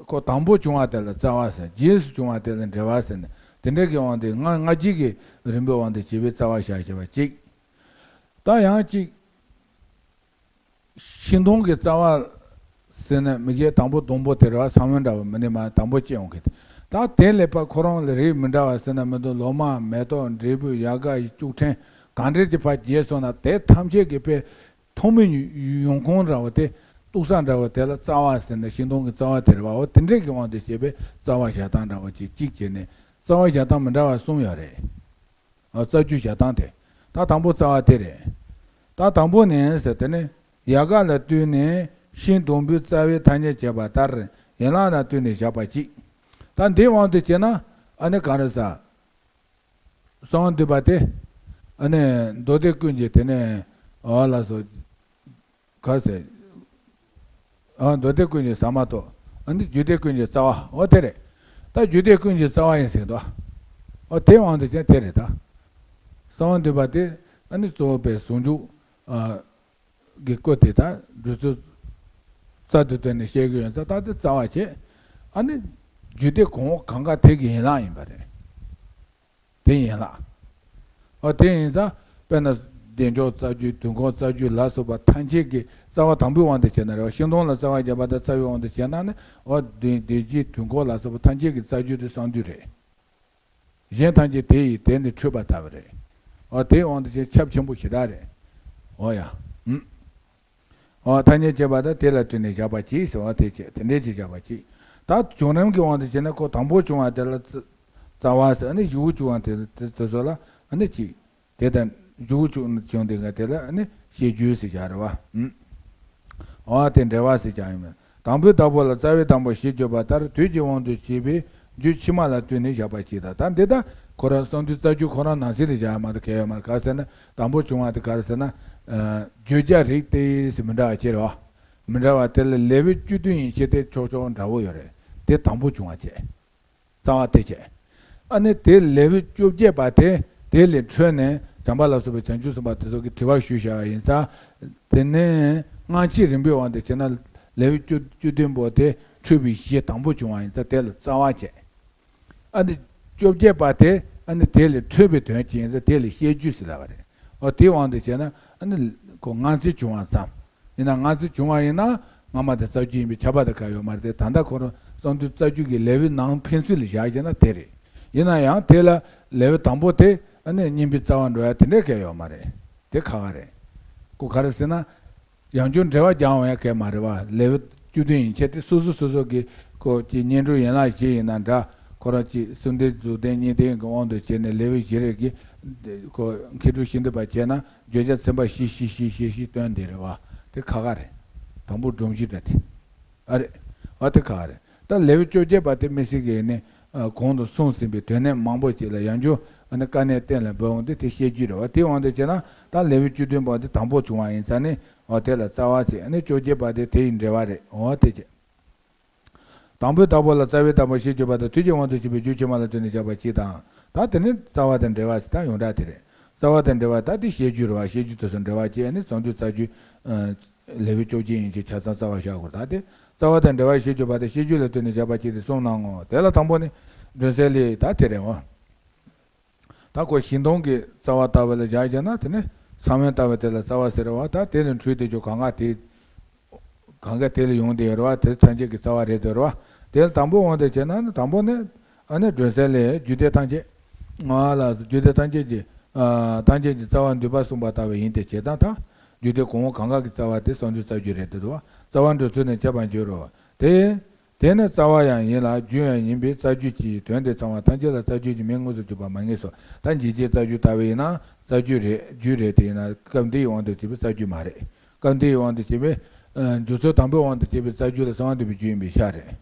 ཁོ་དང་པོ་བྱུང་བ་དེ་ལ་རྩ་བ་ཟེར། རྗེས་སུ་བྱུང་བ་དེ་ལ་འབྲེལ་བ་ཟེར་ནས་དེ་འདྲ་གི་དབང་དུ་སྔ་སྔ་རྗེས་ཀྱི་རིམ་པའི་དབང་དུ་བྱས་པའི་རྩ་བ་བཞག་བྱས་པ་གཅིག་ད་ཡང་གཅིག་ཤིང་སྡོང་གི་རྩ་བ་ཟེར་ན་མི་སྐད་དང་པོ་སྡོང་པོ་དེ་རེད་བ། ས་བོན་འདྲ་བ་མི་ནི་མ་དང་པོ་སྐྱེ་འོང་གི། ད་དེ་ལས་ཕར་ཁོ་རང་ལ་རིགས་མི་འདྲ་བ་ཟེར་ན་མི་འདུག་ལོ་མ། མེ་ཏོག་འབྲས་བུ། ཡལ་ག་ཡི་སྐྱུག་ཕྲན་གང་འདྲ་ཅིག་ཕར་རྒྱས་སོང་ན་དེ་ཐམས་ཅད་ཀྱི་དཔེ་ཐོག་མའི་ཡོང་ཁུངས་འདྲ་བ་དེ། གཏུགས་ས་འདྲ་བ་དེ་ལ་རྩ་བ་ཟེར་ན་ཤིང་སྡོང་གི་རྩ་བ་དེ་རེད་བ། འོ་དེ་འདྲས་ཀྱི་དབང་དུ་བྱས་པའི་རྩ་བ་བཞག་སྟངས་འདྲ་བ་ཅིག་གཅིག་བྱས་ནས་རྩ་བ་བཞག་སྟངས་མི་འདྲ་བ་གསུམ་ཡོད་རེད། ཨ། རྩ་རྒྱུད་བཞག་སྟངས་དེ། ད་དང་པོ་རྩ་བ་དེ་རེད། ད་དང་པོ་ནས་ཟེར་དེ་ནི་ཡལ་ག་ལ་ལྟོས་ནས་ཤིང་སྡོང་པོའི་རྩ་བའི་ཐ་སྙད་བྱས་པ་ལྟར་ཡན་ལག་ལ་ལྟོས་ནས་བཞག་པ་གཅིག་ད་འདིའི་དབང་དུ་བྱས་ན་ཨ་ནི་ག་རེ་ཟ། གསང་བ་འདུས་པ་དེ། ཨ་ནི་མདོ་སྡེ་ཀུན་གྱི་དེ་ནས་འོ་ལགས་སོ། ག་ཟེར། ཨ། མདོ་སྡེ་ཀུན་གྱི་ཟ་མ་ཏོག་ཨ་ནི་རྒྱུད་སྡེ་ཀུན་གྱི་རྩ་བ་འོ་དེ་རེད། ད་རྒྱུད་སྡེ་ཀུན་གྱི་རྩ་བ་ཡིན་ཟེར་དོ། འོ་དེ་དབང་དུ་བྱས་དེ་རེད་ད། གསང་བ་འདུས་པ་དེ་ཨ་ནི་གཙོ་བོ་པའི་ཟུང་འཇུག་ཨ། གི་སྐུ་དེ་དག་སྒྲུབ་ཚུལ་རྩལ་དུ་བཏོན་ནས་བཤད་ཀྱི་ཡོད་ཙང་ད་དེ་རྩ་བ་བྱས། ཨ་ནི་རྒྱུད་སྡེ་གོང་འོག་གང་ག་དེ་གི་ཡན་ལག་ཡིན་པ་རེད། དེ་ཡན་ལག་ཨ། དེ་ཡིན་ཙང་དཔེར་ན་བདེ་མཆོག་རྩ་རྒྱུད། དུས་འཁོར་རྩ་རྒྱུད་ལ་སོགས་པ་ཐམས་ཅད་ཀྱི་རྩ་བ་དང་པོའི་དབང་དུ་བྱས་ན་རེད་བ། ཤིང་སྡོང་ལ་རྩ་བ་བརྒྱབ་པ་དང་རྩ་བའི་དབང་དུ་བྱས་ན་ནི་འོ་བདེ་བདེ་སྐྱིད་དུས་འཁོར་ལ་སོགས་པ་ཐམས་ཅད་ཀྱི་རྩ་རྒྱུད་དེ་གསང་འདུས་རེད། གཞན་ཐམས་ཅད་དེ་ཡི་དེ་ནི་འཕྲོས་པ་ལྟ་བུ་རེད། འོ་དེའི་དབང་དུ་བྱས་ཁྱབ་ཆེན་པོ་ཞེ་དྲག་རེད། འོ་ཡ། ཨུམ། འོ་ཐ་སྙད་བྱེད་པ་དང་དེ་ལ་ལྟོས་ནས་བཞག་པ་གཅིག་ཟེར་བ་དེ་བྱས། དེ་འདྲའི་ཅིག་བཞག་པ་གཅིག་ད་བྱུང་རིམ་གྱི་དབང་དུ་བྱས་ན་ཁོ་དང་པོ་བྱུང་བ་དེ་ལ་རྩ་རྩ་བ་ཟེར། ཨ་ནི་གཞུག་གུ་བྱུང་བ་དེ་དེ་དེ་ཚོ་ལ་ཨ་ནི་གཅིག་དེ་དང་གཞུག་གུ་བྱུང་བྱུང་དེ་ག་དེ་ལ་ཨ་ནི་བཤད་རྒྱུད་ཟེར་བཞག་རེད་བ། ཨུམ། འོ་དེ་འབྲེལ་བ་ཟེར་ཀྱང་ཡིན་མོད། དང་པོའི་བདག་པོ་ལ་རྩ་བའི་དང་པོ་ཞེས་བརྗོད་པ་ལྟར་དུས་ཀྱི་དབང་དུ་བྱས་པའི་རྒྱུད་ཕྱི་མ་ལ་ལྟོས་ནས་བཞག་པ་གཅིག་དང་། ད་འདི་ལྟར་ཁོ་རང་གསང་འདུས་རྩ་རྒྱུད་ཁོ་རང་ནང་གསེས་ལ་བཞག་ཡ་མ་གཏོགས་གལ་ཡོད་མ་རེད། ག་རེ་ཟེར་ན་དང་པོ་བྱུང་བ་དེ་ག་རེ་ཟེར་ན། ཨ། བརྗོད་བྱ་རིགས་ཏེ་ཟེར་མི་འདྲ་བ་ཅིག་རེད་བ། མི་འདྲ་བ་དེ་ལ་ལེའུ་བཅུ་བདུན་ཡན་ཆད་དེ་ཕྱོགས་ཕྱོགས་འདྲ་བོ་ཡོད་རེད། དེ་དང་པོ་བྱུང་བ་བྱས། རྩ་བ་དེ་བྱས། ཨ་ནི་དེ་ལེའུ་བཅོ་བརྒྱད་པ་དེ་དེ་ལས་འཕྲོས་ནས་བྱམས་པ་ལ་སོགས་པའི་བྱང་ཆུབ་སེམས་དཔའ་དེ་ཚོ་གིས་དྲི་བ་ཞུས་བཞག་པ་ཡིན་ཙང་། དེ་ནས་སྔ་ཕྱི་རིམ་པའི་དབང་དུ་བྱས་ན་ལེའུ་བཅུ་བཅུ་བདུན་པོ་དེ་འཕྲོས་པའི་གཞི་དང་པོ་བྱུང་བ་ཡིན་ཙང་དེ་ལ་རྩ་བ་བྱས། ཨ་ནི་བཅོ་བརྒྱད་པ་དེ་ཨ་ནི་དེ་ལས་འཕྲོས་པའི་དོན་གྱིས་ཡིན་ཙང་དེ་ལ་བཤད་རྒྱུད་ཟེར་ལབ་པ་རེད། འོ་དེའི་དབང་དུ་བྱས་ན་ཨ་ནི་ཁོ་སྔ་ཕྱི་བྱུང་བ་ཙམ། ཡིན་ན་སྔ་ཕྱི་བྱུང་བ་ཡིན་ན་སྔ་མ་དེ་རྩ་རྒྱུད་ཡིན་པའི་ཁྱབ་པ་དེ་ག་ཡོད་མ་རེད་དེ། ད་ལྟ་ཁོ་རང་གསང་འདུས་རྩ་རྒྱུད་ཀྱི་ལེའུའི་ནང་ཕན་ཚུན་ལ་བཞག་བྱས་ན་དེ་རེད། ཡིན་ན་ཡང་དེ་ལ་ལེའུ་དང་པོ་དེ་ཨ་ནི་བསྙེན་པའི་རྩ་བ་འགྲོ་ཡ་དེ་འདྲའི་ག་ཡོད་མ་རེད། དེ་ཁག་ཁག་རེད། ཁོ་ག་རེ་ཟེར་ན། ཡང་བསྐྱར་འགྲེལ་པ་རྒྱག་འོང་ཡ་ག་མ་རེད་བ། ལེའུ་བཅུ་བདུན་ཡན་ཆད་དེ་སོ་སོ་སོ་སོ་གི་ཁོ་ཀྱི་སྙན་སྒྲོན་ཡན་ལག་བཞི་ཡིན་ན་འདྲ། ཁོ་རང་ཀྱི་གསུམ་ལྡན་རྫོགས་ལྡན་གཉིས་ལྡན་གྱི་དབང་དུ་བྱས་ནས་ལེའུ་བཞི་རེ་གི་ཁོ་མཁས་གྲུབ་ཤིང་རྟ་པ་བྱས་ན་བརྗོད་བྱ་ཚན་པ་བཞི་བཞི་བཞི་བཞི་བཞི་བཏོན་འདི་རེད་བ། དེ་ཁག་ཁག་རེད། དང་པོ་སྒྲོམ་གཞི་འདྲ་དེ། ཨ་རེད། ཨ་དེ་ཁག་རེད། ད་ལེའུ་བཅོ་བརྒྱད་པ་དེ་དམིགས་བསལ་གྱིས་ནི་གོང་དུ་གསུངས་ཟིན་པའི་དོན་གནད་མང་པོ་ཅིག་ལ་ཡང་བསྐྱར་ཨ་ནི་དཀའ་གནད་གཏན་ལ་འབེབས་འོང་དུས་དེ་བཤད་རྒྱུ་རེད་བ། དེའི་དབང་དུ་བྱས་ན་ད་ལེའུ་བཅུ་བདུན་པ་དེ་དང་པོ་བྱུང་བ་ཡིན་ཙང་ནི་འོ་དེ་ལ་རྩ་བ་བྱས། ཨ་ནི་བཅོ་བརྒྱད་པ་དེ་དེ་ཡི་འགྲེལ་པ་རེད། འོ་དེ་བྱས། དང་པོའི་བདག་པོ་ལ་རྩ་བའི་བདག་པོ་ཞེས་བརྗོད་པ་དང་དུས་ཀྱི་དབང་དུ་བྱས་པའི་རྒྱུད་ཕྱི་མ་ལ་ལྟོས་ནས་བཞག་པ་གཅིག་དང་། ད་དེ་ནི་རྩ་བ་དང་འགྲེལ་པ་ཞིག་ད་ཡོངས་གྲགས་དེ་རེད། རྩ་བ་དང་འགྲེལ་པ་ད་དེ་བཤད་རྒྱུ་རེད་བ། བཤད་རྒྱུ་དེ་ཚོ་འགྲེལ་པ་བྱས་ནས་གསང་འདུས་རྩ་རྒྱུད། ལེའུ་བཅོ་བརྒྱད་ཡན་ཆད་ཆ་ཚང་རྩ་བ་བཞག་དགོས། ད་དེ་རྩ་བ་དང་འགྲེལ་པ་ཞེས་བརྗོད་པ་དེ་བཤད་རྒྱུད་ལ་ལྟོས་ནས་བཞག་པ་གཅིག་དེ་གསུངས་གནང་ངོ་། དེ་ལ་དང་པོ་ནི་སྒྲོན་གསལ་ལས་ད་དེ་རེད་འོ། ད་ཁོ་བཞི་སྟོང་གི་རྩ་བ་ལྟ་བུ་ལ་བཞག་བྱས་ན་དེ་ནི་ས་བོན་ལྟ་བུ་དེ་ལ་རྩ་བ་ཟེར་བ། ད་དེ་ནི་འཕྲོས་དེ་ཚོ་གང་ག་དེ་གང་ག་དེ་ལ་ཡོང་དེ་རེད་བ། དེ་ཐམས་ཅད་ཀྱི་རྩ་བ་རེད་དེ་རེད་བ། དེ་ལ་དང་པོ་འོང་དེ་བྱས་ན་ནི་དང་པོ་ནི་ཨ་ནི་སྒྲོན་གསལ་ལས་རྒྱུད་སྡེ་ཐམས་ཅད། ང་ལ་རྒྱུད་སྡེ་ཐམས་ཅད་ཀྱི་ཨ་ཐམས་ཅད་ཀྱི་རྩ་བ་འདུས་པ་གསུངས་པ་ལྟ་བུ་ཡིན་ཏེ། བྱས་ཙང་ད་རྒྱུད་སྡེ་གོང་འོག་གང་ག་གི་རྩ་བ་དེ་གསང་འདུས་རྩ་རྒྱུད་རེད་དེ་རེད་བ། རྩ་བ་འགྲོ་ཚུལ་ནི་ཁྱབ་པར་འགྱུར་རོ། དེ། དེ་ནི་རྩ་བ་ཡང་ཡིན་ལ་རྒྱུད་ཡང་ཡིན་པས་རྩ་རྒྱུད་ཀྱི་དོན་དེ་ཚང་བ་ཐམས་ཅད་ལ་རྩ་རྒྱུད་ཀྱི་མིང་དངོས་སུ་གྱུར་པ་མ་ངེས་སོ། ད་འཇིགས་བྱེད་རྩ་རྒྱུད་ལྟ་བུ་ཡིན་ན་རྩ་རྒྱུད་རེད། རྒྱུད་རེད། དེ་ཡིན་ན་སྐབས་འདིའི་དབང་དུ་བྱས་པའི་རྩ་རྒྱུད་མ་རེད། སྐབས་འདིའི་དབང་དུ་བྱས་པའི་ཨ་འཇུག་ཚུལ་དང་པོའི་དབང་དུ་བྱས་པའི་རྩ་རྒྱུད་ལ་གསང་བ་འདུས་པའི་རྒྱུད་ཡིན་པའི་ཆ་རེད།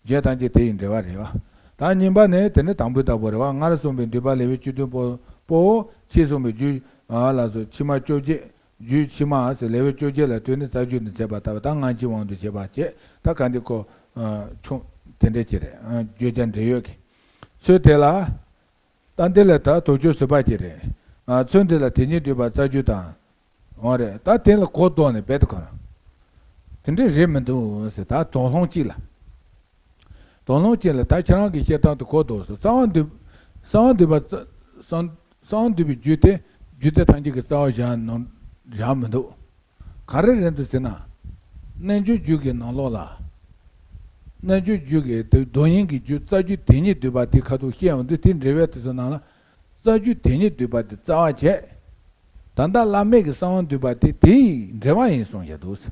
རྒྱུད་ཐམས་ཅད་དེ་ཡི་འགྲེལ་པ་རེད་བ། ད་གཉིས་པ་ནི་དེ་ནི་དང་པོའི་བདག་པོ་རེད་བ། སྔར་གསུངས་པའི་འདུས་པ་ལེའུ་བཅུ་བདུན་པོ་པོའོ། ཕྱིས་གསུངས་པའི་རྒྱུད་ཨ་ལ་སོགས་ཕྱི་མ་བཅོ་བརྒྱད། རྒྱུད་ཕྱི་མ་ཟེར་ལེའུ་བཅོ་བརྒྱད་ལ་ལྟོས་ནས་རྩ་རྒྱུད་དུ་མཛད་པ་ལྟ་བུ་དང་སྔ་ཕྱིའི་དབང་དུ་བྱས་པ་བཅས། ད་ག་འདི་ཁོ་ཨ་ཆུང་དེ་འདྲ་ཅིག་རེད། ཨ་བརྗོད་བྱ་འབྲེལ་ཡོད་ཀྱི། ཚུལ་དེ་ལ། ད་འདི་ལ་ད་དོགས་གཅོད་བཟོད་པ་ཅིག་རེད། ཨ་ཚུལ་འདི་ལ་དེ་ཉིད་འདུས་པ་རྩ་རྒྱུད་དང་། འོ་རེད། ད་དེ་ལ་གོ་ལྡོག་ནས་རྦད་དེ་གོ་རང་། དེ་འདྲ་རེད་མི་འདུག་ཟེར། ད་དོགས་སློང་གཅིག་ལ། དོགས་སློང་གཅིག་ལ་ད་ཁྱེད་རང་གི་བཤད་སྟངས་དེ་གོ་ལྡོག་སོང་། གསང་བ་འདུས། གསང་བ་འདུས་པ་རྩ་གསང་གསང་བ་འདུས་པའི་རྒྱུད་དེ་རྒྱུད་སྡེ་ཐམས་ཅད་ཀྱི་རྩ་བ་བཞག་ནོ། བཞག་མི་འདུག་ག་རེ་རེད་འདུག་ཟེར་ན། རྣལ་འབྱོར་རྒྱུད་ཀྱི་ནང་ལོགས་ལ། རྣལ་འབྱོར་རྒྱུད་ཀྱི་དེ་མདོ་དབྱིངས་ཀྱི་རྒྱུད་རྩ་རྒྱུད་དེ་ཉིད་འདུས་པ་དེ་ཁ་ཐུག་བཤད་ཡོང་དུས་དེ་འགྲེལ་པ་དེ་ཚོ་ནང་ལ། རྩ་རྒྱུད་དེ་ཉིད་འདུས་པ་དེ་རྩ་བ་བྱས། ད་ལྟ་བླ་མེད་ཀྱི་གསང་བ་འདུས་པ་དེ་དེའི་འགྲེལ་པ་ཡིན་གསུངས་བཞག་འདུག་ཟེར།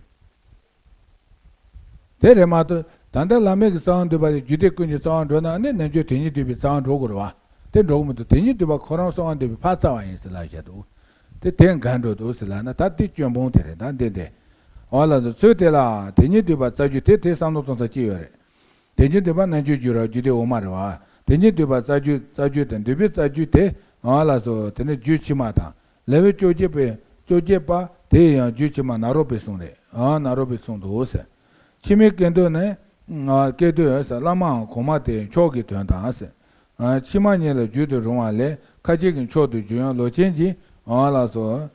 དེ་རེད་མ་གཏོགས་ད་ལྟ་བླ་མེད་ཀྱི་གསང་བ་འདུས་པ་དེ་རྒྱུད་སྡེ་ཀུན་གྱི་རྩ་བ་འགྲོ་ན་ནི་རྣལ་འབྱོར་དེ་ཉིད་འདུས་པའི་རྩ་བ་འགྲོ་དགོས་རེད་བ། དེ་འགྲོ་གི་མི་འདུག་དེ་ཉིད་འདུས་པ་ཁོ་རང་གསང་བ་འདུས་པའི་ཕར་རྩ་བ་ཡིན་ཟེར་ལབ་བཞག་འདུག་དེ་དེ་འགལ་འགྲོ་འདུག་ཟེར་ལབ་ན་ད་དེ་སྐྱོན་སྤོང་དེ་རེད། ད་འདི་འདི། འོ་ལགས་སོ། ཚུལ་དེ་ལ་དེ་ཉིད་འདུས་པ་རྩ་རྒྱུད་དེ་དེ་བསམ་བློ་གཏོང་ས་ཅི་ཡོད་རེད། དེ་ཉིད་འདུས་པ་རྣལ་འབྱོར་རྒྱུད་ར་རྒྱུད་སྡེ་འོག་མ་རེད་བ། དེ་ཉིད་འདུས་པ་རྩ་རྒྱུད་རྩ་རྒྱུད་དང་འདུས་པའི་རྩ་རྒྱུད་དེ། འོ་ལགས་སོ། དེ་ནི་རྒྱུད་ཕྱི་མ་དང་། ལེའུ་བཅོ་བརྒྱད་པའི་བཅོ་བརྒྱད་པ་དེ་ཡང་རྒྱུད་ཕྱི་མ་ནཱ་རོ་པའི་གསུང་རེད། ཨ་ནཱ་རོ་པའི་གསུང་དུ་ཟེར། ཕྱི་མའི་སྐད་དོད་ནི། སྐད་དོད་ཟེར་བླ་མའམ་གོང་མ་དེ་མཆོག་གི་དོན་དང་ཟེར། ཕྱི་མ་གཉིས་ལ་རྒྱུད་དུ་རུང་བ་ལས་ཁ་ཅིག་གིས་མཆོག་ཏུ་བརྗོད་ཡང་ལོ་ཆེན་གྱིས། འོ་ལགས་སོ།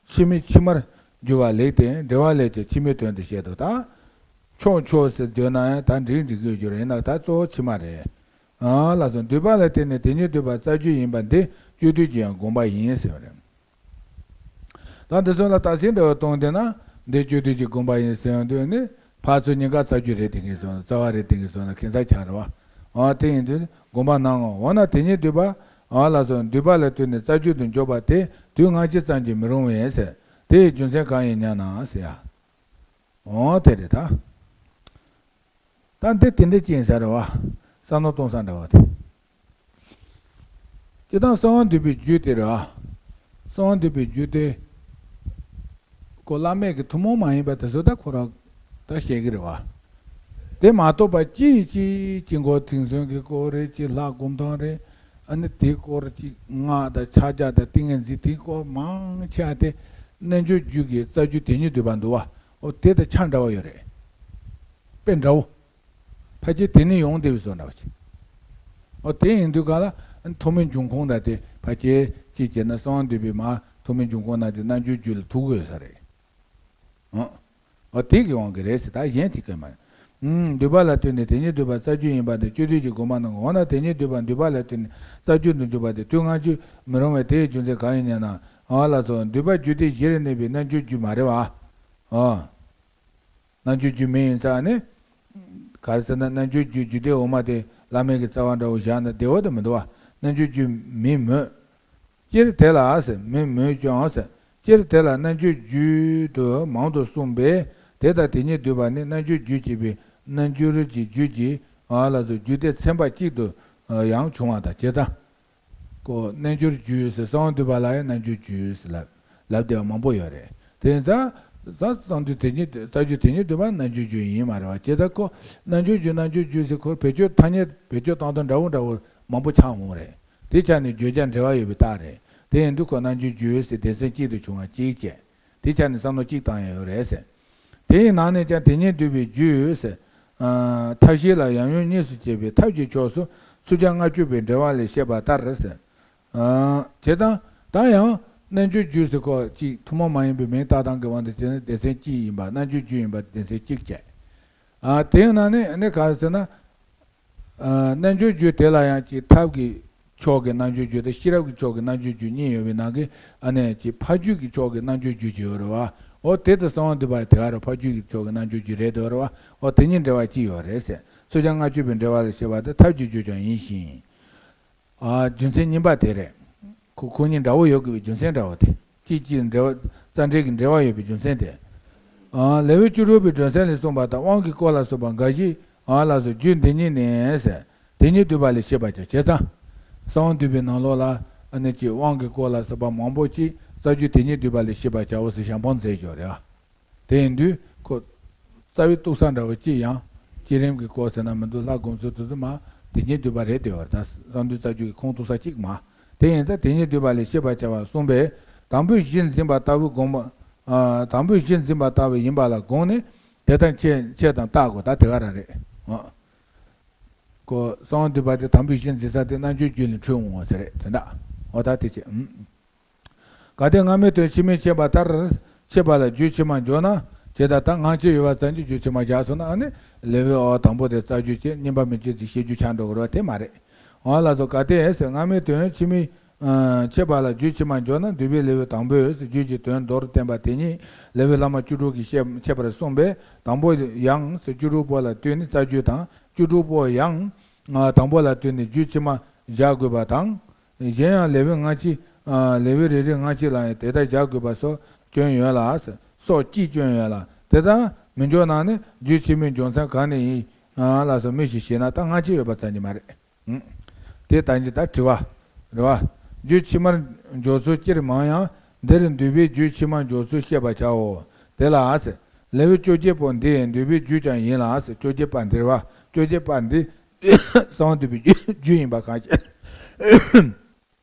ཕྱི་མའི་ཕྱི་མར་བསྒྱུར་བ་ལེགས་ཏེ་འགྲེལ་པ་ལས་ཀྱང་ཕྱི་མའི་དོན་དུ་བཤད་དོ། ད་མཆོག་མཆོག་ཟེར་འདོད་ན་ཡང་ད་འགྲིག་འགྲིག་གི་ཡོད་རེད། ཡིན་ན་ད་གཙོ་བོ་ཕྱི་མ་རེད། ཨ་ལགས་སོ། འདུས་པ་ལ་བརྟེན་ནས་དེ་ཉིད་འདུས་པ་རྩ་རྒྱུད་ཡིན་པ་འདི་སྤྱོད་བསྡུས་ཀྱི་ཡང་དགོངས་པ་ཡིན་ཟེར་བ་རེད། ད་འདི་ཚོ་ལ་རྟགས་གསལ་འདྲ་བ་གཏོང་བསྡད་ན་འདི་སྤྱོད་བསྡུས་ཀྱི་དགོངས་པ་ཡིན་ཟེར་ཡོང་དུས་ནི་ཕར་ཚུར་གཉིས་ཀ་རྩ་རྒྱུད་རེད་དེ་གིན་སོང་ན་རྩ་བ་རེད་དེ་གིན་སོང་ན་ཁྱད་མཚར་ཆགས་རེད་བ། ཨ་དེ་ཡིན་དུས་དགོངས་པ་གནང་ངོ་། འོ་ན་དེ་ཉིད་འདུས་པ། ཨ་ལགས་སོ། འདུས་པ་ལ་ལྟོས་ནས་རྩ་རྒྱུད་དུ་འཇོག་པ་དེ་དུས་སྔ་ཕྱི་ཙམ་གྱིས་མི་རུང་བས་ཟེར། དེ་ཡི་རྒྱུ་མཚན་གང་ཡིན་སྙམ་ན་ཟེར་ཡ། འོ་དེ་རེད་ད། ད་འདི་དེ་འདྲ་ཅིག་ཡིན་ས་རེད་བ། བསམ་བློ་གཏོང་ས་འདྲ་བ་དེ། སྤྱིར་བཏང་གསང་བ་འདུས་པའི་རྒྱུད་དེ་རེད་བ། གསང་བ་འདུས་པའི་རྒྱུད་དེ། ཁོ་བླ་མེད་ཀྱི་ཐུན་མོང་མ་ཡིན་པ་དེ་ཚོ་ད་ཁོ་རང་ད་བཤད་ཀྱི་རེད་བ། དེ་མ་གཏོགས་པ་ཅི་ཡི་ཅི་དཀྱིལ་འཁོར་ཐིག་མཚོན་གྱི་སྐོར་རེད། ཅི་ལྷ་སྒོམ་ཐང་རེད། ཨ་ནི་དེའི་སྐོར་ཅིག་སྔགས་དང་ཕྱག་རྒྱ་དང་ཏིང་ངེ་འཛིན་དེའི་སྐོར་མང་ཆེ་བ་དེ། རྣལ་འབྱོར་རྒྱུད་ཀྱི་རྩ་རྒྱུད་དེ་ཉིད་བསྡུས་པ་འདུག་བ། འོ་དེ་དང་ཆ་འདྲ་བ་ཡོད་རེད། དཔེ་འདྲ་བོ། ཕལ་ཆེར་དེ་ནས་ཡོང་བསྡད་པའི་བཟོ་འདྲ་བ་ཅིག་འོ་དེ་ཡིན་དུས་ག་ལ་ཐོག་མའི་འབྱུང་ཁུངས་དང་དེ་ཕལ་ཆེར་གཅིག་བྱས་ན་གསང་བ་འདུས་པའི་མ་ཐོག་མའི་འབྱུང་ཁུངས་ན་དེ་རྣལ་འབྱོར་རྒྱུད་ལ་ཐུག་དགོས་ས་རེད། ཨང་། འོ་དེ་གི་དབང་གིས་རེད་ཟེར། ད་གཞན་དེ་གི་མ་རེད། ཨང་། འདུས་པ་ལ་ལྟོས་ནས་དེ་ཉིད་འདུས་པ་རྩ་རྒྱུད་ཡིན་པ་དེ་སྤྱོད་བསྡུས་ཀྱི་དགོངས་པ་ནང་གི། འོ་ན་དེ་ཉིད་འདུས་པ་འདུས་པ་ལ་ལྟོས་ནས་རྩ་རྒྱུད་དུ་འཇུག་པ་དེ་དུས་སྔ་ཕྱི་མི་རུང་བས། དེའི་རྒྱུ་མཚན་གང་ཡིན་ཞེ་ན། འོ་ལགས་སོ། འདུས་པ་རྒྱུད་སྡེ་བཞི་རུ་གནས་པའི་རྣལ་འབྱོར་རྒྱུད་མ་རེད་བ། ཨོ། རྣལ་འབྱོར་རྒྱུད་མིན་ཡིན་ཙང་ནི། ག་རེ་ཟེར་ན་རྣལ་འབྱོར་རྒྱུད་རྒྱུད་སྡེ་འོག་མ་དེ་བླ་མེད་ཀྱི་རྩ་བ་འདྲ་བོ་བཞག་ན་བདེ་བོ་དེ་མི་འདུག་བ། རྣལ་འབྱོར་རྒྱུད་མིན་མོད། སྤྱིར་དེ་ལ་ཟེར། མིན་མོད་ཀྱང་ཟེར། སྤྱིར་དེ་ལ་རྣལ་འབྱོར་རྒྱུད་དུ་མང་དུ་གསུངས་པས། དེ་དང་དེ་ཉིད་བསྡུས་པ་ནི་རྣལ་འབྱོར་རྒྱུད་ཅེས་པའི་རྣལ་འབྱོར་གྱི་རྒྱུད་ཀྱི་ཨ་ལ་སོགས་རྒྱུད་སྡེ་ཚན་པ་གཅིག་ཏུ་ཡང་བྱུང་བ་དང་བྱས་ཙང་། ཀོ་རྣལ་འབྱོར་རྒྱུད་ཟེར། གསང་བ་འདུས་པ་ལ་ཡང་རྣལ་འབྱོར་རྒྱུད་ཟེར་ལབ་ལབ་བསྡད་པ་མང་པོ་ཡོད་རེད། དེ་ཡིན་ཙང་། གསང་བ་འདུས་དེ་ཉིད་རྩ་རྒྱུད་དེ་ཉིད་བསྡུས་པ་རྣལ་འབྱོར་རྒྱུད་ཡིན་མ་རེད་བ། བྱས་ཙང་ཀོ་རྣལ་འབྱོར་རྒྱུད་རྣལ་འབྱོར་རྒྱུད་ཟེར་ཁོ་བེད་སྤྱོད་ཐ་སྙད་བེད་སྤྱོད་བཏང་སྟངས་འདྲ་བོ་འདྲ་བོ་མང་པོ་ཆགས་འོང་རེད། དེ་ཆ་ནས་བརྗོད་བྱ་འབྲེལ་བ་ཡོད་པའི་རྟགས་རེད། དེ་ཡིན་དུས་ཁོ་རྣལ་འབྱོར་རྒྱུད་ཟེར་སྡེ་ཚན་གཅིག་ཏུ་བྱུང་བ་གཅིག་བྱས། དེ་ཆ་ནས་བསམ་བློ་གཅིག་བཏང་ཡ་ཡོད་རེད་ཟེར། དེ་ཡི་ནང་ནས་ཀྱང་དེ་ཉིད་བསྡུས་པའི་རྒྱུད་ཟེར། ཨ། ཐབས་ཤེས་ལ་ཡང་ཡུལ་གཉིས་སུ་ཕྱེ་བའི་ཐབས་ཀྱི་ཕྱོགས་སུ་ཚུལ་ཁྲིམས་ལྔ་བཅུ་པའི་འགྲེལ་པ་ལས་བཤད་པ་ལྟར་ཟེར། ཨ། བྱས་ཙང་ད་ཡང་རྣལ་འབྱོར་རྒྱུད་ཟེར་ཁོ་གཅིག་ཐུན་མོང་མ་ཡིན་པའི་མིང་བཏགས་སྟངས་ཀྱི་དབང་དུ་བྱས་ནས་སྡེ་ཚན་གཅིག་ཡིན་པ། རྣལ་འབྱོར་རྒྱུད་ཡིན་པ་སྡེ་ཚན་གཅིག་བྱས། ཨ། དེའི་ནང་ནས་ནི་ག་རེ་ཟེར་ན། ཨ། རྣལ་འབྱོར་རྒྱུད་དེ་ལ་ཡང་ཅིག་ཐབས་ཀྱི་ཕྱོགས་ཀྱི་རྣལ་འབྱོར་རྒྱུད་དང་ཤེས་རབ་ཀྱི་ཕྱོགས་ཀྱི་རྣལ་འབྱོར་རྒྱུད་གཉིས་ཡོད་པའི་ནང་གི་ཨ་ནི་ཅིག་ཕ་རྒྱུད་ཀྱི་ཕྱོགས་ཀྱི་རྣལ་འབྱོར་རྒྱུད་ཅིག་ཡོད་རེད་བ། འོ་དེ་དང་གསང་བ་འདུས་པ་དེ་ག་རེད། ཕ་རྒྱུད་ཀྱི་ཕྱོགས་ཀྱི་རྣལ་འབྱོར་རྒྱུད་རེད་འདུག་རེད་བ། འོ་དེ་གཉིས་འབྲེལ་བ་གཅིག་ཡོད་རེད་ཟེར། ཚུལ་ཁྲིམས་ལྔ་བཅུ་པའི་འགྲེལ་པ་ལས་བཤད་པ་དེ་ཐབས་ཀྱི་རྒྱུད་ཀྱང་ཡིན་ཞིང་། ཨ། རྒྱུ་མཚན་གཉིས་པ་དེ་རེད། ཁོ་ཁོ་གཉིས་འདྲ་བོ་ཡོད་དགོས་པའི་རྒྱུ་མཚན་འདྲ་བོ་དེ། གཅིག་གཅིག་འབྲེལ་བ། རྩ་འགྲེལ་གྱི་འབྲེལ་བ་ཡོད་པའི་རྒྱུ་མཚན་དེ། ཨ། ལེའུ་བཅུ་དྲུག་པའི་སྒྲོན་གསལ་ལས་གསུངས་པ་ལྟར་དབང་གི་སྐོར་ལ་སོགས་པ་འགའ་ཞིག་ཨ་ལ་སོགས་རྒྱུད་འདི་ཉིད་ནས་ཟེར། དེ་ཉིད་བསྡུས་པ་ལས་བཤད་པ་ཀྱང་བྱས་ཙང་། གསང་བ་འདུས་པའི་ནང་ལོགས་ལ་ཨ་ནི་ཅིག་དབང་གི་སྐོར་ལ་སོགས་པ་མང་པོ་ཅིག་རྩ་རྒྱུད་དེ་ཉིད་བསྡུས་པ་ལས་བཤད་པར་བྱའོ་ཟེར་ཞལ་འཕངས་མཛད་ཡོད་རེད། དེ་ཡིན་དུས་ཁོ། རྩ་བའི་གཏུག་ས་འདྲ་བོ་གཅིག་ཡང་། བསྐྱེད་རིམ་གྱི་སྐོར་ཟེར་ན་མི་འདུག་ལྷ་སྒོམ་ཚུལ་དེ་ཚོ་མ། དེ་ཉིད་བསྡུས་པ་རེད་དེ་བར་ད་གསང་འདུས་རྩ་རྒྱུད་ཀྱི་ཁུངས་གཏུག་ས་གཅིག་མ། དེ་ཡིན་ཙང་དེ་ཉིད་བསྡུས་པ་ལས་བཤད་པར་བྱ་བ་གསུངས་པས། དང་པོའི་གཞི་འཛིན་པ་ལྟ་བུའི་དགོངས་པ། ཨ། དང་པོའི་གཞི་འཛིན་པ་ལྟ་བུ་ཡིན་པ་ལ་དགོངས་ནས། དེ་ལྟར་འཆད་འཆད་དང་བརྟག་དགོས། ད་དེ་ག་རང་རེད། ཨ། ཀོ་གསང་བ་འདུས་པ་དེ་དང་པོའི་གཞི་འཛིན་ས་དེ་རྣལ་འབྱོར་རྒྱུད་ལས་འཕྲོས་འོང་བ་ཟེར་རེད་དོན་དག་འོ་ད་དེ་བྱས། ཨུམ། གལ་ཏེ་སྔ་མའི་དོན་ཕྱི་མའི་ཕྱེད་པ་ལྟར་ཕྱེད་པ་ལ་རྒྱུད་ཕྱི་མར་འཇོག་ན། ཇི་ལྟར་ད་སྔ་ཕྱི་ཡོད་པ་ཙམ་གྱིས་རྒྱུད་ཕྱི་མར་བཞག་སོང་ན་ཨ་ནི་ལེའུའི་ཨོ་དང་པོ་དེ་རྩ་རྒྱུད་ཅེས་སྙིམ་པ་མི་འཇུག་ཅིག་བཤད་རྒྱུ་ཆགས་འགྲོ་གི་རེད་བ། དེ་མ་རེད། འོ་ལགས་སོ། གལ་ཏེ་ཟེར་སྔ་མའི་དོན་ཕྱི་མའི་ཨ་ཕྱེད་པ་ལ་རྒྱུད་ཕྱི་མར་འཇོག་ན། འདུས་པའི་ལེའུའི་དང་པོས་རྒྱུད་ཀྱི་དོན་མདོར་བསྟན་པ་དེ་ཉིད་ལེའུའི་བླ་མ་བཅུ་དྲུག་གིས་བཤད་འཆད་པར་གསུངས་པས། དང་པོ་ཡང་ཟེར་བཅུ་དྲུག་པོ་ལ་ལྟོས་ནས་རྩ་རྒྱུད་དང་། བཅུ་དྲུག་པོ་ཡང་ཨ་དང་པོ་ལ་ལྟོས་ནས་རྒྱུད་ཕྱི་མར་བཞག་དགོས་པ་དང་། གཞན་ཡང་ལེའུ་སྔ་ཕྱི། ཨ་ལེའུ་རེ་རེ་སྔ་ཕྱི་ལ་ཡང་དེ་ལྟར་བཞག་དགོས་པ་སོགས་སྐྱོན་ཡོད་ལ། སོགས་ཀྱིས་སྐྱོན་ཡོད་ལ། དེ་ལྟར་མི་འཇོག་ན་ནི་རྒྱུད་ཕྱི་མའི་འཇོག་མཚམས་གང་ནས་ཡིན། ཨ་ལགས་སོ། མི་ཞིག་ཞེ་ན་ད་སྔ་ཕྱི་ཡོད་པ་ཙམ་གྱིས་མ་རེད། ཨང་། དེ་ལྟ་ཉིད་ད་དྲི་བ། རེད་བ། རྒྱུད་ཕྱི་མར་འཇོག་ཚུལ་སྤྱིར་མང་ཡང་། འདིར་འདུས་པའི་རྒྱུད་ཕྱི་མར་འཇོག་ཚུལ་བཤད་པར་བྱའོ། དེ་ལ་ཟེར། ལེའུ་བཅོ་བརྒྱད་པོ་འདི་འདུས་པའི་རྒྱུད་ཀྱང་ཡིན་ལ་ཟེར། བཅོ་བརྒྱད་པ་འདིར་བ། བཅོ་བརྒྱད་པ་འདི་གསང་བ་འདུས་པའི་རྒྱུད་ཡིན་པ་གང་ཞིག་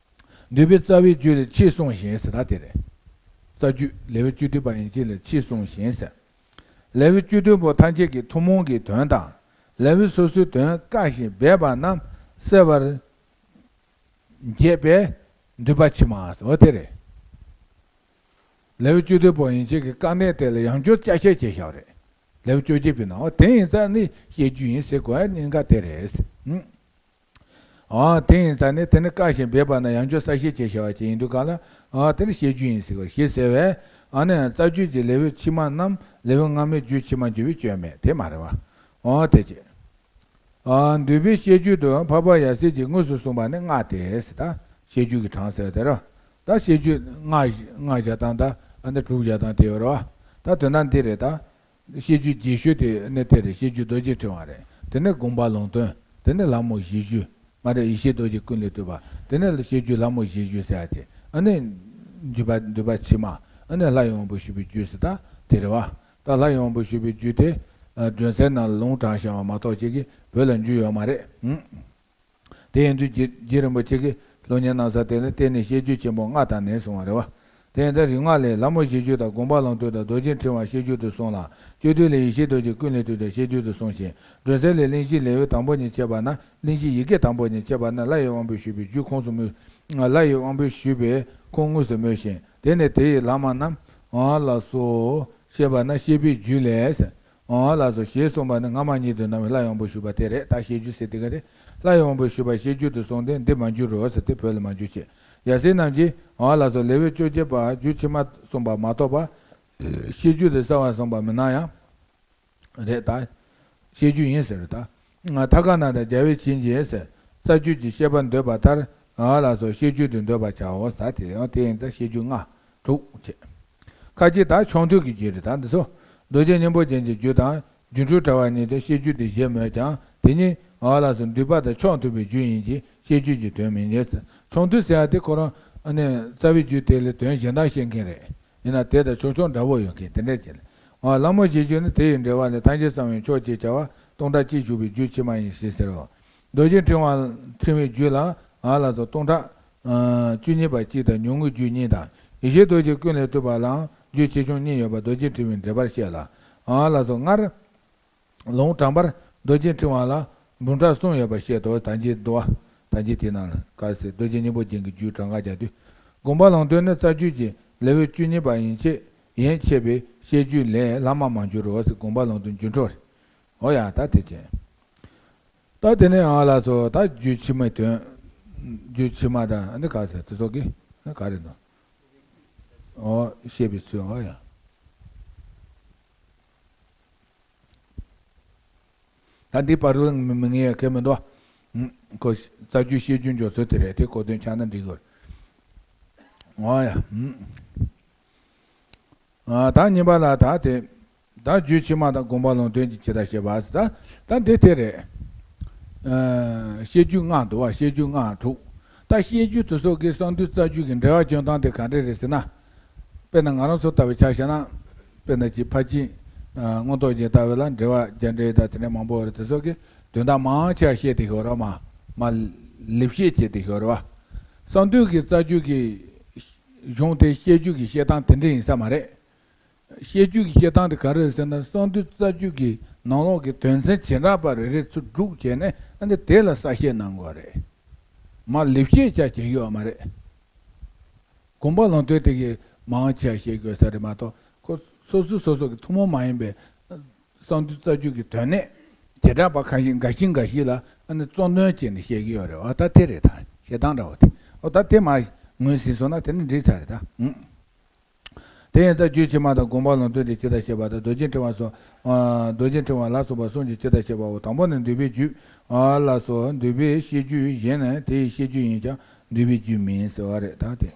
འདུས་པའི་རྩ་བའི་རྒྱུད་ལ་ཕྱིས་གསུངས་ཤིང་ཟེར། ད་དེ་རེད། རྩ་རྒྱུད་ལེའུ་བཅུ་བདུན་པ་ཡན་ཆད་ལ་ཕྱིས་གསུངས་ཤིང་ཟེར། ལེའུ་བཅུ་བདུན་པོ་ཐམས་ཅད་ཀྱི་ཐུན་མོང་གི་དོན་དང་། ལེའུ་སོ་སོའི་དོན་བཀག་ཅིང་སྦས་པ་རྣམས་གསལ་བར་འགྱེད་པས་འདུས་པ་ཕྱི་མ་ཟེར་བ་དེ་རེད། ལེའུ་བཅུ་བདུན་པོ་ཡན་ཆད་ཀྱི་བཀག་ནས་དེ་ལ་ཡང་བསྐྱར་བསྐྱར་བཤད་བྱས་བཞག་པ་རེད། ལེའུ་བཅོ་བརྒྱད་པའི་ནང་འོ་དེ་ཡིན་ཙང་ནི་བཤད་རྒྱུད་ཡིན་ཟེར་དགོས་ཡ་གནད་འགག་དེ་རེད། ཨང་། དེ་ཡིན་ཙང་ནི་དེ་ནི་བཀག་ཅིང་སྦས་པ་ན་ཡང་བསྐྱར་གསལ་བཤད་བྱས་བཞག་པ་ཅིག་ཡིན་དུས་གང་ལ། ཨ་དེ་ནི་བཤད་རྒྱུད་ཡིན་ཟེར་དགོས་ཞེས་ཟེར་བས། ཨ་ནི་རྩ་རྒྱུད་ཀྱི་ལེའུ་ཕྱི་མ་རྣམས་ལེའུ་སྔ་མའི་རྒྱུད་ཕྱི་མར་འཇོག་པའི་སྐྱོན་མེད་དེ་མ་རེད་བ། ཨོ་དེ་བྱས། ཨ་འདུས་པའི་བཤད་རྒྱུད་དུ་འཕགས་པ་ཡབ་སྲས་ཀྱིས་དངོས་སུ་གསུངས་པ་ནི་ལྔ་སྟེ་ཟེར། ད་བཤད་རྒྱུད་ཀྱི་གྲངས་ཟེར་བ་དེ་རེད། ད་བཤད་རྒྱུད་ལྔ་ལྔ་བཞག་སྟངས་ད་ཨ་ནི་དྲུག་བཞག་སྟངས་དེ་ཡོད་རེད་བ། ད་དོན་དག་འདི་རེད་ད། བཤད་རྒྱུད་རྒྱས་ཤོས་དེ་ནི་དེ་རེད། བཤད་རྒྱུད་རྡོ་རྗེ་ཕྲེང་བ་རེད། དེ་ནས་དགོངས་པ་ལུང་སྟོན། དེ་ནས་ལྷ་མོ་བཞི་བཅུ། མ་རེད། ཡེ་ཤེས་རྡོ་རྗེ་ཀུན་ལས་བཏུས་པ། དེ་ནས་བཤད་རྒྱུད་ལྷ་མོ་བཞི་བཅུ་ཟེར་ཡ་དེ། ཨ་ནི། འདུས་པ་འདུས་པ་ཕྱི་མ། ཨ་ནི་ལྷ་ཡི་དབང་པོ་བཞུགས་པའི་རྒྱུད་ཟེར་ད་དེ་རེད་བ། ད་ལྷ་ཡི་དབང་པོ་བཞུགས་པའི་རྒྱུད་དེ། ཨ་སྒྲོན་གསལ་ནང་ལ་ལུང་དྲངས་བཞག་པ་མ་གཏོགས་ཅིག་གིས་བོད་ལ་འཇུག་ཡོད་མ་རེད། ཨང་། དེ་ཡིན་དུས་རྗེ་རྗེ་རིན་པོ་ཆེ་གིས་སློབ་གཉེར་གནང་ས་དེ་ལ་བརྟེན་ནས་བཤད་རྒྱུད་ཆེན་པོ་ལྔ་དང་ལྡན་གསུངས་པ་རེད་བ། དེ་ཡང་ད་རིག་སྔགས་ལས་ལྷ་མོ་བཞི་བཅུ་དང་དགོངས་པ་ལུང་སྟོན་དང་རྡོ་རྗེ་ཕྲེང་བ་ཤེས་རྒྱུད་དུ་གསུངས་ལ། སྤྱོད་བསྡུ་ལས་ཡེ་ཤེས་རྡོ་རྗེ་ཀུན་ལས་བཏུས་ཏེ་ཤེས་རྒྱུད་དུ་གསུངས་ཤིང་། སྒྲོན་གསལ་ལས་གླེང་གཞི་ལེའུ་དང་པོ་ཉིད་འཆད་པ་ན་གླེང་གཞི་ཡི་གེ་དང་པོ་ཉིད་འཆད་པ་ན་ལྷ་ཡི་དབང་པོས་ཞུས་པའི་རྒྱུད་ཁོངས་སུ་སྨོས། ལྷ་ཡི་དབང་པོས་ཞུས་པའི་ཁོངས་དངོས་སུ་སྨོས་ཤིང་། དེ་ནས་དེ་ཡི་ལྷག་མ་རྣམས་འོ་ལགས་སོ། བཤད་པ་ན་བཤད་པའི་རྒྱུད་ལས། འོ་ལགས་སོ། ཞེས་གསུངས་པ་ནི་སྔ་མ་ཉིད་དུ་སྣང་བའི་ལྷ་ཡི་དབང་པོས་ཞུས་པ་དེ་རེད། ད་བཤད་རྒྱུད་ཟེར་དེ་ག་རེད། ལྷ་ཡི་དབང་པོས་ཞུས་པ་བཤད་རྒྱུད་དུ་གསུངས་ཏེ་འདི་མ་འགྱུར་རོ་ཟེར་ཏེ་བོད་ལ་མ་འགྱུར་བྱས། ཡབ་སྲས་རྣམས་ཀྱིས་འོ་ལགས་སོ། ལེའུ་བཅོ་བརྒྱད་པ་རྒྱུད་ཕྱི་མ་གསུངས་པ་མ་གཏོགས་པ། བཤད་རྒྱུད་དུ་གསལ་བར་གསུངས་པ་མི་སྣང་ཡང་། རེད་ད། བཤད་རྒྱུད་ཡིན་ཟེར་ད། ཐ་ཀ་ན་ད་རྒྱལ་བས་བྱིན་གྱིས་ཟེར། རྩ་རྒྱུད་ཀྱི་བཤད་པ་འདོད་པ་ལྟར། ཨ་ལ་སོགས་བཤད་རྒྱུད་དུ་འདོད་པར་བྱའོ་ཟེར་དེ་ཡང་དེ་ཡིན་ད་བཤད་རྒྱུད་ལྔ། དྲུག་བྱས། ཁ་ཅིག་ད་ཆུང་དུས་ཀྱི་རྒྱུད་རེད་ད་འདི་ཚོ། རྡོ་རྗེ་སྙིང་པོ་ཅན་གྱི་རྒྱུད་དང་། སྒྱུ་འཕྲུལ་དྲ་བ་གཉིས་ཏེ་བཤད་རྒྱུད་དེ་བཞེད་མོད་ཀྱང་དེ་གཉིས་ཨ་ལ་སོགས་འདུས་པ་དང་ཕྱོགས་མཐུན་པའི་རྒྱུད་ཡིན་གྱི་བཤད་རྒྱུད་ཀྱི་དོན་མི་རྙེད། ཆུང་དུས་ཟེར་ཡ་དེ་ཁོ་རང་ཨ་ནི་རྩ་བའི་རྒྱུད་དེ་ལས་དོན་གཞན་དག་བཤད་མཁན་རེད། ཡིན་ན་དེ་དང་ཕྱོགས་ཕྱོགས་འདྲ་བོ་ཡོད་མཁན་དེ་འདྲས་ཀྱི། ལྷ་མོ་བཞི་བཅུ་ནི་དེ་ཡི་འགྲེལ་བ་ལས་ཐམས་ཅད་གསང་བའི་མཆོག་ཅེས་བྱ་བ་སྟོང་ཕྲག་གཅིག་བཞུགས་པའི་རྒྱུད་ཕྱི་མ་ཡིན་ཞེས་ཟེར་རོ། རྡོ་རྗེ་ཕྲེང་བ་ཕྲེང་བའི་རྒྱུད་ལ་ཨ་ལ་སོགས་སྟོང་ཕྲག་བཅུ་གཉིས་པ་གཅིག་དང་ཉུང་ངུའི་རྒྱུད་གཉིས་དང་ཡེ་ཤེས་རྡོ་རྗེ་ཀུན་ལས་བཏུས་པ་ལའང་རྒྱུད་ཆེ་ཆུང་གཉིས་ཡོད་པ་རྡོ་རྗེ་ཕྲེང་བའི་འགྲེལ་པར་བཤད་ལ། ཨ་ལ་སོགས་སྔར། ལུང་དྲངས་པར་རྡོ་རྗེ་ཕྲེང་བ་ལ་འབུམ་ཕྲག་གསུམ་ཡོད་པར་བཤད་དོ། ད་འཇིག་འདུག་བ། ད་འཇིག་དེ་ནང་ལ་ག་ཟེར་རྡོ་རྗེ་སྙིང་པོ་རྒྱན་གྱི་རྒྱུད་གྲངས་ཀ་བརྒྱབ་དུས། དགོངས་པ་ལུང་སྟོན་ནི་རྩ་རྒྱུད་ཀྱི་ལེའུ་བཅུ་གཉིས་པ་ཡན་ཆད་ཡན་ཆད་པའི་བཤད་རྒྱུད་ལས་ལྷག་མ་མ་འགྱུར་རོ་ཟེར་དགོངས་པ་ལུང་སྟོན་རྒྱུད་འཕྲོ་རེད། འོ་ཡ་ད་དེ་བྱས། ད་དེ་ནས་ཨ་ལ་སོ་ད་རྒྱུད་ཕྱི་མའི་དོན། རྒྱུད་ཕྱི་མ་དང་འདི་ག་ཟེར་དེ་ཚོ་གི་ག་རེད་འདུག་འོ་བཤད་པའི་ཚུལ་འོ་ཡ། ད་འདི་བར་དུ་མི་མི་ངེས་ཡ་གལ་མི་འདུག་ཁོ་རྩ་རྒྱུད་བཤད་རྒྱུད་འཇོག་ཚུལ་དེ་རེད་དེ་གོ་དོན་ཆགས་ན་འགྲིག་གི་རེད། འོ་ཡ། ད་གཉིས་པ་ལ་ད་དེ། ད་རྒྱུད་ཕྱི་མ་དང་དགོངས་པ་ལུང་སྟོན་གྱི་ཇི་ལྟར་བཤད་པ་ཟེར་ད་ད་འདི་དེ་རེད། བཤད་རྒྱུད་ལྔ་འདུག་བ། བཤད་རྒྱུད་ལྔ་དྲུག་ད་བཤད་རྒྱུད་དེ་སོགས་ཀྱི་གསང་འདུས་རྩ་རྒྱུད་ཀྱི་འགྲེལ་བ་སྐྱོན་སྟངས་དེ་ག་འདྲ་རེད་ཟེར་ན། དཔེར་ན་ང་རང་ཚོ་ལྟ་བུའི་ཆ་བཞག་ན། དཔེར་ན་ཅིག་ཕར་ཕྱིན། མངོན་རྟོགས་རྒྱན་ལྟ་བུ་ལ་འགྲེལ་བ་རྒྱ་འགྲེལ་དང་དེ་འདྲ་མང་པོ་རེད་དེ་སོགས་ཀྱི་དོན་དག་མང་ཆེ་བ་བཤད་དེ་ཤོར་བ་མ། མ། ལེབ་བཤད་བྱེད་དེ་ཤོར་བ། གསང་འདུས་ཀྱི་རྩ་རྒྱུད་ཀྱི་གཞུང་དེ་བཤད་རྒྱུད་ཀྱི་བཤད་སྟངས་དེ་འདྲ་ཡིན་ས་མ་རེད། བཤད་རྒྱུད་ཀྱི་བཤད་སྟངས་དེ་ག་རེ་རེད་ཟེར་ན་གསང་འདུས་རྩ་རྒྱུད་ཀྱི་ནང་ལོགས་ཀྱི་དོན་ཚན་བྱེ་བྲག་པ་རེ་རེ་ཚུར་སྒྲུག་བྱས་ནས་ཨ་ནི་དེ་ལ་གསལ་བཤད་གནང་དགོས་རེད། མ་ལེབ་བཤད་བྱ་བྱེད་ཡོད་མ་རེད། དགོངས་པ་ལུང་སྟོན་དེ་གའི་མང་ཆེ་བ་བཤད་དགོས་ས་རེད་མ་གཏོགས་ཁོ་སོ་སོ་སོ་སོ་གི་ཐུན་མོང་མ་ཡིན་པའི་གསང་འདུས་རྩ་རྒྱུད་ཀྱི་དོན་གནད་བྱེ་བྲག་པ་ཁ་ཤས་འགའ་ཞིག་འགའ་ཞིག་ལ་ཨ་ནི་གཙོ་འདོན་བྱས་ནས་བཤད་ཀྱི་ཡོད་རེད་བ། ད་དེ་རེད་ད་བཤད་སྟངས་འདྲ་བོ་དེ་འོ་ད་དེ་མ་ངོས་ཟིན་སོང་ན་དེ་ནི་འགྲིག་ཚར་རེད་ད། དེ་ཡང་རྩ་རྒྱུད་ཕྱི་མ་དང་དགོངས་པ་ལུང་སྟོན་དེ་ཇི་ལྟར་བཤད་པ་དང་རྡོ་རྗེ་ཕྲེང་བ་སོགས། རྡོ་རྗེ་ཕྲེང་བ་ལ་སོགས་པ་གསུམ་གྱིས་ཇི་ལྟར་བཤད་པའོ། དང་པོ་ནི་འདུས་པའི་རྒྱུད། ཨ་ལ་སོགས་འདུས་པའི་བཤད་རྒྱུད་གཞན་ནི་དེ་ཡི་བཤད་རྒྱུད་ཡིན་ཀྱང་འདུས་པའི་རྒྱུད་མིན་ཟེར་བ་རེད་ད་དེ།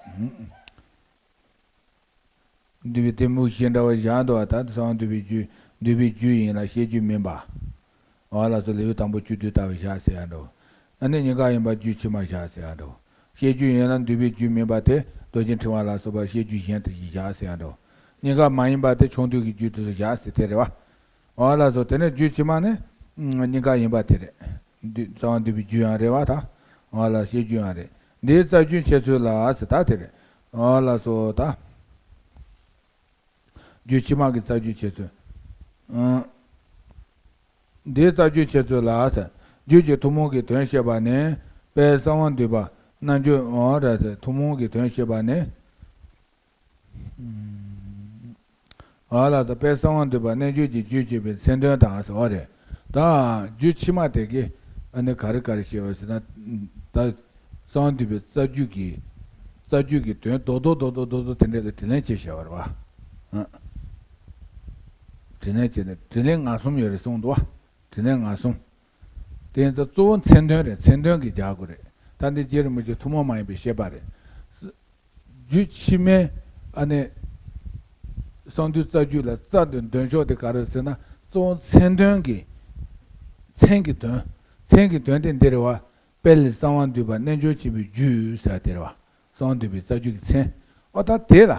འདུས་པའི་དེ་མུ་བཞི་འདྲ་བ་བཞག་འདུག་བ། ད་གསང་བ་འདུས་པའི་རྒྱུད་འདུས་པའི་རྒྱུད་ཡིན་ལ་བཤད་རྒྱུད་མིན་པ། འོ་ལགས་སོ། ལེའུ་དང་པོ་བཅུ་བདུན་ལྟ་བུ་བཞག་ཟེར་ཡ་འགྲོ། ཨ་ནི་གཉིས་ཀ་ཡིན་པ་རྒྱུད་ཕྱི་མ་བཞག་ཟེར་ཡ་འགྲོ། བཤད་རྒྱུད་ཡིན་ན་འདུས་པའི་རྒྱུད་མིན་པ་དེ་རྡོ་རྗེ་ཕྲེང་བ་ལ་སོགས་པ་བཤད་རྒྱུད་གཞན་དེ་བཞག་ཟེར་ཡ་འགྲོ། གཉིས་ཀ་མ་ཡིན་པ་དེ་ཆུང་དུས་ཀྱི་རྒྱུད་དེ་ཚོ་བཞག་ཟེར་དེ་རེད་བ། འོ་ལགས་སོ། དེ་ནས་རྒྱུད་ཕྱི་མ་ནི་གཉིས་ཀ་ཡིན་པ་དེ་རེད། འདུས་གསང་བ་འདུས་པའི་རྒྱུད་ཡང་རེད་བ་ད། འོ་ལགས་བཤད་རྒྱུད་ཡང་རེད། འདིའི་རྩ་རྒྱུད་འཆད་ཚུལ་ལ་ཟེར་ད་དེ་རེད། འོ་ལགས་སོ་ད། རྒྱུད་ཕྱི་མ་གི་རྩ་རྒྱུད་འཆད་ཚུལ། ཨང་། འདིའི་རྩ་རྒྱུད་འཆད་ཚུལ་ལ་ཟེར། རྒྱུད་ཀྱི་ཐུན་མོང་གི་དོན་བཤད་པ་ནི། དཔལ་གསང་བ་འདུས་པ་རྣལ་འབྱོར་འོ་ར་ཟེར་ཐུན་མོང་གི་དོན་བཤད་པ་ནི། ཨང་། འོ་ལགས་སོ། དཔལ་གསང་བ་འདུས་པ་རྣལ་འབྱོར་གྱི་རྒྱུད་ཅེས་པའི་མཚན་དོན་དང་ཟེར་བ་རེད། ད་རྒྱུད་ཕྱི་མ་དེ་གི་ཨ་ནི་ག་རེ་ག་རེ་བཤད་པ་ཟེར་ན། ད་གསང་བ་འདུས་པའི་རྩ་རྒྱུད་ཀྱི་རྩ་རྒྱུད་ཀྱི་དོན་རྡོག་རྡོག་རྡོག་རྡོག་རྡོག་རྡོག་དེ་འདྲ་ལ་དྲིས་ལན་བྱས་བཞག་པ་རེད་བ། ཨ། དྲིས་ལན་བྱས་ནས་དྲིས་ལན་ལྔ་གསུམ་ཡོད་རེད་གསུངས་འདུག་བ། དྲིས་ལན་ལྔ་གསུམ། དེ་ཡིན་ཙང་གཙོ་བོ་མཚན་དོན་རེད། མཚན་དོན་གྱི་རྒྱག་དགོས་རེད། ད་འདི་རྗེ་རིན་པོ་ཆེ་ཐུན་མོང་མ་ཡིན་པའི་བཤད་པ་རེད། རྒྱུད་ཕྱི་མའི་ཨ་ནི་གསང་འདུས་རྩ་རྒྱུད་ལ་རྩ་དེ་འདོན་ཕྱོགས་དེ་ག་རེ་ཟེར་ན་གཙོ་བོ་མཚན་དོན་གྱི། མཚན་གྱི་དོན། མཚན་གྱི་དོན་དེ་འདི་རེད་བ། དཔལ་གསང་བ་འདུས་པ་རྣལ་འབྱོར་ཆེན་པོའི་རྒྱུད་ཟེར་བ་དེ་རེད་བ། གསང་བ་འདུས་པའི་རྩ་རྒྱུད་ཀྱི་མཚན། ཨོ་ད་དེ་ལ།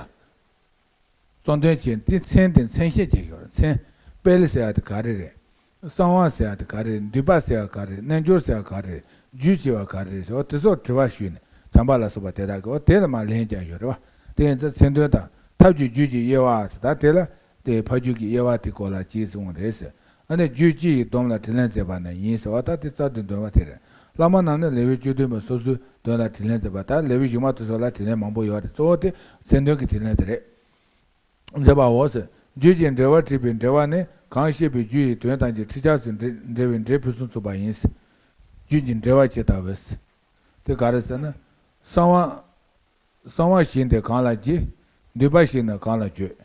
གཙོ་འདོན་བྱས་ཏེ་མཚན་དེ་མཚན་བཤད་བྱེད་ཀྱི་ཡོད་རེད། མཚན། དཔལ་ཟེར་ཡ་དེ་ག་རེ་རེད། གསང་བ་ཟེར་ཡ་དེ་ག་རེ་རེད། འདུས་པ་ཟེར་ཡ་ག་རེ་རེད། རྣལ་འབྱོར་ཟེར་ཡ་ག་རེ་རེད། རྒྱུད་ཅེས་པ་ག་རེ་རེད་ཟེར་བ་དེ་ཚོར་དྲི་བ་ཞུས་ནས་བྱམས་པ་ལ་སོགས་པ་དེ་དག་གིས་འོ་དེ་ལ་མར་ལན་རྒྱག་ཡོད་རེད་བ། དེ་ཡིན་ཙང་མཚན་དོན་དང་ཐབས་ཀྱི་རྒྱུད་ཀྱི་དབྱེ་བ་ཟེར། ད་དེ་ལ་དེ་ཕ་རྒྱུད་ཀྱི་དབྱེ་བ་དེ་སྐོར་ལ་ཅིག་གསུངས་རེད་ཟེར། ཨ་ནི་རྒྱུད་སྤྱི་ཡི་སྡོམ་ལ་དྲིས་ལན་མཛད་པ་ན་ཡིན་ཟེར་བ་ད་དེ་རྩ་དོན་འདོན་པ་དེ་རེད། བླ་མ་རྣམས་ནི་ལེའུའི་བཅུ་བདུན་པ་སོ་སོའི་དོན་ལ་དྲིས་ལན་མཛད་པ། ད་ལེའུའི་གཞུག་མ་དེ་ཚོ་ལ་དྲིས་ལན་མང་པོ་ཡོད་རེད། གཙོ་བོ་དེ་མཚན་དོན་གྱི་དྲིས་ལན་དེ་རེད། མཛད་པའོ་ཟེར། རྒྱུད་ཀྱི་འགྲེལ་བ་དྲིས་པའི་འགྲེལ་བ་ནི་གང་བཤད་པའི་རྒྱུ་ཡི་དོན་དང་གི་ཁྲིད་ཆགས་སུ་འགྲེལ་འགྲེལ་བའི་འགྲེལ་ཕུན་སུམ་ཚོགས་པ་ཡིན། རྒྱུད་ཀྱི་འགྲེལ་བ་ཇི་ལྟ་བུ། དེ་ག་རེ་ཟེར་ན། གསང་བ། གསང་བ་ཞིག་འདི་གང་ལ་བགྱི། འདུས་པ་ཞིག་ནི་གང་ལ་བརྗོད།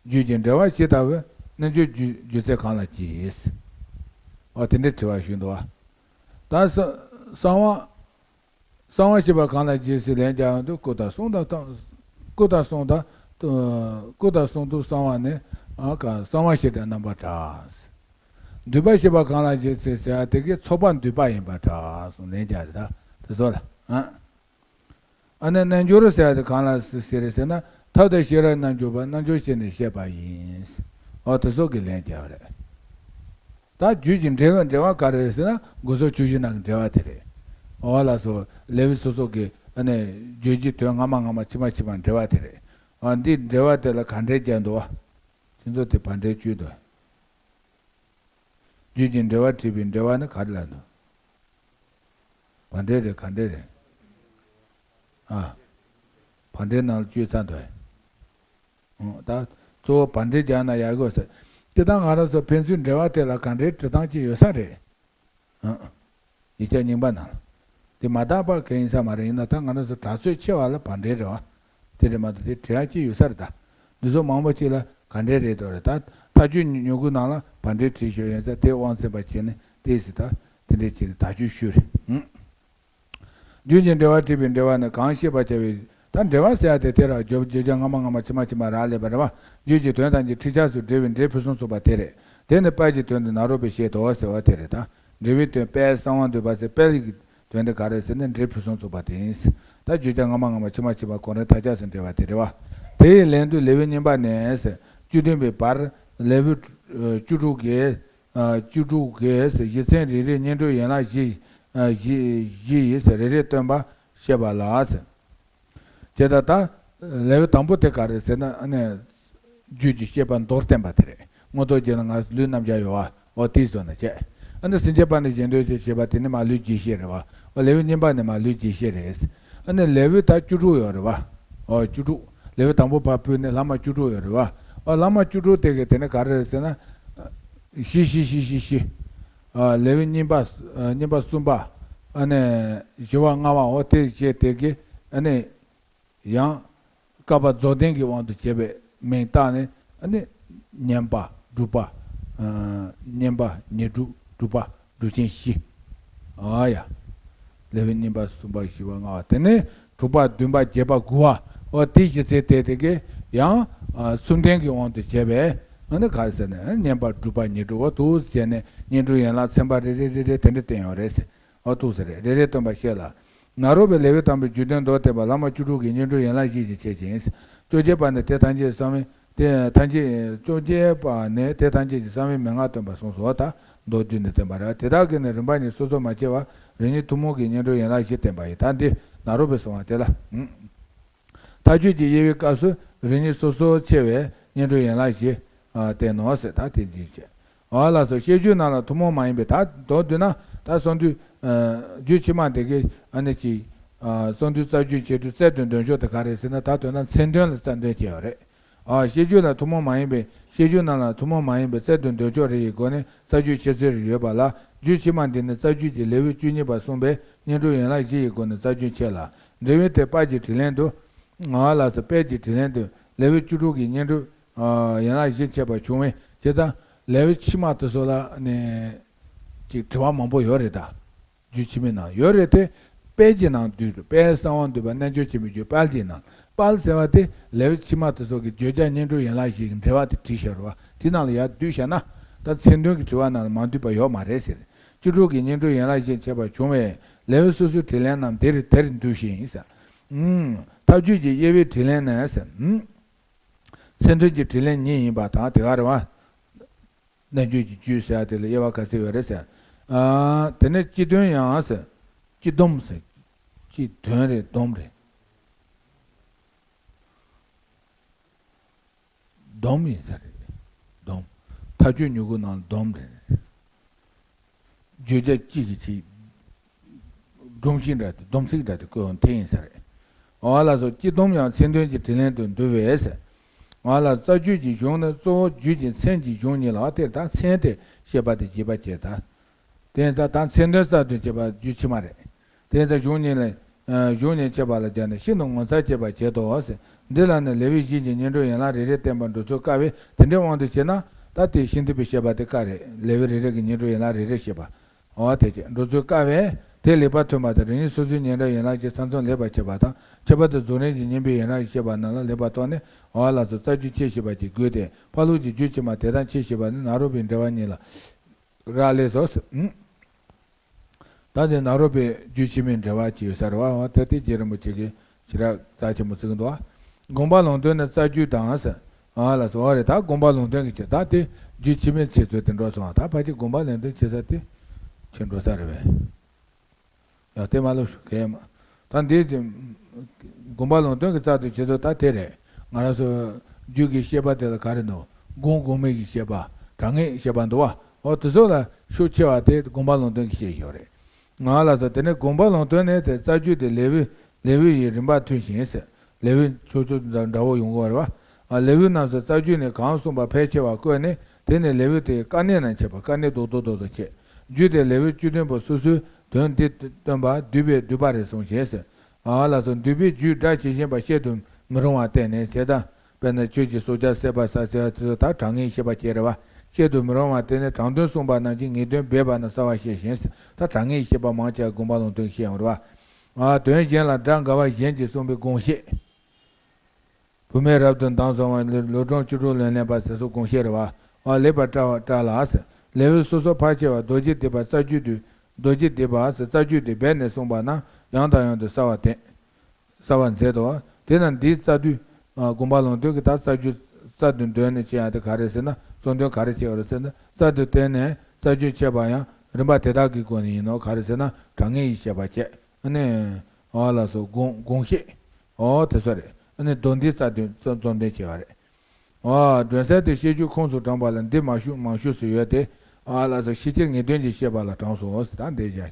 རྒྱུད་ཀྱི་འགྲེལ་བ་ཇི་ལྟ་བུ། རྣལ་འབྱོར་རྒྱུ་རྒྱུ་ཚད་གང་ལ་བགྱི། འོ་དེ་འདྲའི་དྲི་བ་ཞུས་འདུག་བ། ད་གསང་བ། གསང་བ་ཞེས་པ་གང་ལ་བགྱི་ཟེར་ལན་རྒྱག་ཡོང་དུས་སྐུ་དང་གསུང་དང་། སྐུ་དང་གསུང་དང་། སྐུ་དང་གསུང་དུ་གསང་བ་ནི། ཨ་ག་གསང་བ་ཞེས་པའི་རྣམ་པར་གྲགས། འདུས་པ་ཞེས་པ་གང་ལ་བགྱི་ཟེར་ཟེར་བ་དེ་གའི་ཚོགས་པ་འདུས་པ་ཡིན་པར་གྲགས་གསུངས་ལན་རྒྱག་རེད་ད། དེ་ཚོ་ལ། ཨ་ནི་རྣལ་འབྱོར་ཟེར་བ་དེ་གང་ལ་ཟེར་རེད་ཟེར་ན། ཐབས་དང་ཤེས་རབ་རྣལ་འབྱོར་པ་རྣལ་འབྱོར་བྱས་ནས་བཤད་པ་ཡིན། འོ་དེ་ཚོ་གི་ལན་རྒྱག་རེད། ད་རྒྱུད་ཀྱི་འགྲེལ་བའི་འགྲེལ་བ་ག་རེ་རེད་ཟེར་ན་སྒོ་སོགས་བཅུ་བཞི་ནང་གི་འགྲེལ་བ་དེ་རེད། འོ་ལགས་སོ། ལེའུ་སོ་སོ་གི་ཨ་ནི་བརྗོད་བྱའི་དོན་སྔ་མ་སྔ་མ་ཕྱི་མ་ཕྱི་མ་འགྲེལ་བ་དེ་རེད། འོ་འདི་འགྲེལ་བ་དེ་ལ་ག་འགྲེལ་རྒྱག་འདུག་བ། དེ་ཚོ་དེ་བར་འགྲེལ་བཅུ་དང་། རྒྱུད་ཀྱི་འགྲེལ་བ་དྲིས་པའི་འགྲེལ་བ་ནི་ག་རེ་ལ་འདུག་བར་འགྲེལ་རེད་ག་འགྲེལ་རེད། ཨ། བར་འགྲེལ་ནང་ལ་བཅུ་ཚར་འདུག་ཨང་། ད་གཙོ་བོ་བར་འགྲེལ་རྒྱག་ན་ཡག་གོ་ཟེར། སྤྱིར་བཏང་ང་རང་ཚོ་ཕན་ཚུན་འབྲེལ་བ་དེ་ལ་ག་འདྲའི་འབྲི་སྟངས་ཅིག་ཡོད་ས་རེད། ཨང་། ཡིག་ཆ་རྙིང་པ་ནང་ལ། དེ་མ་དག་པ་གང་ཡིན་ས་མ་རེད། ཡིན་ན་ད་ང་རང་ཚོ་གྲགས་ཚོད་ཆེ་བ་ལ་བར་འགྲེལ་རེད་བ། དེ་རེད་མ་གཏོགས་དེ་བྲི་ཡག་ཅིག་ཡོད་ས་རེད་ད། འདི་ཚོ་མང་པོ་ཅིག་ལ་ག་འདྲའི་རེད་དོ་རེད་ད། མཐའ་དཔྱོད་ཉོ་དགུ་ནང་ལ་བར་འགྲེལ་བྲིས་ཞོར་ཡོད་ས་དེ་དབང་བཙན་པ་བྱས་ནས་དེ་ཟེར་ད། དེ་འདྲའི་ཅིག་ལ་དག་བཅོས་ཞུས་རེད། ཨང་། རྒྱུད་ཀྱི་འགྲེལ་བ་དྲིས་པའི་འགྲེལ་བ་ནི་གང་བཤད་པར་བྱ་བའི། ད་འགྲེལ་བ་ཟེར་ཡ་དེ་དེ་ར་བརྗོད་བརྗོད་བྱ་སྔ་མ་སྔ་མ་ཕྱི་མ་ཕྱི་མ་རག་ལས་པ་རེད་བ། རྒྱུད་ཀྱི་དོན་དང་གི་ཁྲིད་ཆགས་སུ་འགྲེལ་བའི་འགྲེལ་ཕུན་སུམ་ཚོགས་པ་དེ་རེད། དེ་ནི་དཔལ་གྱི་དོན་དུ་ནཱ་རོ་པས་བཤད་དོ་ཟེར་བ་དེ་རེད་ད། འགྲེལ་བའི་དོན་དཔལ་གསང་བ་འདུས་པ་ཟེར་དཔལ་གྱི་དོན་དེ་ག་རེ་ཟེར་ན་འགྲེལ་ཕུན་སུམ་ཚོགས་པ་དེ་ཡིན། ད་བརྗོད་བྱ་སྔ་མ་སྔ་མ་ཕྱི་མ་ཕྱི་མ་གོང་རིམ་མཐར་ཆགས་སུ་འགྲེལ་བ་དེ་རེད་བ། དེ་ཡི་ལན་དུ་ལེའུ་གཉིས་པ་ནས་བཅུ་བདུན་པའི་བར་ལེའུ་བཅུ་དྲུག་གི། བཅུ་དྲུག་གི་གཞི་ཚན་རེ་རེའི་བསྙེན་སྒྲུབ་ཡན་ལག་བཞི། བཞི་བཞི་ཡིས་རེ་རེ་སྟོན་པ་བཤད་པ་ལ། དེ་ལྟར་ད་ལེའུ་དང་པོ་དེ་ག་རེ་ཟེར་ན་ཨ་ནི། རྒྱུད་ཀྱི་བཤད་པ་མདོར་བསྟན་པ་དེ་རེད། མངོན་རྟོགས་རྒྱན་ལ་ང་ལུས་རྣམ་གཞག་ཡོད་བ། འོ་དེའི་བཟོ་ན་བྱས། ཨ་ནི་སེམས་བསྐྱེད་པ་ནི་གཞན་དོན་ཞེས་བྱ་བ་དེ་ནི་མ་ལུས་རྒྱས་བཤད་རེད་བ། འོ་ལེའུ་གཉིས་པ་ནི་མ་ལུས་རྒྱས་བཤད་རེད། ཨ་ནི་ལེའུ་ད་བཅུ་དྲུག་ཡོད་རེད་བ། འོ་བཅུ་དྲུག་ལེའུ་དང་པོ་བར་ཕུད་ནི་ལྷག་མ་བཅུ་དྲུག་ཡོད་རེད་བ། འོ་ལྷག་མ་བཅུ་དྲུག་དེ་གི་དེ་ནི་ག་རེ་རེད་ཟེར་ན། བཞི་བཞི་བཞི་བཞི་བཞི། ཨ་ལེའུ་གཉིས་པ། ཨ་གཉིས་པ་གསུམ་པ། ཨ་ནི་བཞི་པ་ལྔ་པ་འོ་དེ་བྱས་དེ་གི་ཨ་ནི། ཡང་། བསྐལ་པ་རྫོགས་ལྡན་གྱི་དབང་དུ་བྱས་པའི་མིང་བཏགས་ནས་ཨ་ནི། བསྙེན་པ་སྒྲུབ་པ། ཨ་བསྙེན་པ་ཉེར་སྒྲུབ་སྒྲུབ་པ་སྒྲུབ་ཆེན་བཞི། ཨ་ཡ། ལེའུ་གཉིས་པ་གསུམ་པ་བཞི་པ་ལྔ་པ་དེ་ནས་དྲུག་པ་བདུན་པ་བརྒྱད་པ་དགུ་པ་འོ་དེ་བཞི་ཚེ་དེ་དེ་གས་ཡང་། ཨ་གསུམ་ལྡན་གྱི་དབང་དུ་བྱས་པའི་ཨ་ནི་ག་རེ་ཟེར་ན་ཨ་བསྙེན་པ་སྒྲུབ་པ་ཉེར་སྒྲུབ་འོ་དུ་བྱས་ནས་བསྙེན་སྒྲུབ་ཡན་ལག་ཚན་པ་རེ་རེ་རེ་རེ་དེ་འདྲ་བསྟན་ཡོད་རེད་ཟེར། འོ་ཐུགས་ཟེར་རེ་རེ་སྟོན་པ་བཤད་ལ། ནཱ་རོ་པའི་ལེའུ་དང་པོའི་རྒྱུད་དོན་མདོར་བསྟན་པ་བླ་མ་བཅུ་དྲུག་གི་བསྙེན་སྒྲུབ་ཡན་ལག་བཞི་ཞེས་བྱ་ཞིང་། བཅོ་བརྒྱད་པ་ནི་དེ་ཐམས་ཅད་གསང་བའི་དེ་ཐམས་ཅད་བཅོ་བརྒྱད་པ་ནི་དེ་ཐམས་ཅད་ཀྱི་གསང་བའི་མན་ངག་སྟོན་པར་གསུངས་སོ། ད་མདོར་བསྡུས་ནས་བསྟན་པ་རེད། དེ་དག་གི་ནི་རིམ་པ་ཉིད་སོ་སོར་མ་ཕྱེ་བར་རིམ་གཉིས་ཐུན་མོང་གི་བསྙེན་སྒྲུབ་ཡན་ལག་བཞི་བསྟན་པ་ཡིན། ད་འདི་ནཱ་རོ་པས་གསུངས་པ་དེ་ལ། མཐའ་དཔྱོད་ཀྱི་དབྱེ་བའི་སྐབས་སུ་རིམ་གཉིས་སོ་སོར་ཕྱེ་བའི་བསྙེན་སྒྲུབ་ཡན་ལག་བཞི། ཨ་བསྟན་ནོ་ཟེར་ད་དེ་འཛིན་བྱེད། ཨ་ལགས་སོ། བཤད་རྒྱུད་རྣམས་ལ་ཐུན་མོང་མ་ཡིན་པའི་ད་མདོར་བསྡུས་ན་ད་གསང་འདུས། ཨ་རྒྱུད་ཕྱི་མ་དེ་གའི་ཨ་ནི་ཅིག་ཨ་གསང་འདུས་རྩ་རྒྱུད་འཆད་རྒྱུད་རྩལ་དུ་འདོན་ཕྱོགས་དེ་ག་རེ་ཟེར་ན་ད་དོན་དག་མཚན་དོན་ལ་རྩལ་འདོན་བྱས་ཡོད་རེད། ཨ་བཤད་རྒྱུད་ལ་ཐུན་མོང་མ་ཡིན་པའི་བཤད་རྒྱུད་རྣམས་ལ་ཐུན་མོང་མ་ཡིན་པའི་རྩལ་དུ་འདོན་ཕྱོགས་རེ་ཡི་སྒོ་ནས་རྩ་རྒྱུད་འཆད་ཚུལ་རེ་ཡོད་པ་ལ་རྒྱུད་ཕྱི་མ་འདི་ནི་རྩ་རྒྱུད་ཀྱི་ལེའུ་བཅུ་གཉིས་པ་གསུངས་པའི་བསྙེན་སྒྲུབ་ཡན་ལག་བཞི་ཡི་སྒོ་ནས་རྩ་རྒྱུད་འཆད་ལ། འགྲེལ་པའི་དེ་དཔལ་གྱི་དྲིས་ལན་དུ། ཨ་ལགས་སོ། དཔལ་གྱི་དྲིས་ལན་དུ་ལེའུ་བཅུ་དྲུག་གི་བསྙེན་སྒྲུབ། ཨ་ཡན་ལག་བཞི་འཆད་པ་བྱུང་བས་བྱས་ཙང་ལེའུ་ཕྱི་མ་དེ་ཚོ་ལ་ནི་ཅིག་དྲི་བ་མང་པོ་ཡོད་རེད་ད། རྒྱུད་ཕྱི་མའི་ནང་ཡོད་རེད་དེ། དཔལ་གྱི་ནང་འདུས་རེད། དཔལ་གསང་བ་འདུས་པ་རྣལ་འབྱོར་ཆེན་པོའི་རྒྱུད་དཔལ་གྱི་ནང་། དཔལ་ཟེར་བ་དེ་ལེའུ་ཕྱི་མ་དེ་ཚོ་གི་བརྗོད་བྱ་བསྙེན་སྒྲུབ་ཡན་ལག་བཞི་གི་འགྲེལ་བ་དེ་བྲིས་བཞག་རེད་བ། དེ་ནང་ལ་ཡར་བསྡུས་བཞག་ན་ད་མཚན་དོན་གྱི་དྲི་བ་ནང་ལ་མ་འདུས་པ་ཡོད་མ་རེད་ཟེར། བཅུ་དྲུག་གི་བསྙེན་སྒྲུབ་ཡན་ལག་བཞི་འཆད་པ་བྱུང་བས་ལེའུ་སོ་སོའི་དྲིས་ལན་རྣམས་འདིར་དེར་འདུས་ཤིང་ཟེར། ཨུམ། ཐབས་ཇུས་ཀྱི་དབྱེ་བའི་དྲིས་ལན་ནི་ཟེར། ཨུམ། མཚན་དོན་གྱི་དྲིས་ལན་ཉིད་ཡིན་པ་དང་དེ་ག་རེ་བ། རྣལ་འབྱོར་གྱི་རྒྱུད་ཟེར་ཡ་དེ་ལ་དབྱེ་བ་ག་ཚོད་ཡོད་རེད་ཟེར། ཨ་དེ་ནས་སྤྱི་དོན་ཡང་ཟེར། སྤྱི་སྡོམ་ཟེར། སྤྱི་དོན་རེད་སྡོམ་རེད། སྡོམ་ཡིན་ས་རེད། སྡོམ། མཐའ་དཔྱོད་མྱུ་གུ་ནང་སྡོམ་རེད། བརྗོད་བྱ་གཅིག་གིས་ཅིག་སྒྲོམ་གཞི་འདྲ་དེ། སྡོམ་ཚིག་འདྲ་དེ་བཀོད་འོང་དེ་ཡིན་ས་རེད། འོ་ལགས་སོ། སྤྱི་སྡོམ་ཡང་མཚན་དོན་གྱི་དྲི་ལན་དུ་འདུ་བས། འོ་ལགས། རྩ་རྒྱུད་ཀྱི་གཞུང་ནི་གཙོ་བོ་རྒྱུད་ཀྱི་མཚན་གྱི་གཞུང་ཉིད་ལ། དེར་ད་མཚན་དེ་བཤད་པ་དེ་རྒྱས་པ་བྱས་ད། དེ་ད་ད་མཚན་དོན་རྩ་དོན་བྱེད་པ་རྒྱུད་ཕྱི་མ་རེད། དེ་ད་གཞུང་ཉིད་ལ། གཞུང་ཉིད་ཕྱེ་བ་ལ་སྦྱར་ནས་ཤིན་ཏུ་ངོ་མཚར་སྐྱེད་པར་བྱེད་དོ། འདི་ལ་ནི་ལེའུ་བཞི་གི་སྙིང་འགྲོས་ཡན་ལག་རེ་རེ་བསྟན་པ་འགྲོ་ཚུལ་དཀའ་བས། དེ་འདྲའི་དབང་དུ་བྱས་ན་ད་དེ་ཤིན་ཏུ་པའི་བཤད་པ་དེ་དཀའ་རེད། ལེའུ་རེ་རེ་གི་སྙིང་འགྲོས་ཡན་ལག་རེ་རེ་བཤད་པ། འོ་དེ་བྱས་འགྲོ་ཚུལ་དཀའ་བས། དེ་ལེགས་པར་ཐོན་པ་དང་རིམ་གཉིས་སོ་སོའི་སྙིང་འགྲོས་ཡན་ལག་བཞི་ས་མཚམས་ལེགས་པར་ཕྱེ་བ་དང་། ཁྱད་པར་དུ་རྫོགས་རིམ་གྱི་སྙིང་པོའི་ཡན་ལག་བཤད་པ་རྣམས་ལ་ལེགས་པར་རྟོགས་ནས། འོ་ལགས་སོ། རྩ་རྒྱུད་ཕྱེ་ཞེས་པ་གྱི་དགོས་ཏེ། ཕར་ལུགས་ཀྱི་རྒྱུད་ཕྱི་མ་དེ་དང་ཕྱེ་ཞེས་པ་ནི་ནཱ་རོ་པའི་འགྲེལ་པ་གཉིས་ལ་རག་ལས་སོ། ད་དེ་ནཱ་རོ་པའི་རྒྱུད་ཕྱི་མའི་འགྲེལ་པ་ཅིག་ཡོད་ས་རེད་བ། འོ་ད་དེ་རྗེ་རིན་པོ་ཆེ་གིས་ཞེ་དྲག་རྩ་ཆེན་པོ་བརྩི་གི་འདུག་བ། དགོངས་པ་ལུང་སྟོན་ནི་རྩ་རྒྱུད་དང་ཟེར། ཨ་ལགས་སོ། འོ་རེད། ད་དགོངས་པ་ལུང་སྟོན་གྱི་ཆེད། ད་དེ་རྒྱུད་ཕྱི་མའི་ཆེད་དུ་དེ་འགྲོ་སོང་བ། ད་ཕལ་ཆེར་དགོངས་པ་ལུང་སྟོན་བྱེད་ས་དེ་ཁྱོད་འགྲོ་ས་རེད་བས། ཡང་དེ་མ་ལོ་ཞུ་གལ་མ། ད་འདི་དེ་དགོངས་པ་ལུང་སྟོན་གྱི་རྩ་དོན་བྱེད་དུས་ད་དེ་རེད། ང་རང་ཚོ་རྒྱུད་ཀྱི་བཤད་པ་དེ་ལ་ག་རེ་འདུག་དགོངས་དགོངས་མེད་ཀྱི་བཤད་པ། དྲང་ངེས་བཤད་པ་འདུག་བ། འོ་དེ་ཚོ་ལ་ཤུགས་ཆེ་བ་དེ་དགོངས་པ་ལུང་སྟོན་གྱི་བཤད་ཡོད་རེད། ང་ལ་ཟེར། དེ་ནས་དགོངས་པ་ལུང་སྟོན་ནས་དེ་རྩ་རྒྱུད་དེ་ལེའུ་ལེའུ་ཡི་རིམ་པ་མཐུན་ཞིང་ཟེར། ལེའུ་ཆོས་ཚུལ་འདྲ་བོ་ཡོང་གི་ཡོད་རེད་བ། ཨ། ལེའུ་རྣམས་སུ་རྩ་རྒྱུད་ནས་གང་གསུངས་པ་ཕལ་ཆེ་བ་བཀོད་ནས། དེ་ནས་ལེའུ་དེའི་དཀའ་གནད་རྣམས་འཆད་པ། དཀའ་གནད་རྡོག་རྡོག་རྡོག་རྡོག་འཆད། རྒྱུད་དེ་ལེའུ་བཅུ་བདུན་པོ་སོ་སོའི་དོན་འདི་སྟོན་པ་བསྡུས་པས་བསྡུས་པ་རེ་ཟུང་བྱས་ཟེར། ཨ་ལགས་སོ། བསྡུས་པས་རྒྱུད་སྒྲ་ཇི་བཞིན་པ་བཤད་དུ་མི་རུང་བར་བསྟན་ནས་ཟེར་ད། དཔེར་ན་ཆོས་ཀྱི་སྲོག་ཆགས་བསད་པ་ཟ་ཟེར་བ་དེ་ཚོ་ད་དྲང་ངེས་བཤད་པ་བྱས་རེད་བ། བཤད་དུ་མི་རུང་བར་བསྟན་ནས། དྲང་དོན་གསུངས་པ་རྣམས་ཀྱི་ངེས་དོན་སྦས་པ་རྣམས་གསལ་བར་བཤད་ཅིང་ཟེར། ད་དྲང་ངེས་བཤད་པ་མང་ཆེ་བ་དགོངས་པ་ལུང་སྟོན་བཤད་ཡོང་རེད་བ། ཨ། དོན་གཞན་ལ་སྒྲ་འགལ་བ་གཞན་གྱིས་གསུངས་པའི་དགོངས་བཤད། བུད་མེད་རབ་ཏུ་འདམ་སོང་བ། ལོ་གྲངས་བཅུ་དྲུག་ལོན་ལེན་པ་ཟེར་སོགས་དགོངས་བཤད་རེད་བ། ཨ། ལེགས་པར་བཀྲལ་བ་བཀྲལ་ལ་ཟེར། ལེའུ་སོ་སོ་ཕལ་ཆེ་བ་རྡོ་རྗེ་ཐེག་པ་རྩ་རྒྱུད་དུ། རྡོ་རྗེ་ཐེག་པ་ཟེར་རྩ་རྒྱུད་དེ་སྦས་ནས་གསུངས་པ་རྣམས་ཡང་དང་ཡང་དུ་གསལ་བར་བསྟན། གསལ་བར་མཛད་དོ། དེས་ན་འདིའི་རྩ་བསྡུས། ཨ། དགོངས་པ་ལུང་སྟོན་གྱི་ད་རྩ་རྒྱུད་རྩ་བསྡུས་འདོན་ནས་བྱེད་ཡ་དེ་ག་རེ་ཟེར་ན། གཙོ་འདོན་ག་རེ་བྱེད་པ་རེད་ཟེར་ན། རྩ་བསྡུས་བསྟན་ནས་རྩ་རྒྱུད་འཆད་པ་ཡང་རིམ་པ་དེ་དག་གི་སྒོ་ནས་ཡིན་ནོ། ག་རེ་ཟེར་ན། དྲང་ངེས་ཡིས་བཤད་པ་བྱས། ཨ་ནི། ཨ་ལགས་སོ། དགོངས་དགོངས་བཤད། ཨོ་དེ་ཚོ་རེད། ཨ་ནི་མདོ་འདིའི་རྩ་དོན་གཙོ་གཙོ་འདོན་བྱས་པ་རེད། ཨོ། སྒྲོན་གསལ་དེ་བཤད་རྒྱུད་ཁོངས་སུ་དྲངས་པ་ལ་འདི་མང་ཤོས་མང་ཤོས་སུ་ཡོད་དེ། ཨ་ལགས་སོ། ཤེས་བྱེད་ངེས་དོན་གྱི་བཤད་པ་ལ་དྲངས་སོ། ད་འདི་བཞག